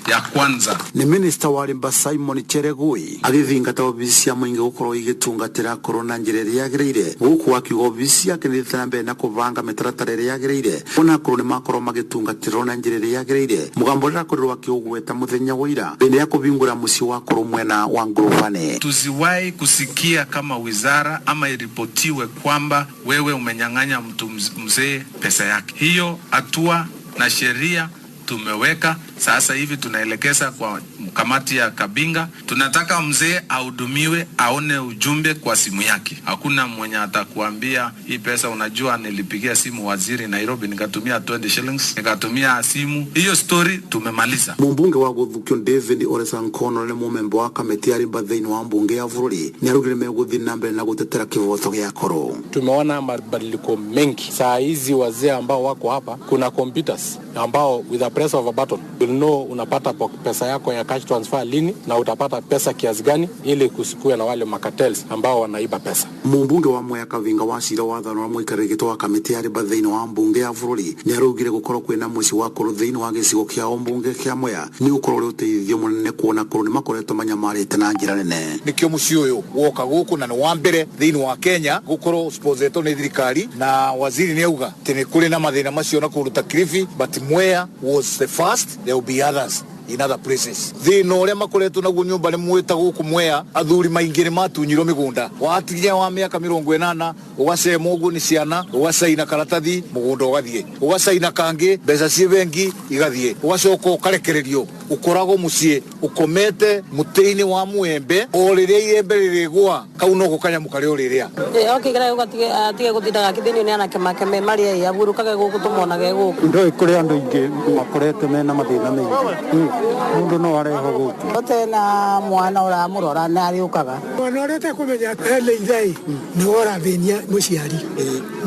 ya kwanza. Nĩ minista wa Limba Simon Chelugui agĩthingata obici cia mũingĩ gũkorwo igĩtungatĩra akũrũ na njĩra ĩrĩa yagĩrĩire, gũkũ akiuga obici yake nĩ ĩthiĩte na mbere na kũbanga mĩtaratara ĩrĩa yagĩrĩire kuona akũrũ nĩ makorwo magĩtungatĩrwo na njĩra ĩrĩa yagĩrĩire. Mũgambo ũrĩa akorirwo akĩũgweta mũthenya wa ira hĩndĩ ya kũhingũra mũciĩ wa akũrũ mwena wa Ngurubane. Tusiwahi kusikia kama wizara ama iripotiwe kwamba wewe umenyang'anya mtu mzee pesa yake. Hiyo hatua na sheria tumeweka sasa hivi, tunaelekeza kwa kamati ya Kabinga. Tunataka mzee ahudumiwe, aone ujumbe kwa simu yake. Hakuna mwenye atakuambia hii pesa, unajua nilipigia simu waziri Nairobi nikatumia 20 shillings, nikatumia simu. Hiyo story tumemaliza. Mumbunge wa Gũthukio David Ole Sankono nĩ mũmemba wa kamĩtĩ ya Limba thĩinĩ wa mbunge ya bũrũri nĩ araugire megũthiĩ na mbere na gũtetera kĩhoto gĩa akũrũ. Tumeona mabadiliko mengi saa hizi, wazee ambao wako hapa, kuna computers ambao with a press of a button you'll know unapata pesa yako ya cash transfer lini na utapata pesa kiasi gani, ili kusikue na wale macartels ambao wanaiba pesa. Mumbunge wa Mwea Kabinga wa Cira wa Thano na mũikarĩri gĩtĩ wa kamĩtĩ ya Limba thĩinĩ wa mbunge ya bũrũri nĩ araugire gũkorwo kwĩna mũciĩ wa akũrũ thĩinĩ wa gĩcigo kĩao mbunge kĩa Mwea nĩ ũkorwo ũrĩ ũteithio mũnene kuona akũrũ nĩ makoretwo manyamarĩte na njĩra nene. Nĩkĩo mũciĩ ũyũ woka gũkũ na nĩ wa mbere thĩinĩ wa Kenya gũkorwo sponsoretwo nĩ thirikari, na waziri nĩ auga atĩ nĩ kũrĩ na mathĩna macio na kũndũ ta Kilifi, but Mwea was the first, there will be others in other places. Thĩna ũrĩa makoretwo naguo nyũmba nĩ mwĩta gũkũ Mwea, athuri maingĩ nĩ matunyirwo mĩgũnda, watigia wa mĩaka 80 ũgacema ũguo nĩ ciana, ũgacaina karatathi mũgũnda ũgathiĩ, ũgacaina kangĩ mbeca ciĩ bengi igathiĩ, ũgacoka ũkarekererio. Ũkoragwo mũciĩ ũkomete mũtĩ-inĩ wa mũembe o rĩrĩa iembe rĩrĩgwa kau noko kanyamũ karĩa ũrĩrĩa. Oke kĩrĩa gũgatige atige gũtindaga akĩthĩnio nĩ anake make me marĩa ĩ ahurũkage gũkũ tũmonage gũkũ. Ndoĩ kũrĩ andũ aingĩ makoretwo mena mathĩna maingĩ, mũndũ no arehwo gũkũ. Ũtena mwana ũramũrora nĩ arĩũkaga. Mwana ũrĩa ũtekũmenya ena ithe nĩwe ũrathĩnia mũciari,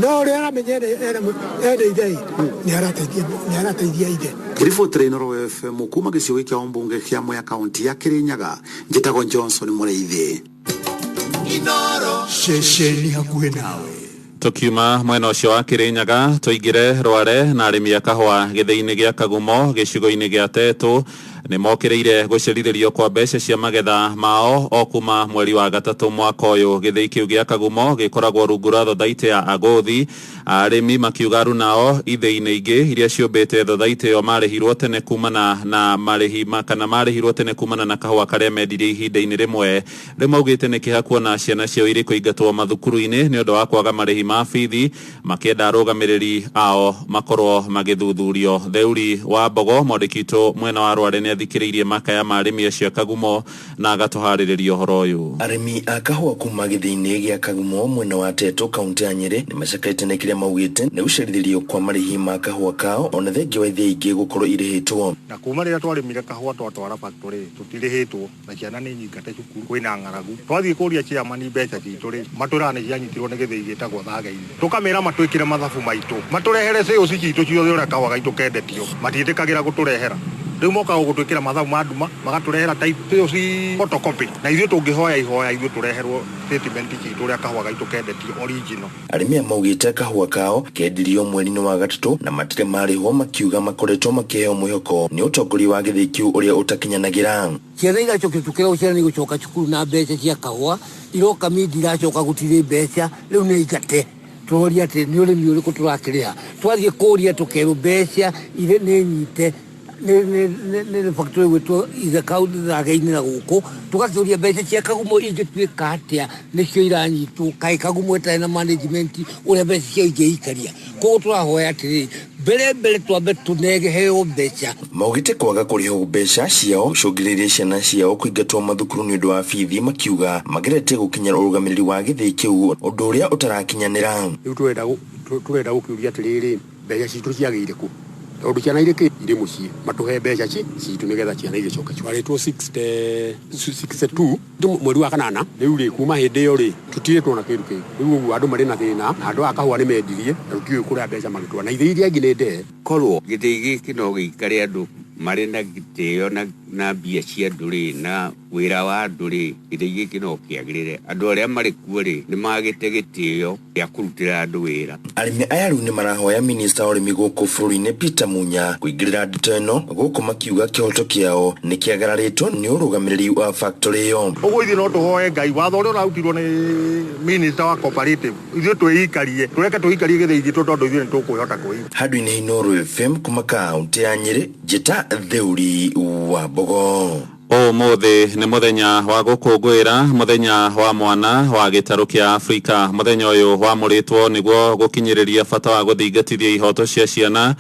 no ũrĩa aramenya ena ithe nĩ arateithia ithe. Ngĩribotera Inooro FM kuma gĩcigo kĩa ũmbunge kĩa Mwea kaunti ya Kirinyaga, njĩtagwo Johnson Mũrĩithi. Inooro. Ceceni hakuhĩ nawe. Tukiuma mwena ũcio wa Kirinyaga tũingĩre Rware na arĩmi a kahũa gĩthĩi-inĩ gĩa Kagumo gĩcigo-inĩ gĩa Tetũ nĩ mokĩrĩire gũcerithĩrio kwa mbeca cia magetha mao o kuma mweri wa gatatũ mwaka ũyũ. Gĩthĩi kĩu gĩa Kagumo gĩkoragwo rungu rwa thothaitĩ ya Agũthi, arĩmi makiuga arunao ithĩi-inĩ ingĩ iria ciũmbĩte thothaitĩ ĩyo marĩhirwo tene kumana na marĩhi kana marĩhirwo tene kumana na kahũa karĩa mendirie ihinda-inĩ rĩmwe. Rĩu maugĩte nĩ kĩeha kuona ciana ciao irĩ kũingatwo mathukuru-inĩ nĩ ũndũ wa kwaga marĩhi ma bithi, makĩenda arũgamĩrĩri ao makorwo magĩthuthurio. Theuri wa Mbogo mwandĩki witũ mwena wa Rware nĩ athikĩrĩirie makaya ma arĩmi acio a Kagumo na agatũharĩrĩria ũhoro ũyũ. Arĩmi a kahũa kuma gĩthĩi-inĩ gĩa Kagumo mwena wa Tetũ kaunti ya Nyĩrĩ nĩ macakaĩte nĩ kĩrĩa maugĩte nĩ gũcerithĩrio kwa marĩhi ma kahũa kao ona thengia wa ithĩi ingĩ gũkorwo irĩhĩtwo. Na kuma rĩrĩa twarĩmire kahũa twatwara factory tũtirĩhĩtwo na ciana nĩ nyingate cukuru kwĩna ng'aragu. Twathiĩ kũria chairman mbeca citũ rĩ, matwĩraga nĩ cianyitirwo nĩ gĩthĩi gĩtagwo Thagainĩ. Tũkamĩra matwĩkĩre mathabu maitũ, matũrehere sales citũ ciothe ũrĩa kahũa gaitũ kendetio, matiĩtĩkagĩra gũtũrehera. Rĩu mokaga gũtwĩkĩra mathabu ma nduma, magatũrehera ta sales photocopy, na ithuĩ tũngĩhoya ihoya ithuĩ tũreherwo statement citũ ũrĩa kahũa gaitũ kendetio original. Arĩmi aya maugĩte kahũa kao kendirio mweri-inĩ wa gatatũ na matirĩ marĩhwo, makiuga makoretwo makĩheo mwĩhoko nĩ ũtongoria wa gĩthĩi kĩu ũrĩa ũtakinyanagĩra. Ciana iracokio tukĩragwo ciana nĩ igũcoka cukuru na mbeca cia kahũa, iroka mindi iracoka gũtirĩ mbeca, rĩu nĩ ingate. Tũroria atĩ nĩ ũrĩmi ũrĩkũ tũrakĩrĩha, twathiĩ kũria tũkerwo mbeca irĩ nĩ nyite nĩ factory gwĩtwo itheka Thagainĩ na gũkũ, tũgakĩũria mbeca cia Kagumo ingĩtuĩka atĩa nĩcio iranyitwo, kaĩ Kagumo ĩtarĩ na management ũrĩa mbeca ciao ingĩikaria. Koguo tũrahoya atĩrĩrĩ, mbere mbere twambe tũnegeheo mbeca. Maugĩte kwaga kũrĩhwo mbeca ciao gũcũngĩrĩirie ciana ciao kũingatwo mathukuru nĩ ũndũ wa bithi, makiuga mageretie gũkinyĩra ũrũgamĩrĩri wa gĩthĩi kĩu ũndũ ũrĩa ũtarakinyanĩra. Rĩu tũrenda gũkĩũria atĩrĩrĩ, mbeca citũ ciagĩire kũ? Tondũ ciana irĩ kĩ irĩ mũciĩ, matũhe mbeca citũ nĩgetha ciana igĩcoke cukuru. Twarĩtwo 62 mweri wa kanana, rĩu rĩ kuma hĩndĩ ĩyo rĩ tũtirĩ tuona kĩndũ kĩngĩ. Rĩu ũguo andũ marĩ na thĩna, na andũ aya kahũa nĩ mendirie na tũtiũĩ kũrĩa mbeca magĩtwara, na ithĩi iria ingĩ nĩ ndee. Korwo gĩthĩi gĩkĩ no gĩikare andũ marĩ na gĩtĩo na mbia cia andũ rĩ, na wĩra wa andũ rĩ, gĩthĩi gĩkĩ no kĩagĩrĩre. Andũ arĩa marĩ kuo rĩ, nĩ magĩte gĩtĩo gĩa kũrutĩra andũ wĩra. Arĩmi aya rĩu nĩ marahoya minista wa ũrĩmi gũkũ bũrũri-inĩ Peter Munya kũingĩrĩra ndeto ĩno gũkũ makiuga kĩhoto kĩao nĩ kĩagararĩtwo nĩ ũrũgamĩrĩri wa factory ĩyo. Ũguo ithuĩ no tũhoe Ngai watho ũrĩa ũrarutirwo nĩ minista wa cooperative, ithuĩ twĩikarie, tũreke twĩikarie gĩthĩi gitũ tondũ ithuĩ nĩ tũkwĩhota kwĩikaria. Handũ-inĩ ha Inooro FM kuma kaunti ya Nyĩrĩ, njĩta Theuri wa Mbogo. Ũmũthĩ nĩ mũthenya wa gũkũngũĩra mũthenya wa mwana wa gĩtarũ kĩa Afrika. Mũthenya ũyũ wamũrĩtwo nĩguo gũkinyĩrĩria bata wa gũthingatithia ihoto cia ciana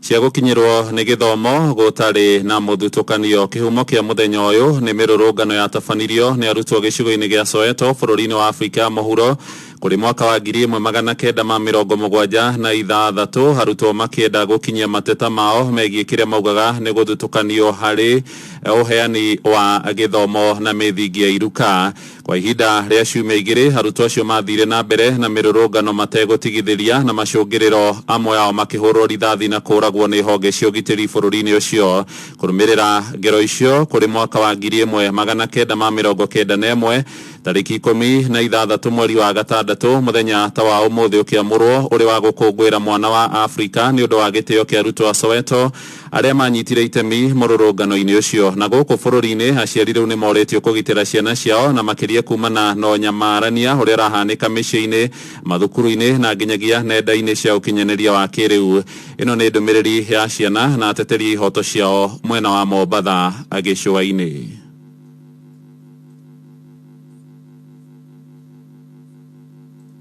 cia gũkinyĩrwo nĩ gĩthomo gũtarĩ na mũthutũkanio. Kĩhumo kĩa mũthenya ũyũ nĩ mĩrũrũngano yatabanirio nĩ arutwo gĩcigo-inĩ gĩa Soweto bũrũri-inĩ wa Afrika ya mũhuro kũrĩ mwaka wa 1976, arutwo makĩenda gũkinyia mateta mao megiĩ kĩrĩa maugaga nĩ gũthutũkanio harĩ ũheani wa gĩthomo na mĩthingi ya iruka. Kwa ihinda rĩa ciumia igĩrĩ arutwo acio mathire na mbere na mĩrũrũngano mategũtigithĩria, na macũngĩrĩro amwe ao makĩhũrwo rithathi na kũragwo nĩ honge cia ũgitĩri bũrũri-inĩ ũcio. Kũrũmĩrĩra ngero icio kũrĩ mwaka wa 1991 tarĩki 16 mweri wa gatandatũ, mũthenya ta wa ũmũthĩ ũkĩamũrwo ũrĩ wa gũkũngũĩra mwana wa Afrika nĩ ũndũ wa gĩtĩo kĩa arutwo a Soweto arĩa manyitire itemi mũrũrũngano-inĩ ũcio. Na gũkũ bũrũri-inĩ aciari rĩu nĩ morĩtio kũgitĩra ciana ciao na makĩria kumana na ũnyamarania ũrĩa ũrahanĩka mĩciĩ-inĩ, mathukuru-inĩ na nginyagia nenda-inĩ cia ũkinyanĩria wa kĩrĩu. Ĩno nĩ ndũmĩrĩri ya ciana na ateteri a ihoto ciao mwena wa Mombatha gĩcũa-inĩ.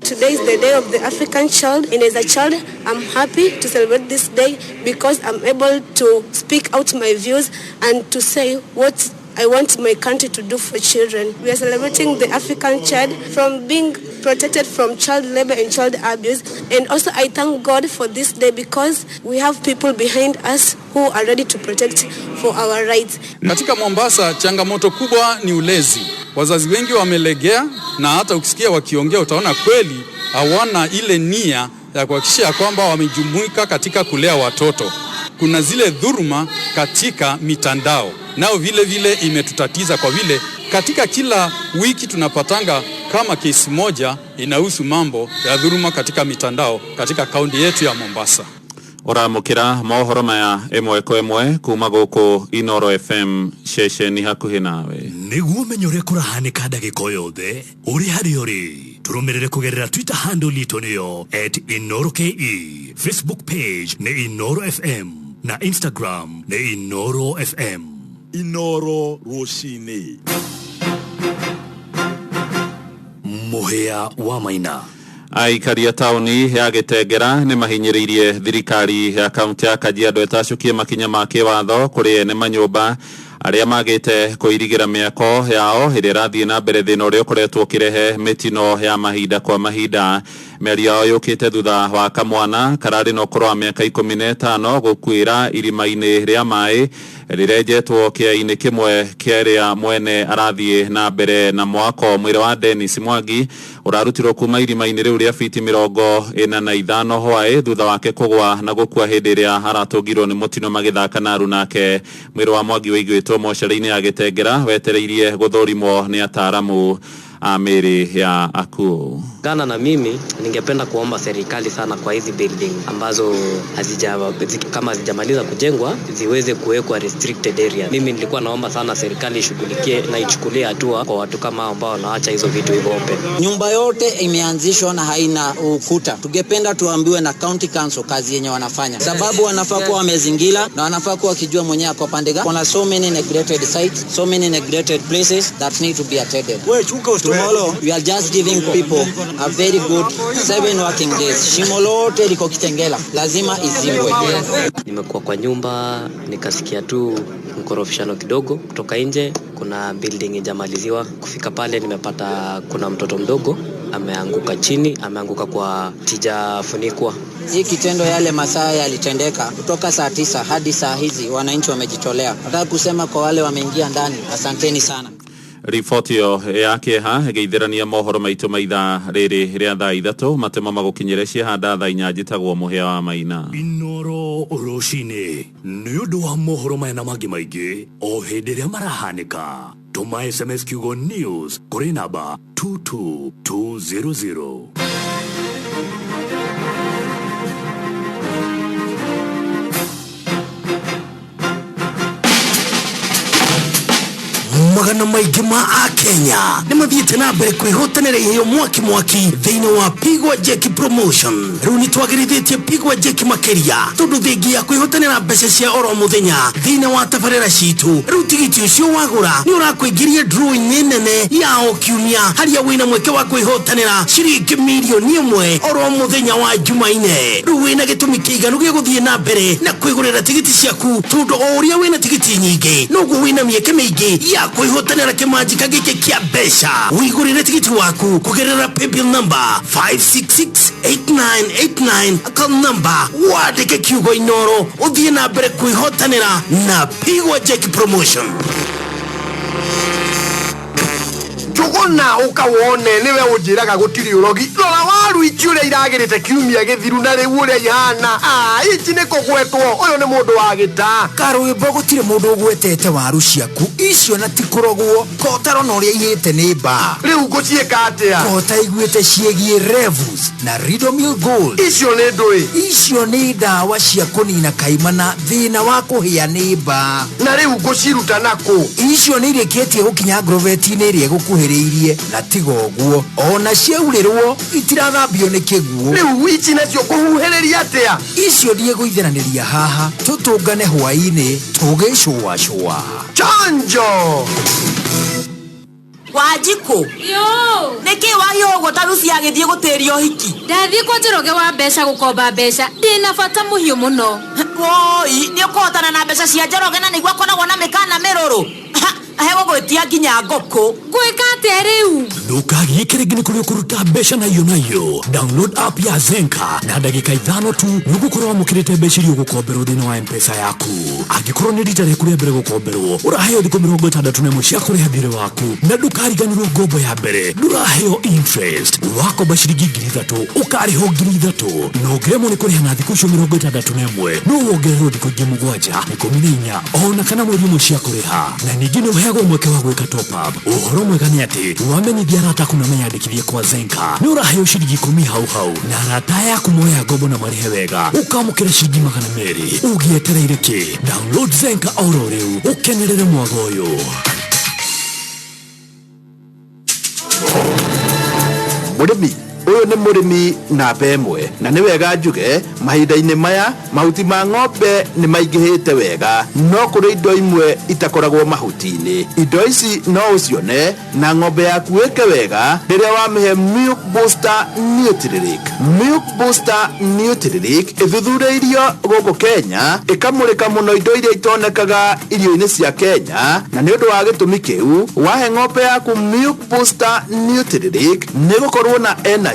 Today is the day of the African child, and as a child, I'm happy to celebrate this day because I'm able to speak out my views and to say what I want my country to do for children. We are celebrating the African child from being protected from child labor and child abuse. And also I thank God for this day because we have people behind us who are ready to protect for our rights. Katika Mombasa changamoto kubwa ni ulezi. Wazazi wengi wamelegea, na hata ukisikia wakiongea utaona kweli hawana ile nia ya kuhakikisha kwamba wamejumuika katika kulea watoto. Kuna zile dhuluma katika mitandao, nao vile vile imetutatiza kwa vile katika kila wiki tunapatanga kama kesi moja inahusu mambo ya dhuluma katika mitandao katika kaunti yetu ya Mombasa. Ũramũkĩra mohoro maya ĩmwe kwa ĩmwe kuma gũkũ Inoro FM ceceni hakuhĩ nawe. Nĩguo ũmenye ũrĩa kũrahanĩka ndagĩka o yothe ũrĩ harĩa ũrĩ, tũrũmĩrĩre kũgerera Twitter handle itũ nĩyo @InoroKE, Facebook page nĩ Inoro FM na Instagram nĩ Inoro FM. Inoro rũcinĩ. Mũhĩa wa Maina. Aikari a taũni ya Gĩtengera nĩ mahinyĩrĩirie thirikari ya kaunti ya Kajiado ĩtacũkie makinya ma kĩwatho kũrĩ ene manyũmba arĩa magĩte kũirigĩra mĩako yao ĩrĩa ĩrathiĩ na mbere thĩna ũrĩa ũkoretwo ũkĩrehe mĩtino ya mahinda kwa mahinda. Mĩario yao yũkĩte thutha wa kamwana kararĩ na ũkũrũ wa mĩaka 15 gũkuĩra irima-inĩ rĩa maĩ rĩrenjetwo kĩea-inĩ kĩmwe kĩrĩa mwene arathiĩ na mbere na mwako. Mwĩrĩ wa Dennis Mwangi ũrarutirwo kuma irima-inĩ rĩu rĩa fiti 45 hwaĩ thutha wake kũgwa na gũkua hĩndĩ ĩrĩa aratũngirwo nĩ mũtino magĩthaka na arunake. Mwĩrĩ wa Mwangi ũigĩtwo mocarĩ-inĩ ya Gĩtengera wetereirie gũthũrimwo nĩ ataaramu a mĩĩrĩ ya akuũ. Gana na mimi ningependa kuomba serikali sana kwa hizi building ambazo kama hazijamaliza kujengwa ziweze kuwekwa restricted area. Mimi nilikuwa naomba sana serikali ishughulikie na ichukulie hatua kwa watu kama ambao wanaacha hizo vitu hivyo open. Nyumba yote imeanzishwa na haina ukuta. Tungependa tuambiwe na county council kazi yenye wanafanya, sababu wanafaa kuwa wamezingira na wanafaa kuwa wakijua mwenyewe ako pande gani. Kuna so many neglected sites, so many neglected places that need to be attended. Tomorrow we are just giving people a very good 7 working days. Shimo lote liko Kitengela, lazima izimbwe. Nimekuwa kwa nyumba nikasikia tu mkorofishano kidogo kutoka nje, kuna building haijamaliziwa. Kufika pale nimepata kuna mtoto mdogo ameanguka chini, ameanguka kwa tijafunikwa. Hii kitendo yale masaa yalitendeka kutoka saa 9 hadi saa hizi, wananchi wamejitolea. Nataka kusema kwa wale wameingia ndani, asanteni sana. Riboti ĩyo ya kĩeha ĩgĩithĩrania mohoro maitũ ma ithaa rĩrĩ rĩa thaa 3 matemo magũkinyĩre ciehanda thaa 4 njĩtagwo Mũhĩa wa Maina. Inoro rũcinĩ nĩ ũndũ wa mohoro maya na mangĩ maingĩ o hĩndĩ ĩrĩa marahanĩka. Tũma SMS kiugo news kũrĩ namba 22200. Magana maingĩ ma akenya nĩ mathiĩte na mbere kwĩhotanĩra iheo mwaki mwaki thĩinĩ wa Pigwa Jeki Promotion. Rĩu nĩ twagĩrithĩtie Pigwa Jeki makĩria tondũ thengia ya kwĩhotanĩra mbeca cia oro mũthenya thĩinĩ wa tabarĩra citũ, rĩu tigiti ũcio wagũra nĩ ũrakũingĩria draw-inĩ nene ya o kiumia harĩa wĩna mweke wa kwĩhotanĩra ciringi mirioni 1 oro mũthenya wa Jumaine. Rĩu wĩna gĩtũmi kĩiganu gĩa gũthiĩ na mbere na kwĩgũrĩra tigiti ciaku tondũ o ũrĩa wĩna tigiti nyingĩ noguo wĩna mĩeke mĩingĩ ya kwĩhotanĩra kĩmanjĩka gĩkĩ kĩa mbeca. Wĩgũrĩre tigiti waku kũgerera paybill number 5668989 account number, wandĩke kiugo Inoro ũthiĩ na mbere kwĩhotanĩra na Pigwa Jeki Promotion. Njũgũna ũka wone nĩwe ũnjĩraga gũtirĩ ũrogi. Rora waru ici ũrĩa iragĩrĩte kiumia gĩthiru na rĩu ũrĩa ihana. Ici nĩ kũgwetwo, ũyũ nĩ mũndũ wa gĩta. Karwĩmbo gũtirĩ mũndũ ũgwetete waru ciaku icio na ti kũrogwo. Kotaro na ũrĩa ihĩte nĩ mbaa. Rĩu ngũciĩka atĩa? Kota iguĩte ciĩgiĩ Revus na Ridomil Gold. Icio nĩ ndũĩ? Icio nĩ ndawa cia kũnina kaimana thĩna wa kũhĩa nĩ mbaa. Na rĩu ngũciruta nakũ? Icio nĩ irĩkĩtie gũkinya ngroveti-inĩ ĩrĩa ĩgũkuhĩrĩirie na tiga ũguo ona ciaurĩrwo itirathambio nĩ kĩguũ. Rĩu ici nacio ngũhuhĩrĩria atĩa? Icio ndiĩgũithanĩria haha, tũtũngane hwaĩ-inĩ tũgĩcũacũa. Chanjo! Wanjikũ. Yo. Nĩkĩ wahiũha ũguo ta Lucy agĩthiĩ gũtĩria ũhiki? Ndathiĩ kwa Njoroge wa mbeca gũkomba mbeca ndĩna bata mũhiũ mũno. Woi, nĩ ũkũhotana na mbeca cia Njoroge na nĩguo akoragwo na mĩkana mĩrũrũ. Hegũgwĩtia nginya ngũkũ. Ngwĩka atĩa rĩu? Ndũkagiĩke rĩngĩ nĩ kũrĩa ũkũruta mbeca na iyo na iyo. Download app ya Zenka na ndagĩka 5 tu nĩũgũkorwo wamũkĩrĩte mbeca iria ũgũkomberwo thĩinĩ wa M-Pesa yaku. Angĩkorwo nĩ rita rĩaku rĩa mbere gũkomberwo, ũraheo thikũ 61 cia kũrĩha thirĩ waku na ndũkariganĩrwo ngombo ya mbere ndũraheo interest. Wakomba ciringi 3,000 ũkarĩhwo 3,000 na ũngĩremwo nĩ kũrĩha na thikũ icio 61 no wongererwo thikũ ingĩ 7, 14 ona kana mweri ũmwe cia kũrĩha. Na ningĩ nĩ ũheagwo mweke wa gwĩka top up. Ũhoro mwega nĩ atĩ wamenyithia arata aku na meyandĩkithie kwa Zenka nĩ ũraheo ciringi 10 hau hau, na arata aya aku moya ngombo na marĩhe wega ũkamũkĩra ciringi 200. Ũgĩetereire kĩ? Download Zenka oro rĩu ũkenerere mwago ũyũ. Mũrĩmi ũyũ nĩ mũrĩmi namba ĩmwe, na nĩ wega njuge mahinda-inĩ maya mahuti ma ng'ombe nĩ maingĩhĩte wega, no kũrĩ indo imwe itakoragwo mahuti-inĩ. Indo ici no ũcione na ng'ombe yaku ĩke wega rĩrĩa wamĩhe Milk Booster Nutrilink. Milk Booster Nutrilink ĩthuthurĩirio gũkũ Kenya, ĩkamũrĩka mũno indo iria itonekaga irio-inĩ cia Kenya, na nĩ ũndũ wa gĩtũmi kĩu wahe ng'ombe yaku Milk Booster Nutrilink nĩ gũkorwo na energy,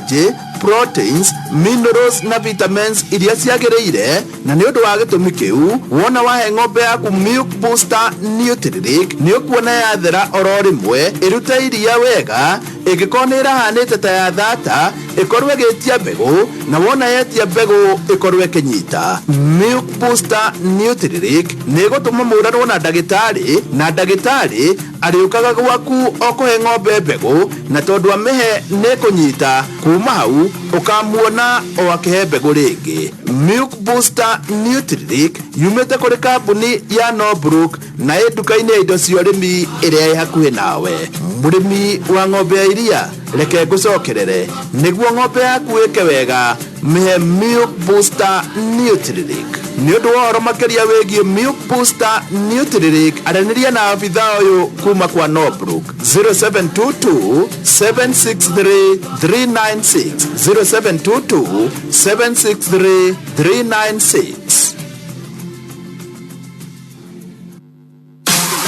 proteins, minerals na vitamins iria ciagĩrĩire, na nĩ ũndũ wa gĩtũmi kĩu wona wahe ng'ombe yaku Milk Booster Nutrilink nĩ ũkuona yathera oro rĩmwe, ĩrute iria wega, ĩngĩkorwo nĩ ĩrahanĩte ta ya thata ĩkorwo ĩgĩtia mbegũ, na wona yetia mbegũ ĩkorwo ĩkĩnyita. Milk Booster Nutrilink nĩ ĩgũtũma mũranwo na ndagĩtarĩ, na ndagĩtarĩ arĩũkaga gwaku o kũhe ng'ombe mbegũ, na tondũ amĩhe nĩ ĩkũnyita, kuma hau ũkamuona o akĩhe mbegũ rĩngĩ. Milk Booster Nutrilink yumĩte kũrĩ kambuni ya Norbrook na ĩ nduka-inĩ ya indo cia ũrĩmi ĩrĩa ĩ hakuhĩ nawe. Mũrĩmi wa ng'ombe ya iria, reke ngũcokerere, nĩguo ng'ombe yaku ĩke wega mĩhe Milk Booster Nutrilink. Nĩ ũndũ wa ũhoro makĩria wĩgiĩ Milk Booster Nutrilink, aranĩria na abithaa ũyũ kuma kwa Norbrook 0722 763 396, 0722 763 396.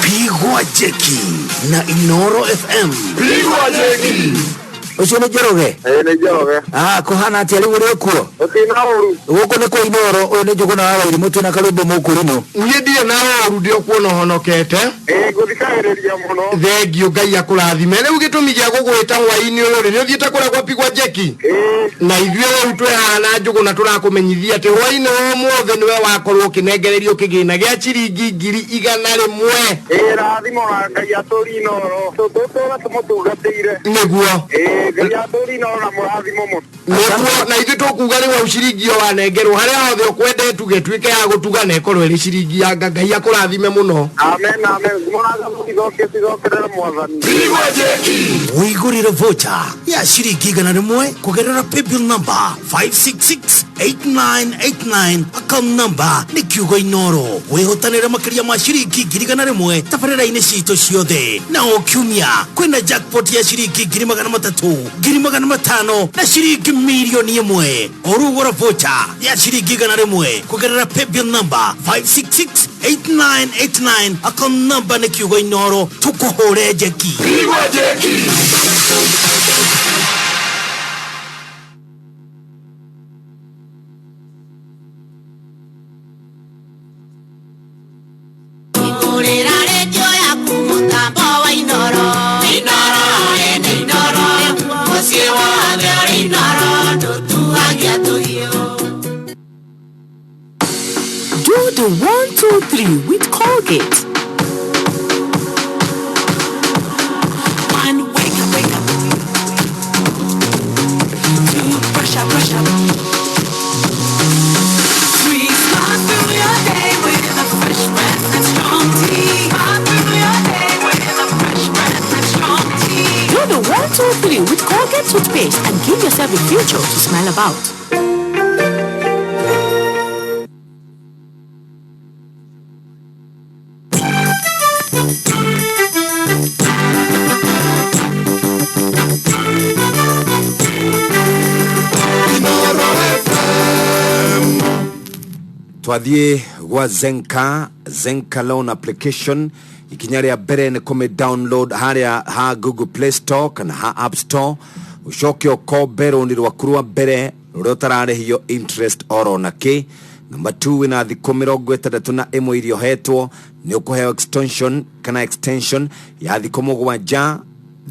Pigwa Jeki na Inoro FM. Pigwa Jeki. Ũcio nĩ Njoroge? Ĩĩ nĩ Njoroge. Ah, kũhana atĩa rĩu ũrĩ kuo? Gũtirĩ na ũru. Gũkũ nĩ kwa Inoro, ũyũ nĩ Njũgũna wa Wairimu twĩna karwĩmbo mũkũrinũ. Niĩ ndirĩ na ũru, ndĩ okuona ũhonokete. Ĩĩ ngũthikagĩrĩria mũno. Thengiũ, Ngai akũrathime. Rĩu gĩtũmi gĩa gũgwĩta hwaĩ-inĩ ũyũ rĩ, nĩ ũthiĩte kũrĩa kwa Pigwa Jeki? Na ithuĩ rĩu twĩ haha na Njũgũna tũrakũmenyithia atĩ hwaĩ-inĩ wa ũmũthĩ nĩwe wakorwo ũkĩnengererio kĩgĩna gĩa ciringi 100,000. Ĩĩ rathimo na Ngai atũri Inoro. Tũtũra tũmũtungatĩire. Nĩguo. Ĩĩ Ngai atũri Inoro na mũrathimo mũno. Nĩguo, na ithuĩ tũkuga rĩu hau ciringi ĩyo wanengerwo harĩa hothe ũkwenda ĩtuge ĩtuĩke ya gũtuga na ĩkorwo ĩrĩ ciringi ya Ngai. Ngai akũrathime mũno. Amen, amen. Mũrathimo cicokerere Mwathani. Pigwa Jeki. Wĩgũrĩre voucher ya ciringi 100 kũgerera paybill number 5668989, account number nĩ kiugo Inoro. Wĩhotanĩre makĩria ma ciringi 100,000 tabarĩra-inĩ citũ ciothe, na o kiumia kwĩna jackpot ya ciringi 300,000, 500,000 na ciringi 1,000,000. O rĩu gũra voucher ya ciringi 100 kũgerera paybill number 5668989, account number nĩ kiugo Inoro, tũkũhũre njeki. Pigwa Jeki. Hingũrĩra redio yaku mũtambo wa Inoro. Inoro, ene Inoro, mũciĩ wothe ũrĩ Inoro, ndũtuagia tũhiũ. Do the 1, 2, 3 with Colgate. 1, wake up, wake up. 2, brush up, brush up. 3, smile through your day with a fresh breath and strong tea. Smile through your day with a fresh breath and strong tea. Do the 1, 2, 3 with Colgate toothpaste and give yourself a future to smile about. Twathiĩ gwa Zenka, Zenka loan application. Ikinya rĩa mbere nĩ kũmĩ download harĩa ha Google Play Store kana ha App Store, ũcoke ũkombe rũni rwaku rwa mbere rũrĩa ũtararĩhio interest oro na kĩ. Number 2, wĩna thikũ 61 iria ũhetwo, nĩ ũkũheo extension kana extension ya thikũ 7,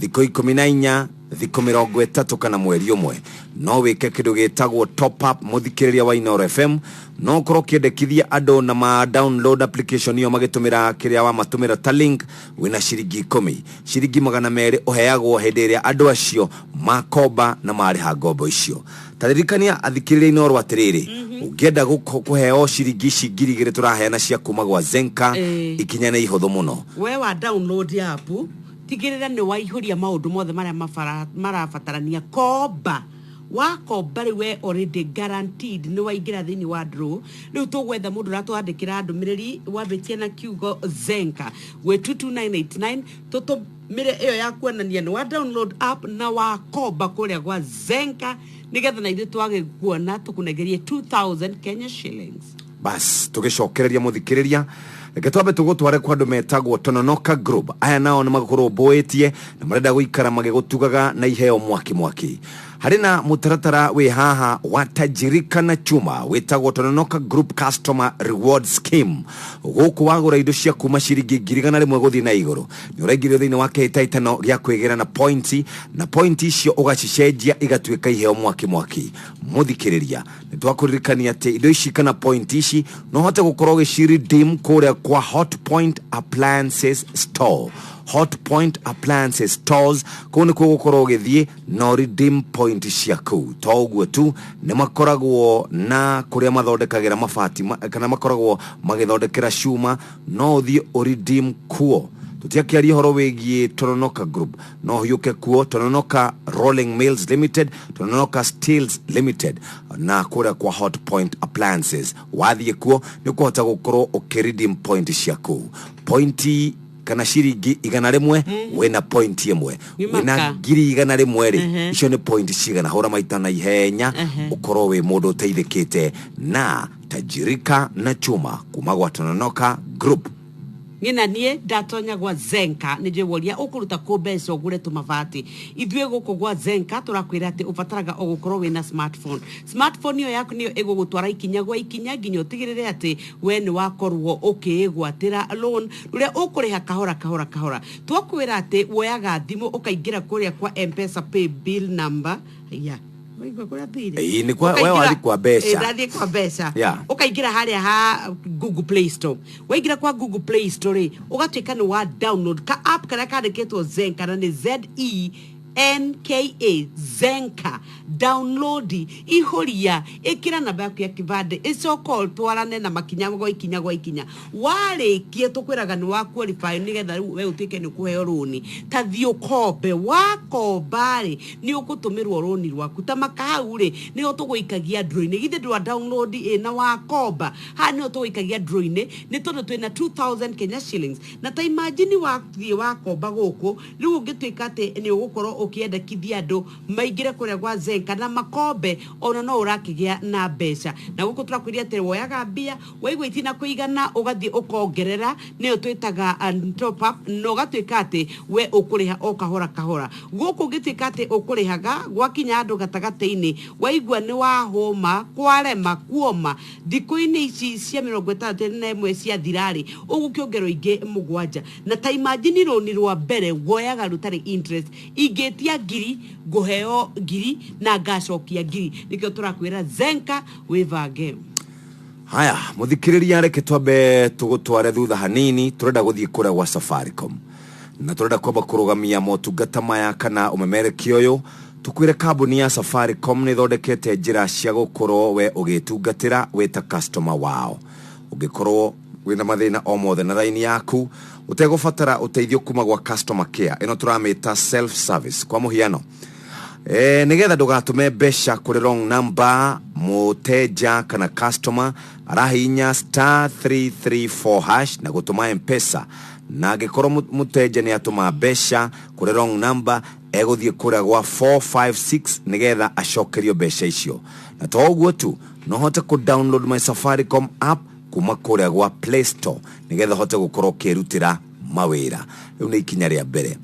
thikũ 14, thikũ 30 kana mweri 1. No wĩke kĩndũ gĩtagwo top up. Mũthikĩrĩria wa Inooro FM, no ũkorwo ũkĩendekithia andũ na ma download application ĩyo magĩtũmĩra kĩrĩa wamatũmĩra ta link wĩna ciringi 10, ciringi 200 ũheagwo hĩndĩ ĩrĩa andũ acio makomba na marĩha ngombo icio. Taririkania athikĩrĩria Inooro atĩrĩrĩ, ũngĩenda kũheo ciringi ici 2000 tũraheana cia kuma gwa Zenka, ikinya nĩ ihũthũ mũno. We wa download app, tigĩrĩra nĩ waihũria maũndũ mothe marĩa marabatarania. Komba, wakomba rĩu we already guaranteed nĩ waingĩra thĩinĩ wa draw. Rĩu tũgwetha mũndũ ũratwandĩkĩra ndũmĩrĩri wambĩtie na kiugo Zenka gwĩ 22989, tũtũmĩre ĩyo ya kuonania nĩ wa download app na wakomba kũrĩa gwa Zenka, nĩgetha na ithuĩ twage kuona tũkũnengerie 2000 Kenya shillings. Bas, tũgĩcokereria mũthikĩrĩria, reke twambe tũgũtware kwa andũ metagwo Tononoka Group. Aya nao nĩ magũkũrũmbũĩtie na marenda gũikara magĩgũtugaga na iheo mwaki mwaki. Harĩ na mũtaratara wĩ haha wa Tajirika na Chuma wĩtagwo Tononoka Group Customer Reward Scheme. Gũkũ wagũra indo cia kuma ciringi 100,000 gũthiĩ na igũrũ, nĩ ũraingĩrio thĩinĩ wa kĩhĩtahĩtano gĩa kwĩgĩra na pointi, na pointi icio ũgacicenjia igatuĩka iheo mwaki mwaki. Mũthikĩrĩria, nĩ twakũririkania atĩ indo ici kana pointi ici no ũhote gũkorwo ũgĩci redeem kũrĩa kwa Hot Point Appliances Store. Hot Point Appliances Stores, kũu nĩkuo gũkorwo ũgĩthiĩ no redeem point ciaku. To ũguo tu, nĩ makoragwo na kũrĩa mathondekagĩra mabati kana makoragwo magĩthondekera cuma, no ũthiĩ ũ redeem kuo. Tũtiakĩaria ũhoro wĩgiĩ Tononoka Group, no ũhiũke kuo Tononoka Rolling Mills Limited, Tononoka Steels Limited na kũrĩa kwa Hot Point Appliances. Wathiĩ kuo nĩ ũkũhota gũkorwo ũkĩ redeem point ciaku. Pointi kana ciringi 100 wĩna point 1. Nĩ Wĩna maka. 100,000 rĩ, icio nĩ point cigana? Hũra maita na ihenya ũkorwo wĩ mũndũ ũteithĩkĩte na Tajirika na Chuma kuma gwa Tononoka Group. Niĩ na niĩ ndatonya gwa Zenka nĩ njũĩ woria ũkũruta kũ mbeca ũgũre tũmabati. Ithuĩ gũkũ gwa Zenka tũrakwĩra atĩ ũbataraga o gũkorwo wĩna smartphone. Smartphone ĩyo yaku nĩyo ĩgũgũtwara ikinya gwa ikinya nginya ũtigĩrĩre atĩ we nĩ wakorwo ũkĩĩgwatĩra loan rũrĩa ũkũrĩha kahora kahora kahora. Twakwĩra atĩ woyaga thimũ ũkaingĩra kũrĩa kwa M-Pesa pay bill number ya waigua kũrĩa thire. Ĩĩ, nĩ kwa- we wathiĩ kwa mbeca. Ĩĩ, ndathiĩ kwa mbeca. Ũkaingĩra harĩa ha Google Play Store. Waingĩra kwa Google Play Store rĩ, ũgatuĩka nĩ wa download ka app karĩa kandĩkĩtwo Zenka, na nĩ Zenka, Zenka. Download, ihũria, ĩkĩra namba yaku ya kĩbandĩ, ĩcoka ũtwarane na makinya gwa ikinya gwa ikinya. Warĩkia tũkwĩraga nĩ wa qualify nĩgetha rĩu we ũtuĩke nĩ ũkũheo rũni. Ta thiĩ ũkombe, wakomba rĩ nĩ ũgũtũmĩrwo rũni rwaku. Ta maka hau rĩ nĩho tũgũikagia draw-inĩ. Githĩ ndwa download ĩ na wakomba, haha nĩho tũgũikagia draw-inĩ, nĩ tondũ twĩna 2000 Kenya shillings. Na ta imagine wathiĩ wakomba gũkũ rĩu, ũngĩtuĩka atĩ nĩ ũgũkorwo ũkĩendekithia andũ maingĩre kũrĩa gwa Zenka na makombe, ona no ũrakĩgĩa na mbeca. Na gũkũ tũrakwĩria atĩ woyaga mbia, waigua itina kũigana ũgathiĩ ũkongerera, nĩyo twĩtaga top up, na ũgatuĩka atĩ we ũkũrĩha o kahora kahora. Gũkũ ũngĩtuĩka atĩ ũkũrĩhaga gwakinya andũ gatagatĩ-inĩ, waigua nĩ wahũma kwarema kuoma, thikũ-inĩ ici cia 61 ciathira-rĩ, ũgũkĩongerwo ingĩ 7. Na ta imagine rũni rwa mbere woyaga rũtarĩ interest, ingĩtia 1000 ngũheo 1000 na ngacokia 1000. Nĩkĩo tũrakwĩra Zenka wĩbange. Haya mũthikĩrĩria, reke twambe tũgũtware thutha hanini. Tũrenda gũthiĩ kũrĩa gwa Safaricom na tũrenda kwamba kũrũgamia motungata maya kana ũmemerekia ũyũ. Tũkwĩre kambuni ya Safaricom nĩ ĩthondekete njĩra cia gũkorwo we ũgĩtungatĩra wĩ ta customer wao. Ũngĩkorwo wĩna mathĩna o mothe na raini yaku ũtegũbatara ũteithio kuma gwa customer care, ĩno tũramĩta self service. Kwa mũhiano, nĩgetha ndũgatũme mbeca kũrĩ wrong number, mũteja kana customer arahihinya star 334 hash na gũtũma M-Pesa, na angĩkorwo mũteja nĩ atũma mbeca kũrĩ wrong number, egũthiĩ kũrĩa gwa 456 nĩgetha acokerio mbeca icio. Na to ũguo tu, no ũhote kũ download my Safaricom app kuma kũrĩa gwa Play Store nĩgetha ũhote gũkorwo ũkĩrutĩra mawĩra. Rĩu nĩ ikinya rĩa mbere,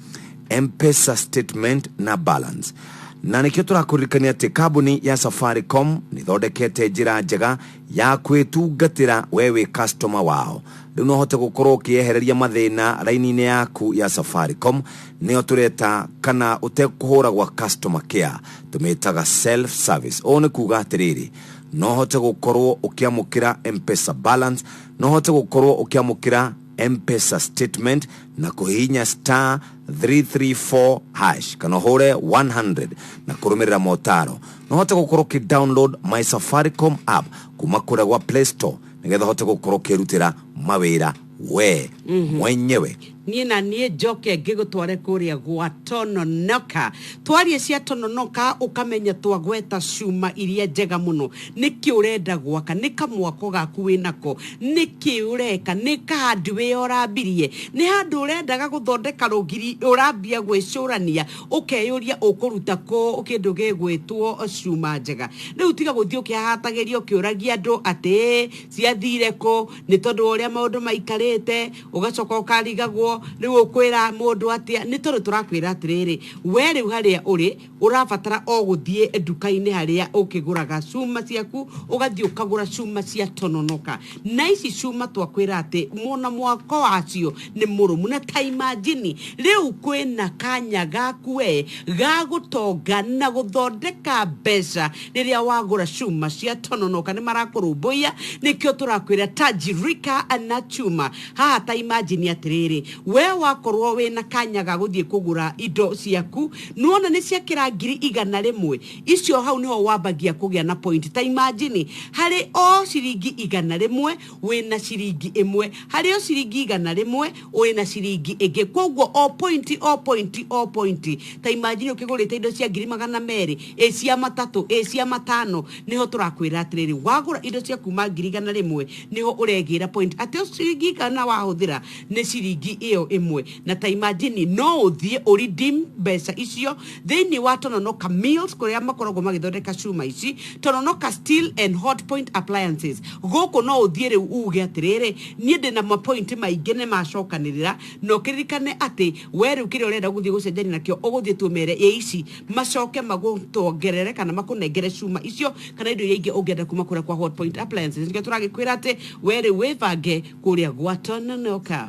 M-Pesa statement na balance. Na nĩkĩo tũrakũririkania atĩ kambuni ya Safaricom nĩ ĩthondekete njĩra njega ya kwĩtungatĩra we wĩ customer wao. Rĩu no ũhote gũkorwo ũkĩehereria mathĩna raini-inĩ yaku ya Safaricom, nĩyo tũreta kana ũtekũhũra gwa customer care, tũmĩtaga self service. Ũũ nĩ kuga atĩrĩrĩ, no ũhote gũkorwo ũkĩamũkĩra M-Pesa balance, no ũhote gũkorwo ũkĩamũkĩra M-Pesa statement na kũhihinya star 334 hash kana ũhũre 100 na kũrũmĩrĩra motaro. No ũhote gũkorwo ũkĩ download my Safaricom app kuma kũrĩa gwa Play Store nĩgetha ũhote gũkorwo ũkĩrutĩra mawĩra we mwenyewe. Niĩ na niĩ njoke ngĩgũtware kũrĩa gwa Tononoka. Twarie cia Tononoka ũkamenya twagweta cuma iria njega mũno. Nĩkĩ ũrenda gwaka? Nĩ kamwako gaku wĩnako? Nĩkĩ ũreka? Nĩ kahandi wĩra ũrambirie? Nĩ handũ ũrendaga gũthondeka rũgiri ũrambia gwĩcũrania ũkeyũria ũkũruta kũ kĩndũ gĩgwĩtwo cuma njega. Rĩu tiga gũthiĩ ũkĩhahatagĩria ũkĩũragia andũ atĩ ciathire kũ, nĩ tondũ wa ũrĩa maũndũ maikarĩte, ũgacoka ũkarigagwo rĩu ũkwĩra mũndũ atĩa. Nĩ tondũ tũrakwĩra atĩrĩrĩ, we rĩu harĩa ũrĩ ũrabatara o gũthiĩ nduka-inĩ harĩa ũkĩgũraga cuma ciaku, ũgathiĩ ũkagũra cuma cia Tononoka. Na ici cuma twakwĩra atĩ mũna mwako wacio nĩ mũrũmu. Na ta imagine rĩu kwĩna kanya gaku we ga gũtonga na gũthondeka mbeca rĩrĩa wagũra cuma cia Tononoka. Nĩ marakũrũmbũiya, nĩkĩo tũrakwĩra tajirika na chuma. Haha ta imagine atĩrĩrĩ, we wakorwo wĩna kanya ga gũthiĩ kũgũra indo ciaku, nĩwona nĩ ciakĩra 100,000, icio hau nĩho wambagia kũgĩa na point. Ta imagine harĩ o ciringi 100 wĩna ciringi 1, harĩ o ciringi 100 wĩna ciringi ĩngĩ, koguo o point o point o point. Ta imagine ũkĩgũrĩte indo cia 200,000, ĩ cia 3, ĩ cia 5, nĩho tũrakwĩra atĩrĩrĩ, wagũra indo cia kuma 100,000 nĩho ũregĩra point atĩ o ciringi 100 wahũthĩra nĩ ciringi ĩyo 1. Na ta imagine no ũthiĩ ũredeem mbeca icio thĩinĩ wa Tononoka Mills kũrĩa makoragwo magĩthondeka cuma ici, Tononoka Steel and Hot Point Appliances. Gũkũ no ũthiĩ rĩu uge atĩrĩrĩ, niĩ ndĩna mapoint maingĩ nĩ macokanĩrĩra, na ũkĩririkane atĩ we rĩu kĩrĩa ũrenda gũthiĩ gũcenjania nakĩo ũgũthiĩ tũmere ĩ ici macoke magũtongerere kana makũnengere cuma icio kana indo iria ingĩ ũngĩenda kuma kũrĩa kwa Hot Point Appliances. Nĩkĩo tũragĩkwĩra atĩ we rĩu wĩbange kũrĩa gwa Tononoka.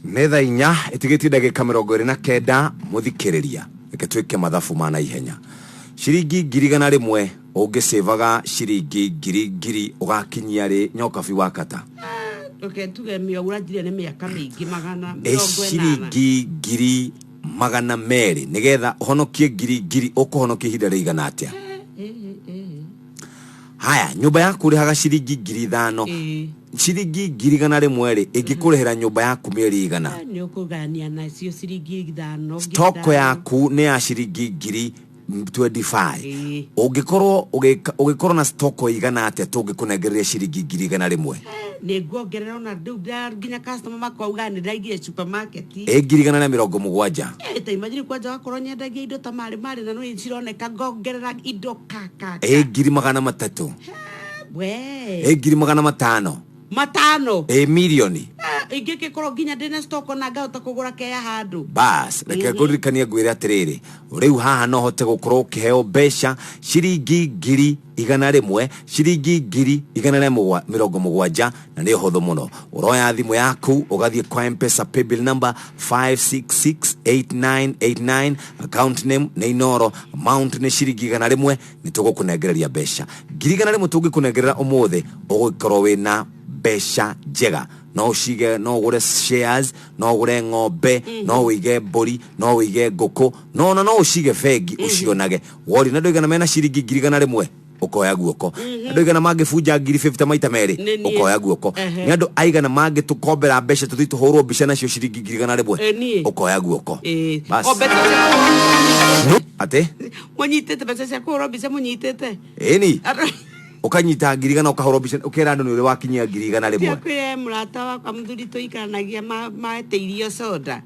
Nĩ thaa inya ĩtigĩtie ndagĩka 29. Mũthikĩrĩria, reke twĩke mathabu ma naihenya. Ciringi 100,000 ũngĩcĩvaga ciringi ngiri ngiri ũgakinyia rĩ nyokabi wa kata? Reke tuge mĩaura nĩ mĩaka mĩingĩ magana ĩ mĩrongo ĩnana. Ciringi 200,000 nĩgetha ũhonokie ngiri ngiri, ũkũhonokia ihinda rĩigana atĩa? Haya, nyũmba yaku ũrĩhaga ciringi 5,000. Ciringi 100,000 rĩ, ĩngĩkũrĩhĩra nyũmba yaku mĩeri igana? Nĩ ũkũgayania nacio ciringi 5, ngiri stoko 5. Yaku nĩ ya ciringi 25,000. Ũngĩkorwo ũgĩkorwo na stoko igana atĩa tũngĩkũnengereria ciringi 100,000? Nĩ nguongerera ona rĩu nginya customer makauga nĩ ndaigire supermarket. Ĩ 170,000? Ta imagine kwanja wakorwo nyendagia indo ta marĩ marĩ na no cironeka ngongerera indo ka Ĩ 300,000? We. Ĩ 500,000? 500. Ĩ mirioni? Ingĩgĩkorwo nginya ndĩna stock na ngahota kũgũra keya handũ. Bas, reke ngũririkanie ngwĩre atĩrĩrĩ, rĩu haha no hote gũkorwo ũkĩheo mbeca ciringi 100,000, ciringi 170,000, na nĩ ũhũthũ mũno. Ũroya thimũ yaku ũgathiĩ kwa M-Pesa paybill number 5668989, account name nĩ Inoro, amount nĩ ciringi 100, nĩ tũgũkũnengereria mbeca 100,000. Tũngĩkũnengerera ũmũthĩ ũgũkorwo wĩna mbeca njega, no ũcige, no ũgũre shares, no ũgũre ng'ombe, no ũige mbũri, no ũige ngũkũ, no ona no ũcige bengi ũcionage. Wori na andũ aigana mena ciringi 100,000 ũkoya guoko? Andũ aigana mangĩbunja 50,000 maita merĩ? Nĩ niĩ. Ũkoya guoko. Nĩ andũ aigana mangĩtũkombera mbeca tũthiĩ tũhũrwo mbica nacio ciringi 100,000? Niĩ. Ũkoya guoko. Bas. O mbeca cia Atĩ mũnyitĩte mbeca cia kũhũrwo mbica mũnyitĩte. Ĩni ũkanyita 100,000 ũkahũrwo mbica ũkera andũ nĩ ũrĩ wakinyia 100,000. Kwĩ mũrata wakwa mũthuri tũikaranagia metĩirio soda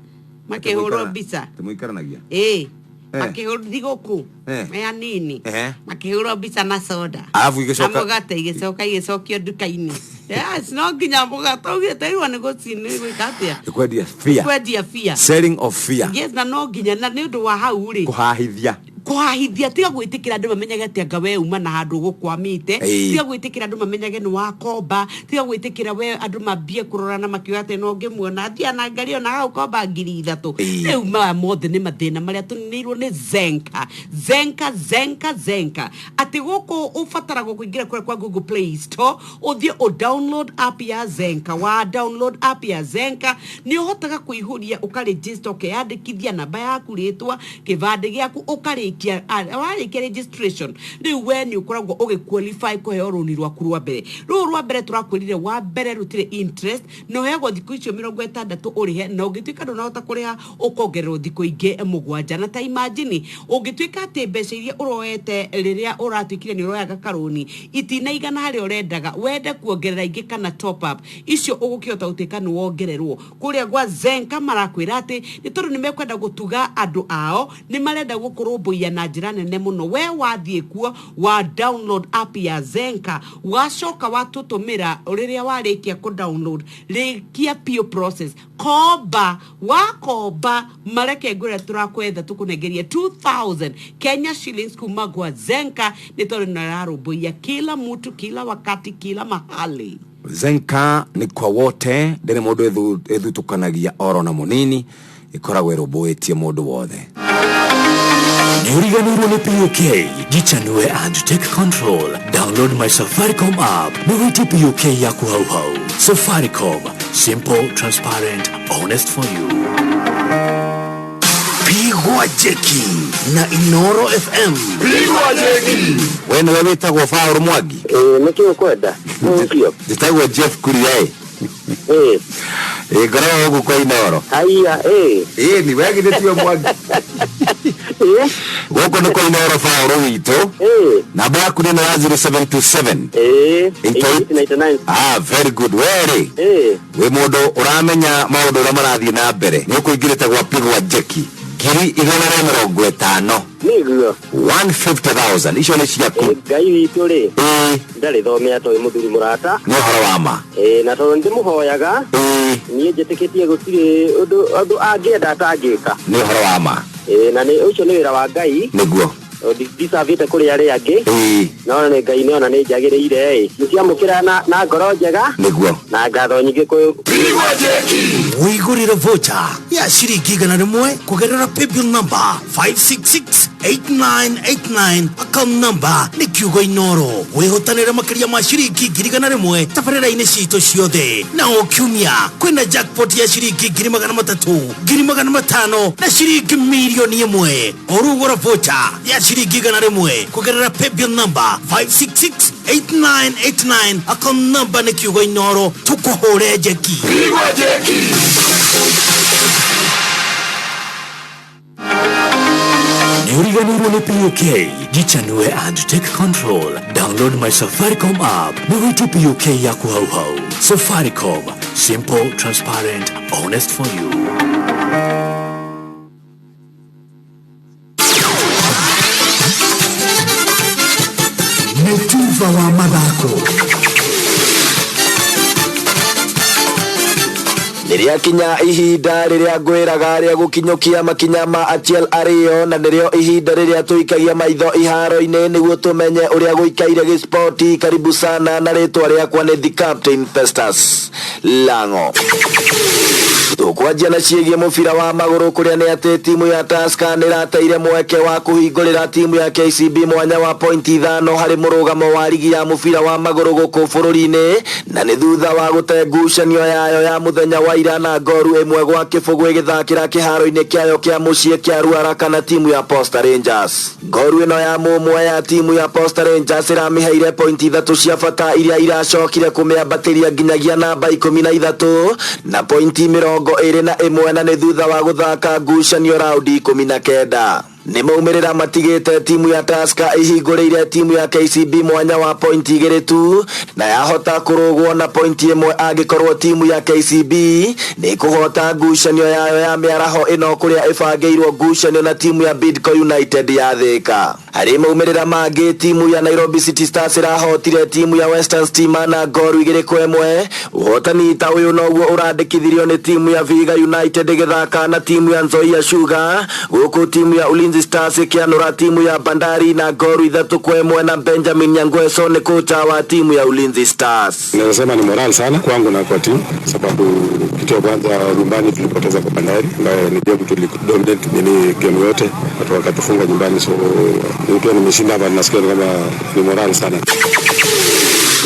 makĩhũrwo mbica. Tũmũikaranagia? Ĩ. Makĩhũrwo thigũkũ me anini. Makĩhũrwo mbica na soda. Arabu Na igĩcoka mũgate igĩcoka igĩcokio nduka-inĩ. Yes, no nginya mũgate ugĩte rĩu nĩ gũci nĩ gwĩka atĩa? Kwendia fear. Kwendia fear. Selling of fear. Yes, na no nginya na nĩ ũndũ wa hau rĩ. Kũhahithia. Kũhahithia, tiga gwĩtĩkĩra andũ mamenyage atĩ anga we uma na handũ ũgũkwamĩte. Tiga gwĩtĩkĩra andũ mamenyage nĩ wakomba. Tiga gwĩtĩkĩra we andũ mambie kũrorana makiuga atĩ no ngĩmuona athia na ngari ona agũkomba 3000. Rĩu maya mothe nĩ mathĩna marĩa tũninĩirwo nĩ Zenka, Zenka, Zenka, Zenka. Atĩ gũkũ ũbataragwo kũingĩra kũrĩa kwa Google Play Store, ũthiĩ ũ download app ya Zenka. Wa download app ya Zenka nĩ ũhotaga kũihũria, ũkaregister, ũkeyandĩkithia namba yaku, rĩtwa, kĩbandĩ gĩaku, ũkarĩkia. Warĩkia registration, rĩu we nĩ ũkoragwo ũgĩ qualify kũheo rũni rwaku rwa mbere. Rũrũ rwa mbere tũrakwĩrire wa mbere rũtirĩ interest, na ũheagwo thikũ icio 60 ũrĩhe, na ũngĩtuĩka ndũnahota kũrĩha ũkongererwo thikũ ingĩ 7. Na ta imagine ũngĩtuĩka atĩ mbeca iria ũroete rĩrĩa ũratuĩkire nĩ ũroyaga karũni itinaigana harĩa ũrendaga, wende kuongerera ingĩ kana top up icio, ũgũkĩhota gũtuĩka nĩ wongererwo kũrĩa gwa Zenka. Marakwĩra atĩ nĩ tondũ nĩ mekwenda gũtuga andũ ao, nĩ marenda gũkũrũmbũiya na njĩra nene mũno. We wathiĩ kuo wa download app ya Zenka, wacoka watũtũmĩra rĩrĩa warĩkia kũ download, rĩkia piũ process, komba. Wakomba, mareke ngwĩre tũrakwetha tũkũnengeria 2000 Kenya shillings kuma gwa Zenka, nĩ tondũ nĩ ararũmbũiya kila mtu, kila wakati, kila mahali. Zenka ni kwa wote, ndĩrĩ mũndũ ĩthutũkanagia oro na mũnini, ĩkoragwo ĩrũmbũĩtie mũndũ wothe. Nĩũriganĩirwo nĩ PUK? Jichanue and take control. Download my Safaricom app na wĩtie PUK yaku hau hau. Safaricom, simple, transparent, honest for you. Pigwa jeki na Inoro FM. Pigwa jeki. We nĩwe wĩtagwo Paul Mwangi? Nĩkĩ ũkwenda ũcio? Njĩtagwo Jeff Kuria. Ĩ ngoragwo gũkũ kwa Inoro. Haiya, ĩ. Ĩ ni we githĩ tiwe Mwangi? Gũkũ nĩ kwa Inoro, Paul witũ. Namba yaku nĩ ĩno ya 0727 899. Ah, very good. Werĩ wĩ mũndũ ũramenya maũndũ ũrĩa marathiĩ na mbere, nĩ ũkũingĩrĩte gwa Pigwa Jeki 150,000. Nĩguo. 150,000 icio nĩ ciaku. Ngai witũ rĩ, ndarĩ thomea toĩ mũthuri mũrata. Nĩ ũhoro wa ma. Ĩ, na tondũ nĩndĩmũhoyaga, niĩ njĩtĩkĩtie gũtirĩ ũndũ angĩenda atangĩka. Nĩ ũhoro wa ma. Ĩ, na nĩ ũcio nĩ wĩra wa Ngai. Nĩguo. Ndicabĩte kũrĩ arĩa angĩ, no nĩ Ngai nĩona nĩ njagĩrĩire. Ĩ, nĩciamũkĩra na ngoro njega. Nĩguo. Na ngatho nyingĩ kwĩ Wĩgũrĩre voucher ya ciringi 100 kũgerera paybill number 5668989, account number nĩ kiugo Inoro. Wĩhotanĩre makĩria ma ciringi 100,000 tabarĩra-inĩ citũ ciothe. Na o kiumia kwĩna jackpot ya ciringi 300,000, 500,000 na ciringi 1,000,000. O rĩu gũra voucher ya ciringi 100 kũgerera paybill number 5668989, account number nĩ kiugo Inoro, tũkũhũre njeki. Pigwa jeki. Nĩũriganĩirwo nĩ PUK? Jichanue and take control. Download my Safaricom app na wĩtie PUK yaku hau hau. Safaricom, simple, transparent, honest for you. Nĩ tuba wa mathako. Nĩrĩakinya ihinda rĩrĩa ngwĩraga rĩa gũkinyũkia makinya ma Achiel Ariyo, na nĩrĩo ihinda rĩrĩa tũikagia maitho iharo-inĩ nĩguo tũmenye ũrĩa gũikaire gĩspoti. Karibu sana, na rĩtwa rĩakwa nĩ the Captain Festus Lango. Tũkwanjia na ciĩgiĩ mũbira wa magũrũ, kũrĩa nĩ atĩ timu ya Tusker nĩ ĩrateire mweke wa kũhingũrĩra timu ya KCB mwanya wa pointi 5 harĩ mũrũgamo wa rigi ya mũbira wa magũrũ gũkũ bũrũri-inĩ, na nĩ thutha wa gũte ngucanio yayo ya mũthenya wa ira na ngoru 1-0 ĩgĩthakĩra kĩharo-inĩ kĩayo kĩa mũciĩ kĩa Ruaraka na timu ya Posta Rangers. Ngoru ĩno ya mũmwe ya timu ya Posta Rangers ĩramĩheire pointi 3 cia bata iria iracokire kũmĩambatĩria nginyagia namba 13 na pointi 21, na nĩ thutha wa gũthaka ngucanio raundi 19. Nĩ maumĩrĩra matigĩte timu ya Tusker ĩhingũrĩire timu ya KCB mwanya wa pointi igĩrĩ tu na yahota kũrũgwo na pointi ĩmwe angĩkorwo timu ya KCB nĩ ĩkũhota ngucanio yayo ya mĩaraho ĩno kũrĩa ĩbangĩirwo ngucanio na timu ya Bidco United ya Thika. Harĩ maumĩrĩra mangĩ, timu ya Nairobi City Stars ĩrahotire timu ya Western Stima na ngoru 2-1. Ũhotani ta ũyũ noguo ũrandĩkithirio nĩ timu ya Vihiga United ĩgĩthaka na timu ya Nzoia Sugar, gũkũ timu ya Ulinzi Stars ĩkĩanũra timu ya Bandari na ngoru 3-1 na Benjamin Nyangweso nĩ kocha wa timu ya Ulinzi Stars. Naweza sema ni moral sana kwangu na kwa timu, sababu kitu ya kwanza nyumbani tulipoteza kwa Bandari, ambayo ni game tulidominate nini game yote, watu wakatufunga nyumbani, so nikiwa nimeshinda hapa nasikia ni kama ni moral sana.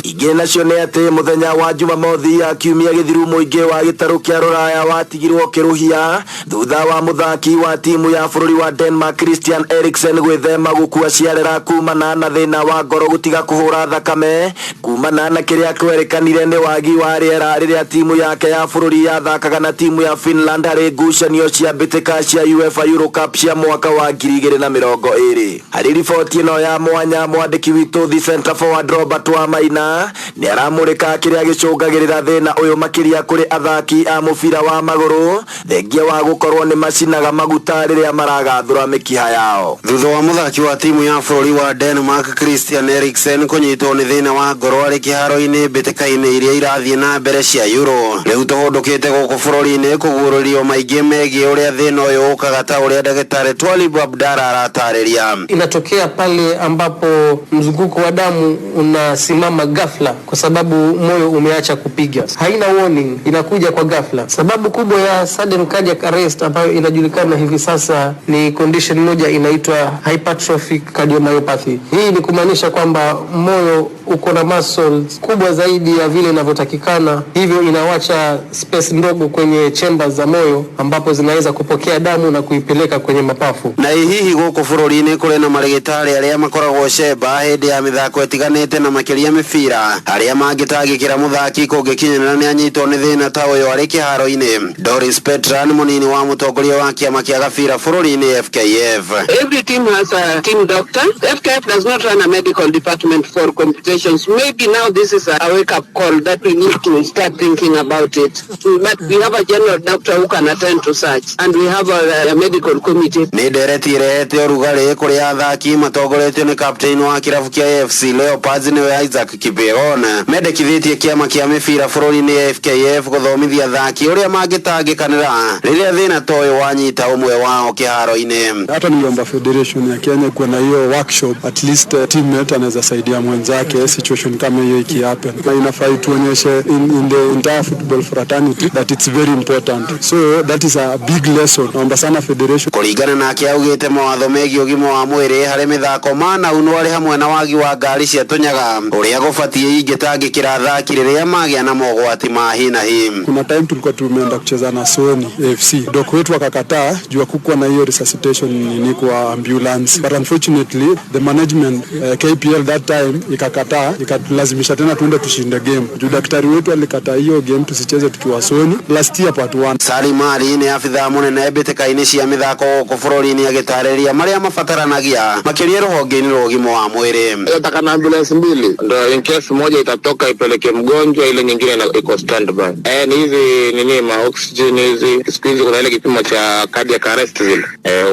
Ingĩ nacio nĩ atĩ mũthenya wa Jumamothi ya kiumia gĩthiru mũingĩ wa gĩtarũ kĩa rũraya watigirwo kĩrũhia thutha wa mũthaki wa timu ya bũrũri wa Denmark Christian Eriksen gwĩthema gũkua ciarera kumana na thĩna wa ngoro gũtiga kũhũra thakame kumana na kĩrĩa kwerĩkanire nĩ wagi wa rĩera rĩrĩa timu yake ya bũrũri yathakaga na timu ya Finland harĩ ngucanio cia mbĩtĩka cia UEFA Euro Cup cia mwaka wa 2020. Harĩ riboti ĩno ya mwanya, mwandĩki witũ The Center Forward Robert Wamaina nĩ aramũrĩka kĩrĩa gĩcũngagĩrĩra thĩna ũyũ makĩria kũrĩ athaki a mũbira wa magũrũ thengia wa gũkorwo nĩ macinaga maguta rĩrĩa maragathũra mĩkiha yao. Thutha wa mũthaki wa timu ya bũrũri wa Denmark Christian Eriksen kũnyitwo nĩ thĩna wa ngoro arĩ kĩharo-inĩ mbĩtĩka-inĩ iria irathiĩ na mbere cia Euro, rĩu tũhũndũkĩte gũkũ bũrũri-inĩ kũguũrĩrio maingĩ megiĩ ũrĩa thĩna ũyũ ũkaga ta ũrĩa ndagĩtarĩ Twalib Abdara aratarĩria. Inatokea pale ambapo mzunguko wa damu unasimama ghafla kwa sababu moyo umeacha kupiga. Haina warning, inakuja kwa ghafla. Sababu kubwa ya sudden cardiac arrest ambayo inajulikana hivi sasa ni condition moja inaitwa hypertrophic cardiomyopathy. Hii ni kumaanisha kwamba moyo uko na muscles kubwa zaidi ya vile inavyotakikana, hivyo inawacha space ndogo kwenye chambers za moyo ambapo zinaweza kupokea damu na kuipeleka kwenye mapafu. Na hihi gũkũ bũrũri-inĩ kũrĩ na marĩgĩtarĩ arĩa makoragwo cemba hĩndĩ ya mĩthako ĩtiganĩte na makĩria mĩbira arĩa mangĩtangĩkĩra mũthaki kũngĩkinyanĩra nĩ anyitwo nĩ thĩna ta ũyũ arĩ kĩharo-inĩ. Doris Petra nĩ mũnini wa mũtongoria wa kĩama kĩa gabira bũrũri-inĩ FKF. Every team has a team doctor. FKF does not run a medical department for competitions. Maybe now this is a wake-up call that we need to start thinking about it. But we have a general doctor who can attend to such, and we have a medical committee. Nĩ ndereti ĩrehete ũrugarĩ kũrĩ athaki matongoretio nĩ captain wa kĩrabu kĩa AFC Leopards nĩwe Isaac Kipyegon mendekithĩtie kĩama kĩa mĩbira bũrũri-inĩ FKF gũthomithia athaki ũrĩa mangĩtangĩkanĩra rĩrĩa thĩna ta ũyũ wanyita ũmwe wao kĩharo-inĩ. Hata niliomba federation ya Kenya kuwe na hiyo workshop, at least teammate anaweza saidia mwenzake situation kama hiyo ikihappen, na inafaa ituonyeshe in the entire football fraternity that it's very important, so that is a big lesson. Naomba sana federation. Kũringana nake augĩte mawatho megiĩ ũgima wa mwĩrĩ harĩ mĩthako manaunwo arĩ hamwe na wagi wa ngari cia tũnyaga ũrĩa gũbatiĩ ingĩtangĩkĩra athaki rĩrĩa magĩa na mogwati ma hi na hi. Kuna time tulikuwa tumeenda kucheza na Sony AFC, dok wetu akakataa juu hakukuwa na hiyo resuscitation nini kwa ambulance, but unfortunately the management KPL that time ikakataa, ikatulazimisha tena tuende tushinde game juu daktari wetu alikataa hiyo game tusicheze tukiwa Sony last year part 1. Salim Ali nĩ abithaa mũnene mbĩtĩka-inĩ cia mĩthako gũkũ bũrũri-inĩ agĩtarĩria marĩa mabataranagia makĩria rũhonge-inĩ rwa ũgima wa mwĩrĩ. Nataka na ambulance mbili ndio in case moja itatoka ipeleke mgonjwa, ile nyingine iko standby. Ni hizi nini ma oxygen hizi, siku hizi kuna ile kipimo cha cardiac arrest zile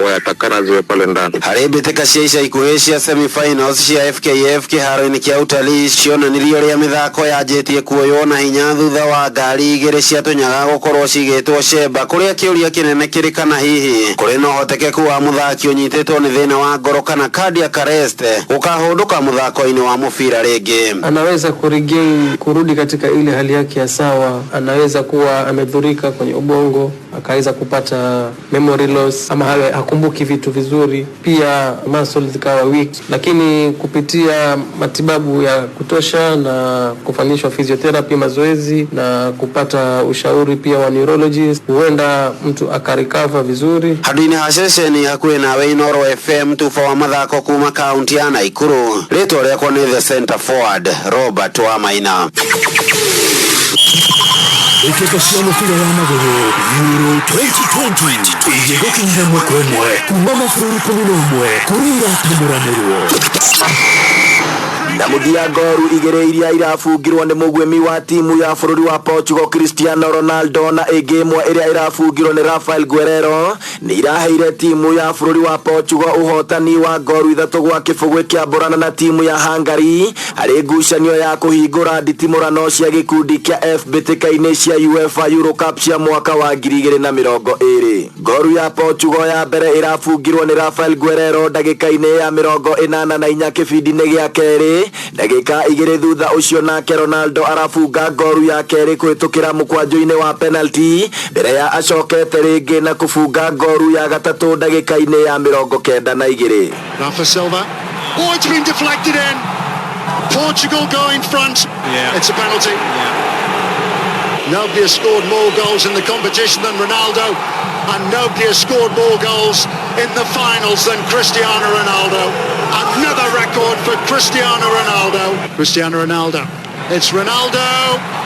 wayatakana ziwe pale ndani. Harĩ mbĩtĩka cia ica ikuhĩ cia semifinals cia FKF kĩharo-inĩ kĩa utalii cionanirie ũrĩa mĩthako yanjĩtie kuoywo na hinya thutha wa ngari igĩrĩ cia tũnyaga gũkorwo cigĩtwo cemba kũrĩa kĩũria kĩnene kĩrĩ kana hihi kũrĩ na ũhotekeku wa mũthaki ũnyitĩtwo nĩ thĩna wa ngoro kana cardiac arrest gũkahũndũka mũthako-inĩ wa mũbira rĩngĩ. Anaweza kuregain kurudi katika ile hali yake ya sawa, anaweza kuwa amedhurika kwenye ubongo akaweza kupata memory loss ama hawe hakumbuki vitu vizuri, pia muscles zikawa weak, lakini kupitia matibabu ya kutosha na kufanyishwa physiotherapy, mazoezi na kupata ushauri pia wa neurologist, huenda mtu akarecover vizuri. Handũ-inĩ ha ceceni hakuhĩ nawe Inooro FM tuba wa mathako kuma kaunti ya Naikuru, rĩtwa rĩakwa nĩ The Center Forward Robert Wamaina. Mbĩtĩka cia mũbira wa magũrũ Euro 2020 igĩgũkinyĩra ĩmwe kwa ĩmwe kuma mabũrũri 11 kũrĩa iratamũranĩrwo. Na mũthia ngoru igĩrĩ iria irabungirwo nĩ mũguĩmi wa timu ya bũrũri wa Portugal Cristiano Ronaldo na ĩngĩ ĩmwe ĩrĩa ĩrabungirwo nĩ Rafael Guerrero nĩ iraheire timu ya bũrũri wa Portugal ũhotani wa ngoru 3-0 ĩkĩambũrana na timu ya Hungary harĩ ngucanio ya kũhingũra nditimũrano cia gĩkundi kĩa F mbĩtĩka-inĩ cia UEFA Euro Cup cia mwaka wa 2020. Ngoru ya Portugal ya mbere ĩrabungirwo nĩ Rafael Guerrero ndagĩka-inĩ ya 84 kĩbindi-inĩ gĩa kerĩ. Ndagĩka 2 thutha ũcio nake Ronaldo arabunga ngoru ya kerĩ kũhĩtũkĩra mũkwanjũ-inĩ wa penalty mbere ya acokete rĩngĩ na kũbunga ngoru ya gatatũ ndagĩka-inĩ ya 92. Rafa Silva. Oh, it's been deflected in. Portugal go in front. It's a penalty. Nobody has scored more goals in the competition than Ronaldo, and nobody has scored more goals in the finals than Cristiano Ronaldo. Another record for Cristiano Ronaldo. Cristiano Ronaldo. It's Ronaldo.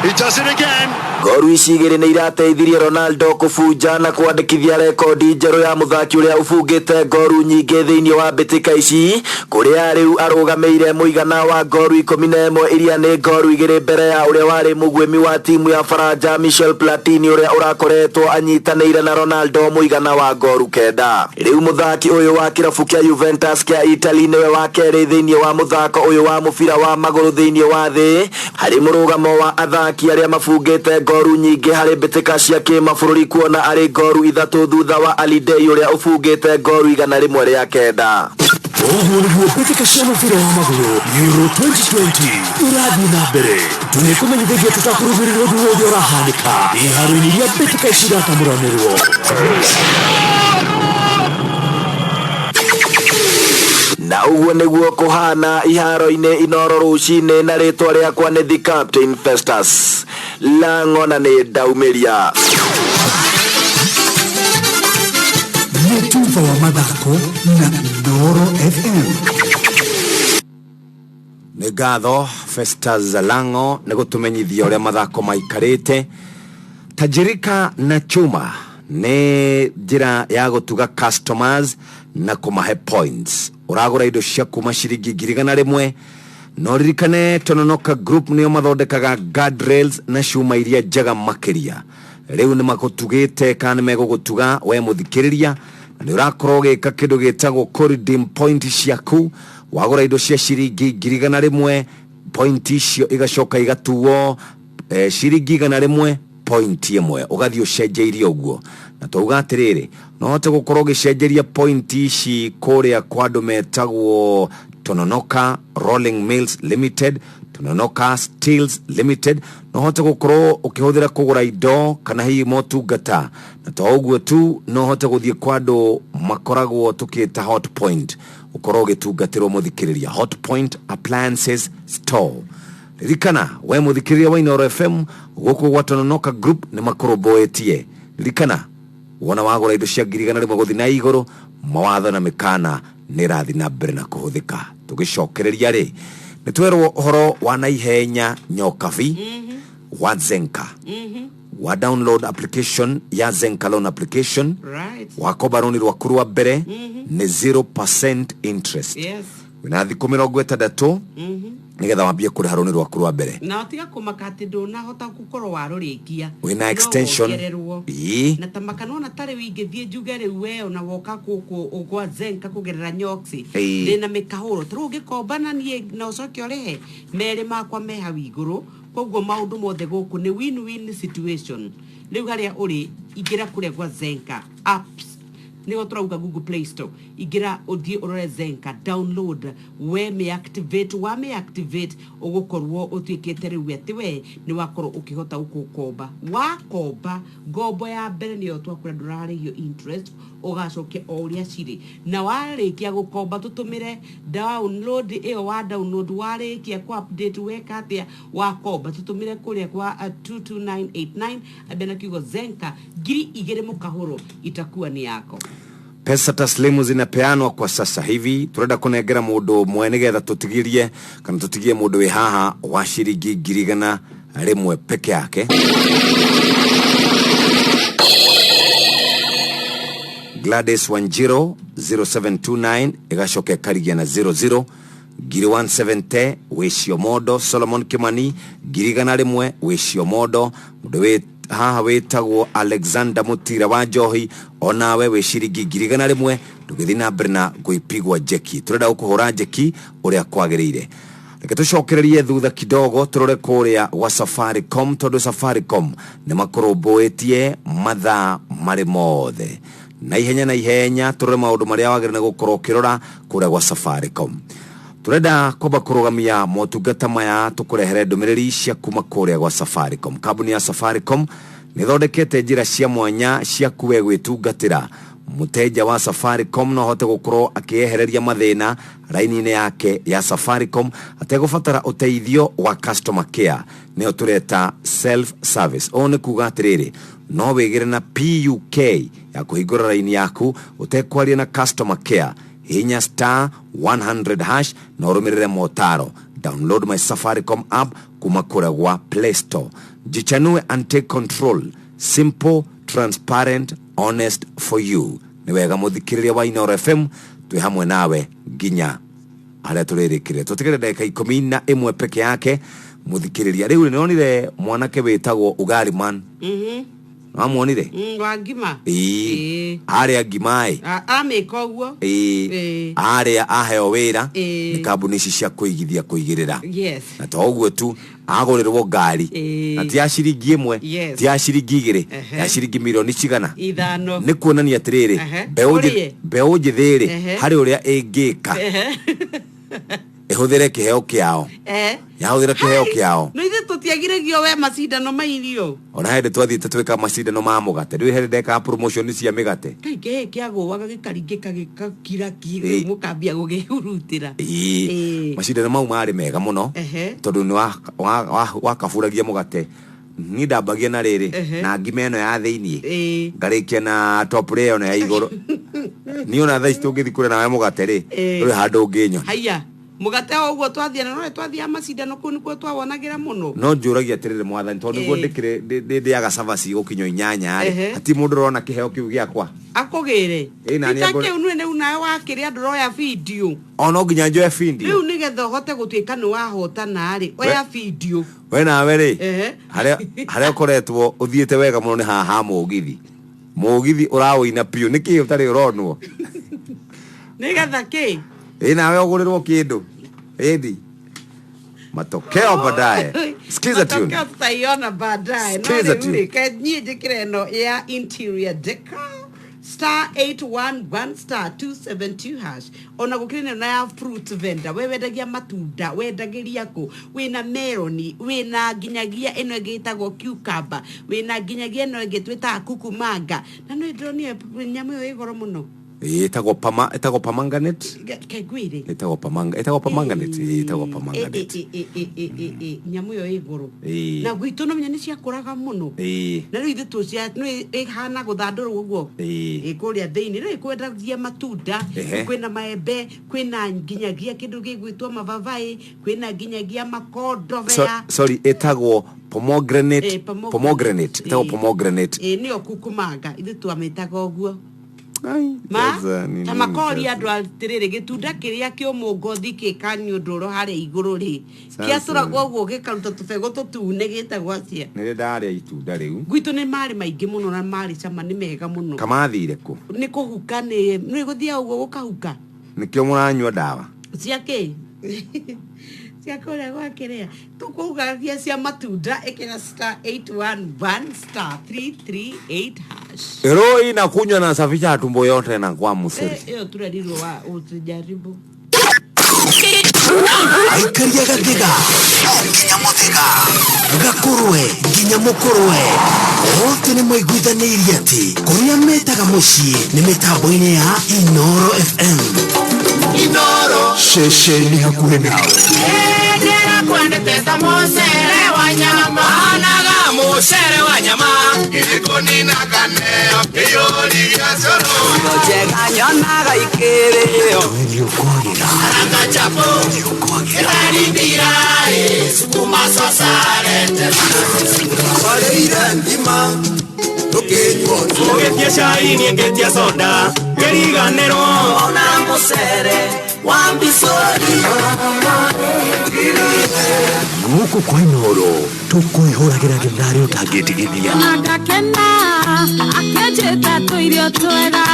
He does it again. Ngoru ici igĩrĩ nĩ irateithirie Ronaldo kũbunja na kwandĩkithia rekondi njerũ ya mũthaki ũrĩa ũbungĩte ngoru nyingĩ thĩinĩ wa mbĩtĩka ici, kũrĩa rĩu arũgamĩire mũigana wa ngoru 11 iria nĩ ngoru 2 mbere ya ũrĩa warĩ mũguĩmi wa timu ya Faranja Michel Platini ũrĩa ũrakoretwo anyitanĩire na Ronaldo mũigana wa ngoru 9. Rĩu mũthaki ũyũ wa kĩrabu kĩa Juventus kĩa Italy nĩwe wa kerĩ thĩinĩ wa mũthako ũyũ wa mũbira wa magũrũ thĩinĩ wa thĩ harĩ mũrũgamo wa athaki arĩa mabungĩte ngoru nyingĩ harĩ mbĩtĩka cia kĩmabũrũri kuona arĩ ngoru 3 thutha wa Ali Day ũrĩa ũbungĩte ngoru 109. Ũguo nĩguo mbĩtĩka cia mũbira wa magũrũ Euro 2020 irathiĩ na mbere. Tũnĩkũmenyithagia tũtakũrũmĩrĩra ũndũ wothe ũrahanĩka iharo-inĩ iria mbĩtĩka ici iratamũranĩrwo. Na ũguo nĩguo kũhana iharo-inĩ Inoro rũcinĩ, na rĩtwa rĩakwa nĩ The Captain Festus Lang'ona nĩ ndaumĩria. Nĩ tuba wa mathako na Inoro FM. Nĩ ngatho Festus Lang'o nĩ gũtũmenyithia ũrĩa mathako maikarĩte. Tajirika na chuma nĩ njĩra ya gũtuga customers na kũmahe points. Ũragũra indo cia kuma ciringi 100,000, no ririkane Tononoka Group nĩo mathondekaga guardrails na cuma iria njega makĩria. Rĩu nĩ magũtugĩte kana nĩ megũgũtuga we mũthikĩrĩria, na nĩ ũrakorwo ũgĩka kĩndũ gĩtagwo kũredeem point ciaku. Wagũra indo cia ciringi 100,000, point icio igacoka igatuo ciringi 100 point 1, ũgathiĩ ũcenjeirie ũguo. Na twauga atĩrĩrĩ, no ũhote gũkorwo ũgĩcenjeria point ici kũrĩa kwa andũ metagwo Tononoka Rolling Mills Limited, Tononoka Steels Limited. No ũhote gũkorwo ũkĩhũthĩra kũgũra indo kana hihi motungata. Na to ũguo tu, no ũhote gũthiĩ kwa andũ makoragwo tũkĩta Hot Point, ũkorwo ũgĩtungatĩrwo mũthikĩrĩria. Hot Point Appliances Store. Ririkana we mũthikĩrĩria wa Inoro FM, gũkũ gwa Tononoka Group nĩ makũrũmbũĩtie. Ririkana wona wagũra indo cia 100,000 gũthiĩ na igũrũ, mawatho na mĩkana nĩ ĩrathiĩ na mbere na kũhũthĩka. Tũgĩcokereria rĩ, nĩ twerwo ũhoro wa naihenya Nyokabi wa Zenka. Wa download application ya Zenka loan application. Wakomba rũni rwaku rwa mbere nĩ 0% interest. Wĩna thikũ 60 nĩgetha wambie kũrĩha rũni rwaku rwa mbere. Na ũtiga kũmaka atĩ ndũnahota gũkorwo warũrĩkia. Wĩna No extension. wongererwo. Ĩĩ. Na ta maka nona tarĩ ingĩthiĩ njuge rĩu we ona woka gũkũ gwa Zenka kũgerera Nyoxi. Ĩĩ. Ndĩna mĩkahũro. Ta rĩu ũngĩkomba na niĩ na ũcoke ũrĩhe, merĩ makwa me hau igũrũ. Koguo maũndũ mothe gũkũ nĩ win-win situation. Rĩu harĩa ũrĩ, ingĩra kũrĩa gwa Zenka apps. Nĩho tũrauga Google Play Store. Ingĩra ũthiĩ ũrore Zenka, download, we mĩ activate, wa mĩ activate ũgũkorwo ũtuĩkĩte rĩu atĩ we nĩ wakorwo ũkĩhota gũkũkomba. Wakomba ngombo ya mbere nĩyo twakwĩra ndũrarĩhio interest, ũgacokia o ũrĩa cirĩ. Na warĩkia gũkomba tũtũmĩre download ĩyo, wa download warĩkia ku update weka atĩa, wakomba tũtũmĩre kũrĩa kwa 22989 ambia na kiugo Zenka, 2000 mũkahũro itakuwa ni yako. Pesa taslimu zinapeanwa kwa sasa hivi. Turenda kunengera mundu ũmwe nigetha tutigirie kana tutigie mundu wi haha wa ciringi 100,000 rĩmwe peke yake. Gladys Wanjiro 0729 ĩgacoka ĩkarigia na 00 ngiri 170 wĩcio mondo. Solomon Kimani 100,000 wĩcio mondo. Mũndũ wĩ haha wĩtagwo Alexander Mutira wa Njohi, onawe wĩ ciringi 100,000. Ndũgĩthiĩ na mbere na gwĩpigwa njeki, tũrenda gũkũhũra njeki ũrĩa kwagĩrĩire. Reke tũcokererie thutha kidogo tũrore kũrĩa gwa Safaricom, tondũ Safaricom nĩ makũrũmbũĩtie mathaa marĩ mothe na ihenya na ihenya. Tũrore maũndũ marĩa wagĩrĩire gũkorwo ũkĩrora kũrĩa gwa Safaricom. Tũrenda kwamba kũrũgamia motungata maya tũkũrehere ndũmĩrĩri cia kuma kũrĩa gwa Safaricom. Kambuni ya Safaricom nĩ ĩthondekete njĩra cia mwanya cia kuwe gwĩtungatĩra. Mũteja wa Safaricom no ahote gũkorwo akĩehereria mathĩna raini-inĩ yake ya Safaricom ategũbatara ũteithio wa customer care, nĩyo tũreta self service. Ũũ nĩ kuga atĩrĩrĩ, no wĩgĩre na PUK ya kũhingũra raini yaku ũtekwaria na customer care. Hinya star 100 hash na ũrũmĩrĩre motaro. Download my Safaricom app kuma kũrĩa gwa Play Store. Jichanue and take control. Simple, transparent, honest for you. Nĩ wega mũthikĩrĩria wa Inooro FM, twĩ hamwe nawe nginya harĩa tũrĩrĩkĩrĩria. Tũtigĩre ndagĩka 11 peke yake mũthikĩrĩria. Rĩu nĩonire mwanake wĩtagwo Ugariman? Wamwonire? Wa ngima. Ĩĩ, arĩa ngima ĩ. Amĩka ũguo. Ĩĩ. Ĩĩ. Arĩa aheo wĩra Ĩĩ. nĩ kambuni ici cia kũigithia kũigĩrĩra. Na to ũguo tu, agũrĩrwo ngari. Ĩĩ. Na ti ya ciringi 1, ti ya ciringi 2, ya ciringi mirioni cigana? 5. Nĩ kuonania atĩrĩrĩ, Ũrĩe. mbeũ njĩthĩ rĩ, harĩ ũrĩa ĩngĩka ĩhũthĩre kĩheo kĩao. Yahũthĩra kĩheo kĩao. No ithuĩ tũtiagiragio we macindano ma irio. Ona hĩndĩ twathiĩte twĩka macindano ma mũgate, ndũĩ hĩndĩ ndekaga promotion cia mĩgate. Kai kĩhĩ kĩagũaga gĩkaringĩka gĩgakira ki. Ĩĩ. Rĩu mũkambia gũgĩhurutĩra. Ĩĩ. Ĩĩ. Macindano mau marĩ mega mũno, tondũ nĩ wakaburagia mũgate. Niĩ ndambagia na rĩrĩ, na ngima ĩno ya thĩiniĩ, ngarĩkia na top layer ĩno ya igũrũ. Niĩ ona thaa ici tũngĩthiĩ kũrĩa nawe mũgate rĩ, ndũrĩ handũ ũngĩnyona. Haiya, mũgate o ũguo twathiĩ na no twathiaga macindano kũu nĩkuo twawonagĩra mũno. No njũragia atĩrĩrĩ, mwathani, tondũ nĩguo ndĩkĩrĩ ndĩaga cabaci gũkinya 8 rĩ, hatirĩ mũndũ ũrona kĩheo kĩu gĩakwa. Akũgĩre. Ĩĩ, na Ita nĩ kĩu nĩ rĩu nawe wakĩrĩa ndũroya bindiũ. O no nginya njoe bindiũ? Rĩu nĩgetha ũhote gũtuĩka nĩ wahotana rĩ, oya bindiũ. We nawe rĩ, harĩa harĩa ũkoretwo ũthiĩte wega mũno nĩ haha ha mũgithi. Mũgithi ũraũina biũ, nĩkĩ ũtarĩ ũronwo? Nĩgetha kĩ? Ĩ, nawe ũgũrĩrwo kĩndũ ĩndi matokeo baadaye. Sikiza tune. Matokeo tutaiona baadaye. No Sikiza rĩu tune. rĩ, ke niĩ njĩkĩre ĩno ya interior decor star 811 star 272 hash. Ona gũkĩrĩ na ya fruit vendor, we wendagia matunda, wendagĩria kũ, wĩna meloni, wĩna nginyagia ĩno ĩngĩ ĩtagwo cucumber, wĩna nginyagia ĩno ĩngĩ twĩtaga kukumanga, na nĩ ndĩronire nyamũ ĩyo ĩ goro mũno. Ĩ, ĩtagwo pama, ĩtagwo permanganate. Ke ngwĩre. Ĩtagwo pamanga, ĩtagwo permanganate. Ĩ, ĩtagwo permanganate. Nyamũ ĩyo ĩ goro. Ĩ. Na gwitũ no menya nĩ ciakũraga mũno. Na rĩu ithuĩ tũcia nĩ ĩhana gũthandũrwo ũguo. Ĩ kũrĩa thĩinĩ rĩu kwendagia matunda. Kwĩna maembe, kwĩna nginyagia kĩndũ gĩgwĩtwo mababaĩ, kwĩna nginyagia makondobea. Sorry, ĩtagwo pomegranate. Ĩ, pomegranate. Pomegranate ĩtagwo Ĩ. pomegranate. Ĩ, nĩyo kukumanga, ithuĩ twamĩtaga ũguo. Ma Sasa ni ta nini makori sasa? andũ atĩrĩrĩ, gĩtunda kĩrĩa kĩũmũ ngothi kĩkanyũndũrwo harĩa igũrũ rĩ, Sasa. kĩatũragwo ũguo gĩkaruta tũbegũ tũtune, gĩtagwo atĩa? Nĩrĩ ndarĩa itunda rĩu. Gwitũ nĩ marĩ maingĩ mũno na marĩ cama, nĩ mega mũno. Kamathire kũ? Nĩ kũhuka, nĩ gũthiaga ũguo gũkahuka. Nĩkĩo mũranyua ndawa. Cia kĩ? Cia kũrĩa gwakĩrĩa tũkũgagia cia matunda. Ĩkĩra star 811 star 338 hash. Roho inakunywa na safisha tumbo yote na kwa msuri. Ĩyo tũrerirwo wa ũtujaribu. Aikaria gathiga nginya mũthĩga gakũrwe nginya mũkũrwe, othe nĩ maiguithanĩirie atĩ kũrĩa metaga mũciĩ nĩ mĩtambo-inĩ ya Inoro FM. Inoro. Ceceni hakuhĩ nawe. Ndĩrakwendete ta mũcere wa nyama. Anaga mũcere wa nyama. Njega nyonaga ikĩrĩo. Warĩire ngima tũkĩnyua Ũgĩtia cai niĩ ngĩtia soda ngĩriganĩrwo Ona mũcere wa mbicũri. Gũkũ kwa Inooro tũkwĩhũragĩra gĩtharĩ ũtangĩtigithia. Agakena akĩnjĩta tũirio twega.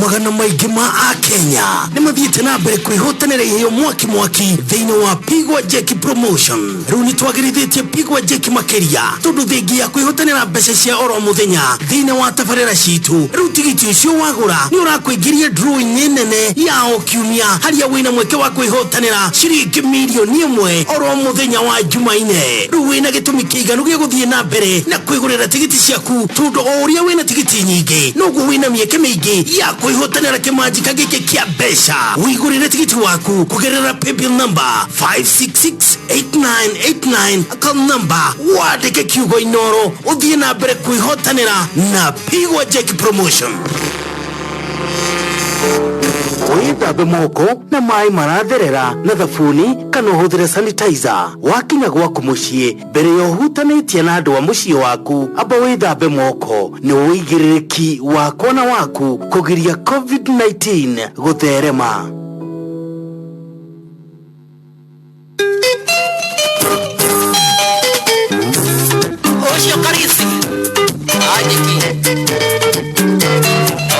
Magana maingĩ ma akenya nĩ mathiĩte na mbere kwĩhotanĩra iheo mwaki mwaki thĩinĩ wa Pigwa Jeki Promotion. Rĩu nĩ twagĩrithĩtie Pigwa Jeki makĩria tondũ thengia ya kwĩhotanĩra mbeca cia oro mũthenya thĩinĩ wa tabarĩra citũ, rĩu tigiti ũcio wagũra nĩ ũrakũingĩria draw-inĩ nene ya o kiumia harĩa wĩna mweke wa kwĩhotanĩra ciringi mirioni 1 oro mũthenya wa Jumaine. Rĩu wĩna gĩtũmi kĩiganu gĩa gũthiĩ na mbere na kwĩgũrĩra tigiti ciaku tondũ o ũrĩa wĩna tigiti nyingĩ noguo wĩna mĩeke mĩingĩ ya kwĩhotanĩra kĩmanjika gĩkĩ kĩa mbeca. Wĩgũrĩre tigiti waku kũgerera paybill number 5668989 account number, wandĩke kiugo Inooro ũthiĩ na mbere kwĩhotanĩra na Pigwa Jeki Promotion. Wĩthambe moko na maĩ maratherera na thabuni kana ũhũthĩre sanitizer. Wakinya gwaku mũciĩ mbere ya ũhutanĩtie na andũ a mũciĩ waku, amba wĩthambe moko. Nĩ ũigĩrĩrĩki wakwa na waku kũgiria COVID-19 gũtherema. Ũcio Karisi anjiki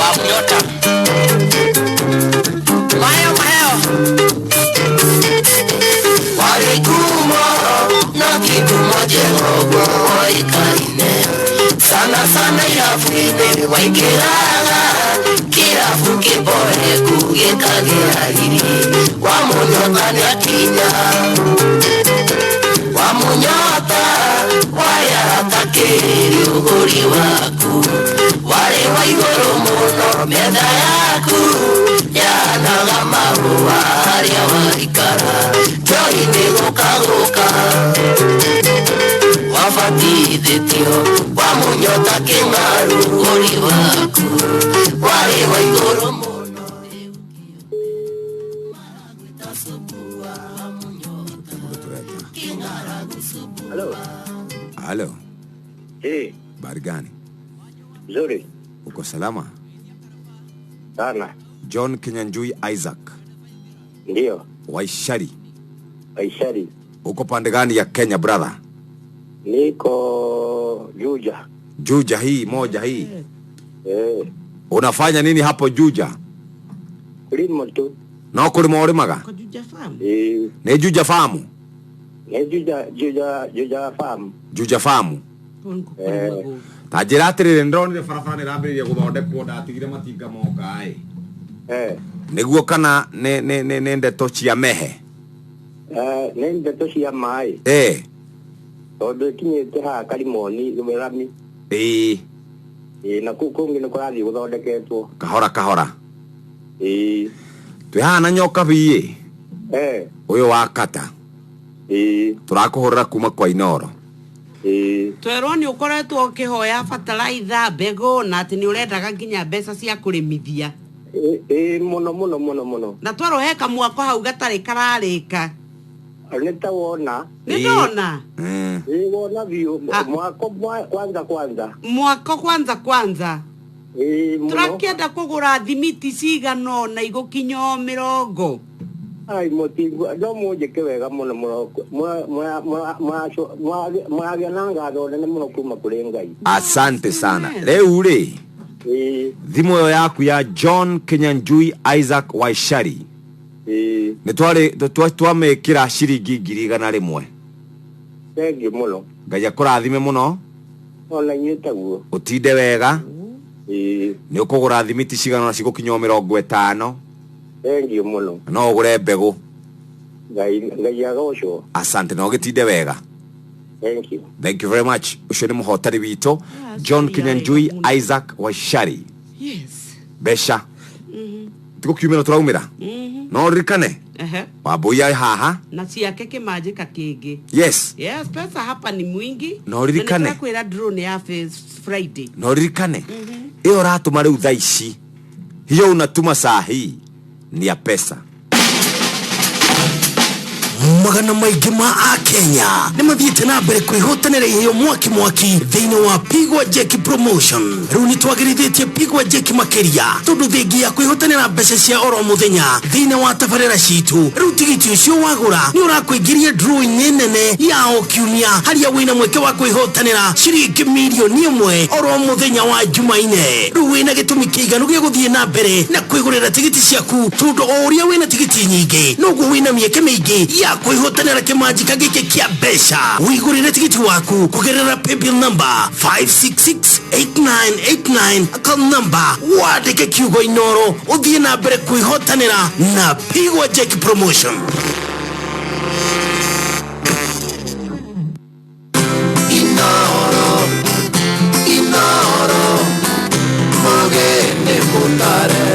wa Munyota maheo maheo Walikumo na kikumo jengo waikaine sana sana irabu-inĩ waikĩraga kĩrabu kĩboeku gĩkagĩa riri wa Munyota nĩakinya wa Munyota wayarata kĩrĩ ũgũri waku warĩ wa igũrũ mũno metha yaku yahanaga mahũa harĩa waikara njohi nĩ gũkagũka wabatithĩtio wa Munyota kĩng'aru ũgũri waku warĩ wa igũrũ mũno. Halo. Halo. Eh. Habari gani? Nzuri. Uko salama? Sana. John Kinyanjui Isaac. Ndio. Waishari. Waishari. Uko pande gani ya Kenya brother? Niko Juja. Juja hii moja hii. Eh. Unafanya nini hapo Juja? Kulima tu. No kulima ulimaga? Kwa Juja Farm. Eh. Ni Juja Farm? Ni Juja Juja Juja Farm. Juja Farm. Eh. Ta njĩra atĩrĩrĩ, nĩndĩronire barabara nĩrambĩrĩria gũthondekwo, ndatigire matinga moka ĩ. Eh. Nĩguo kana nĩ ndeto cia mehe? Eh, nĩ ndeto cia maĩ. Eh. Tondũ ĩkinyĩte haha Karimoni rami. Ĩĩ. Ĩĩ, na kũu kũngĩ nĩ kũrathiĩ gũthondeketwo. Kahora kahora. Ĩĩ. Twĩ haha na nyoka biĩ. Eh. Ũyũ wa kata. Ĩĩ. Tũrakũhũrĩra kuma kwa Inooro. Ĩĩ. Twerwo nĩ ũkoretwo ũkĩhoya bataraitha mbegũ na atĩ nĩ ũrendaga nginya mbeca cia kũrĩmithia. Ĩĩ mũno mũno mũno mũno. Na twerwo he kamwako hau gatarĩ kararĩka. Nĩ ta wona. Nĩ ndona. Ĩĩ wona biũ mwako kwanza kwanza. Mwako kwanza kwanza. Ĩĩ mũno. Tũrakĩenda kũgũra thimiti cigana ũna igũkinya o 80. Ai mũtingwa no mũnjĩke wega mũno mũno mũragĩa na ngatho nene mũno kuma kũrĩ Ngai. Asante sana. Rĩu rĩ, Ĩĩ. thimũ ĩyo yaku ya John Kinyanjui Isaac Waishari. Ĩĩ. Nĩ twamĩkĩra ciringi 100,000. Thengiũ mũno. Ngai akũrathime mũno. Ona inyuĩ taguo. Ũtinde wega. Ĩĩ. Nĩ ũkũgũra thimiti cigana ũna cigũkinya o 50. Thengiũ mũno. No ũgũre mbegũ. Ngai Ngai agocwo. Asante na ũgĩtinde wega. Thank you. Thank you very much. Ũcio nĩ mũhotani witũ John Kinyanjui Isaac Waishari. Yes. Mbeca. Tigũkiumĩra tũraumĩra. No ririkane Ehe. Wambui ai haha. Na ciake kĩmanjĩka kĩngĩ. Yes. Yes, pesa hapa ni mwingi. Na ũririkane. Kwĩra draw nĩ ya Friday. No ririkane ĩyo ũratũma rĩu thaa ici, hiyo unatuma saa hii ni ya pesa. Magana maingĩ ma akenya nĩ mathiĩte na mbere kwĩhotanĩra iheo mwaki mwaki thĩinĩ wa Pigwa Jeki Promotion. Rĩu nĩ twagĩrithĩtie Pigwa Jeki makĩria, tondũ thengia ya kwĩhotanĩra mbeca cia oro mũthenya thĩinĩ wa tabarĩra citũ, rĩu tigiti ũcio wagũra nĩ ũrakũingĩria draw-inĩ nene ya o kiumia, harĩa wĩna mweke wa kwĩhotanĩra ciringi mirioni 1 oro mũthenya wa Jumaine. Rĩu wĩna gĩtũmi kĩiganu gĩa gũthiĩ na mbere na kwĩgũrĩra tigiti ciaku, tondũ o ũrĩa wĩna tigiti nyingĩ, noguo wĩna mĩeke mĩingĩ ya kwĩhotanĩra kĩmanjĩka gĩkĩ kĩa mbeca. Wĩgũrĩre tigiti waku kũgerera paybill number 5668989, account number wandĩke kiugo Inoro, ũthiĩ na mbere kwĩhotanĩra na Pigwa Jeki Promotion. Inoro, Inoro, mugene mutare.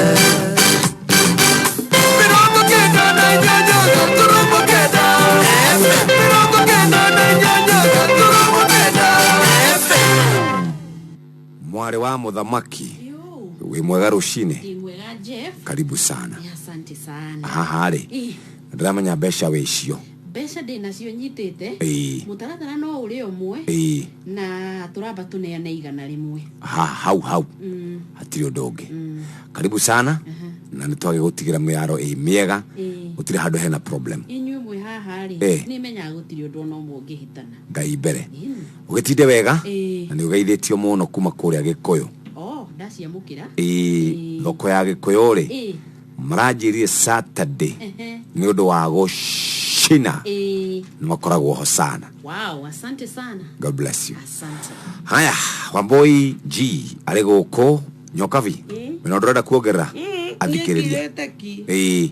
98.8 FM. 98.8 FM. Mwarĩ wa mũthamaki, wĩ mwega rũcinĩ? Ndĩ mwega, Jeff. Karibu sana. Asante sana. Haha rĩ, ndĩramenya mbeca wĩcio. Mbeca ndĩ nacio nyitĩte. Mũtaratara no ũrĩ ũmwe. Na tũramba tũneane 100. Ha, hau hau. Hatirĩ ũndũ ũngĩ. Karibu sana, na nĩ twagĩgũtigĩra mĩaro ĩ mĩega. Gũtirĩ handũ hena problem. Inyuĩ mwĩ haha rĩ, nĩ menyaga gũtirĩ ũndũ ona ũmwe ũngĩhĩtana. Ngai mbere. Ũgĩtinde wega. Na nĩ ũgeithĩtio mũno kuma kũrĩa Gĩkũyũ. Oh, ndaciamũkĩra. Ĩĩ, thoko ya Gĩkũyũ rĩ, maranjĩrire Saturday nĩ ũndũ wa gũcina. Nĩ makoragwo ho sana. Wow, asante sana. God bless you. Asante. Haya, Wambui G arĩ gũkũ Nyokabi. Wĩna ũndũ ũrenda kuongerera athikĩrĩria? Nĩ ki.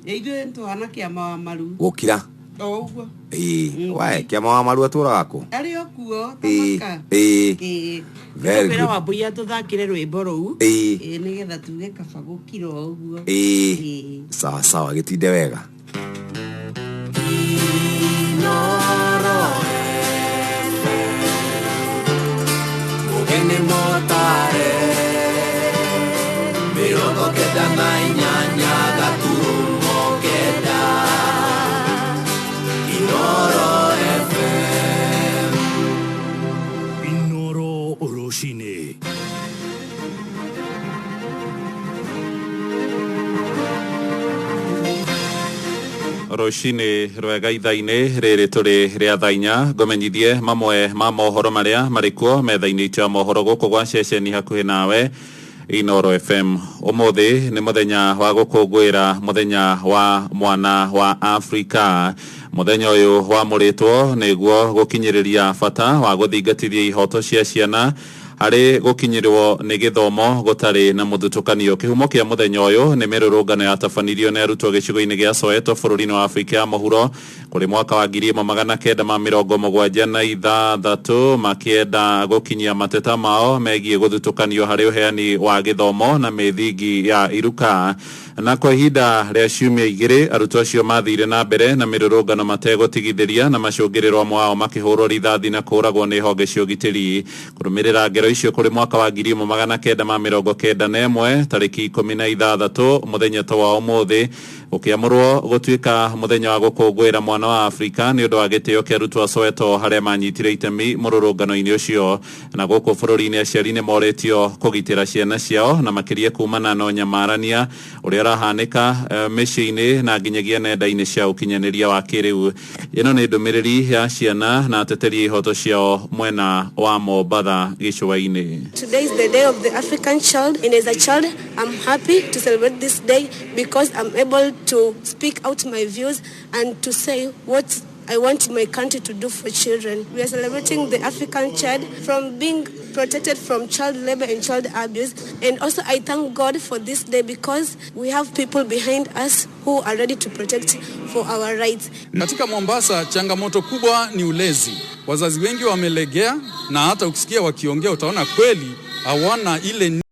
Ithuĩ tũhana kĩama wa maru. Gũkira. O ũguo. Ĩĩ, wae kĩama wa maru atũraga kũ? Arĩ o kuo. Tamaka. Ĩĩ. Very Kwĩra good. Wambui atũthakĩre rwĩmbo rũu. Ĩĩ, nĩgetha tuge kaba gũkira o ũguo. Ĩĩ, sawa sawa, gĩtinde wega. Inoro FM. Mugene motare. 98.9 Inoro FM. Inoro rũcinĩ. Rũcinĩ rwega, ithaa-inĩ rĩrĩ tũrĩ rĩa thaa 4, ngũmenyithie mamwe ma mohoro marĩa marĩ kuo metha-inĩ itũ ya mohoro gũkũ gwa ceceni hakuhĩ nawe Inoro FM. Ũmũthĩ nĩ mũthenya wa gũkũngũĩra mũthenya wa mwana wa Afrika. Mũthenya ũyũ wamũrĩtwo nĩguo gũkinyĩrĩria bata wa gũthingatithia ihoto cia ciana harĩ gũkinyĩrwo nĩ gĩthomo gũtarĩ na mũthutũkanio. Kĩhumo kĩa mũthenya ũyũ nĩ mĩrũrũngano yatabanirio nĩ arutwo gĩcigo-inĩ gĩa Soweto bũrũri-inĩ wa Afrika ya mũhuro kũrĩ mwaka wa 1976, makĩenda gũkinyia mateta mao megiĩ gũthutũkanio harĩ ũheani wa gĩthomo na mĩthingi ya iruka. Na kwa ihinda rĩa ciumia 2, arutwo acio mathire na mbere na mĩrũrũngano mategũtigithĩria, na macũngĩrĩro amwe ao makĩhũrwo rithathi na kũũragwo nĩ honge cia ũgitĩri. Kũrũmĩrĩra ngero icio, kũrĩ mwaka wa 1991, tarĩki 16, mũthenya ta wa ũmũthĩ ũkĩamũrwo gũtuĩka mũthenya wa gũkũngũĩra mwana wa Afrika nĩ ũndũ wa gĩtĩo kĩa arutwo a Soweto harĩa manyitire itemi mũrũrũngano-inĩ ũcio. Na gũkũ bũrũri-inĩ, aciari nĩ morĩtio kũgitĩra ciana ciao, na makĩria kumana na ũnyamarania ũrĩa ũrahanĩka mĩciĩ-inĩ na nginyagia nenda-inĩ cia ũkinyanĩria wa kĩrĩu. Ĩno nĩ ndũmĩrĩri ya ciana na ateteri a ihoto ciao mwena wa Mombatha gĩcũa-inĩ. Today is the day of the African child, and as a child, I'm happy to celebrate this day because I'm able to speak out my views and to say what I want my country to do for children. We are celebrating the African child from being protected from child labor and child abuse. And also I thank God for this day because we have people behind us who are ready to protect for our rights. Katika Mombasa changamoto kubwa ni ulezi. Wazazi wengi wamelegea, na hata ukisikia wakiongea utaona kweli hawana ile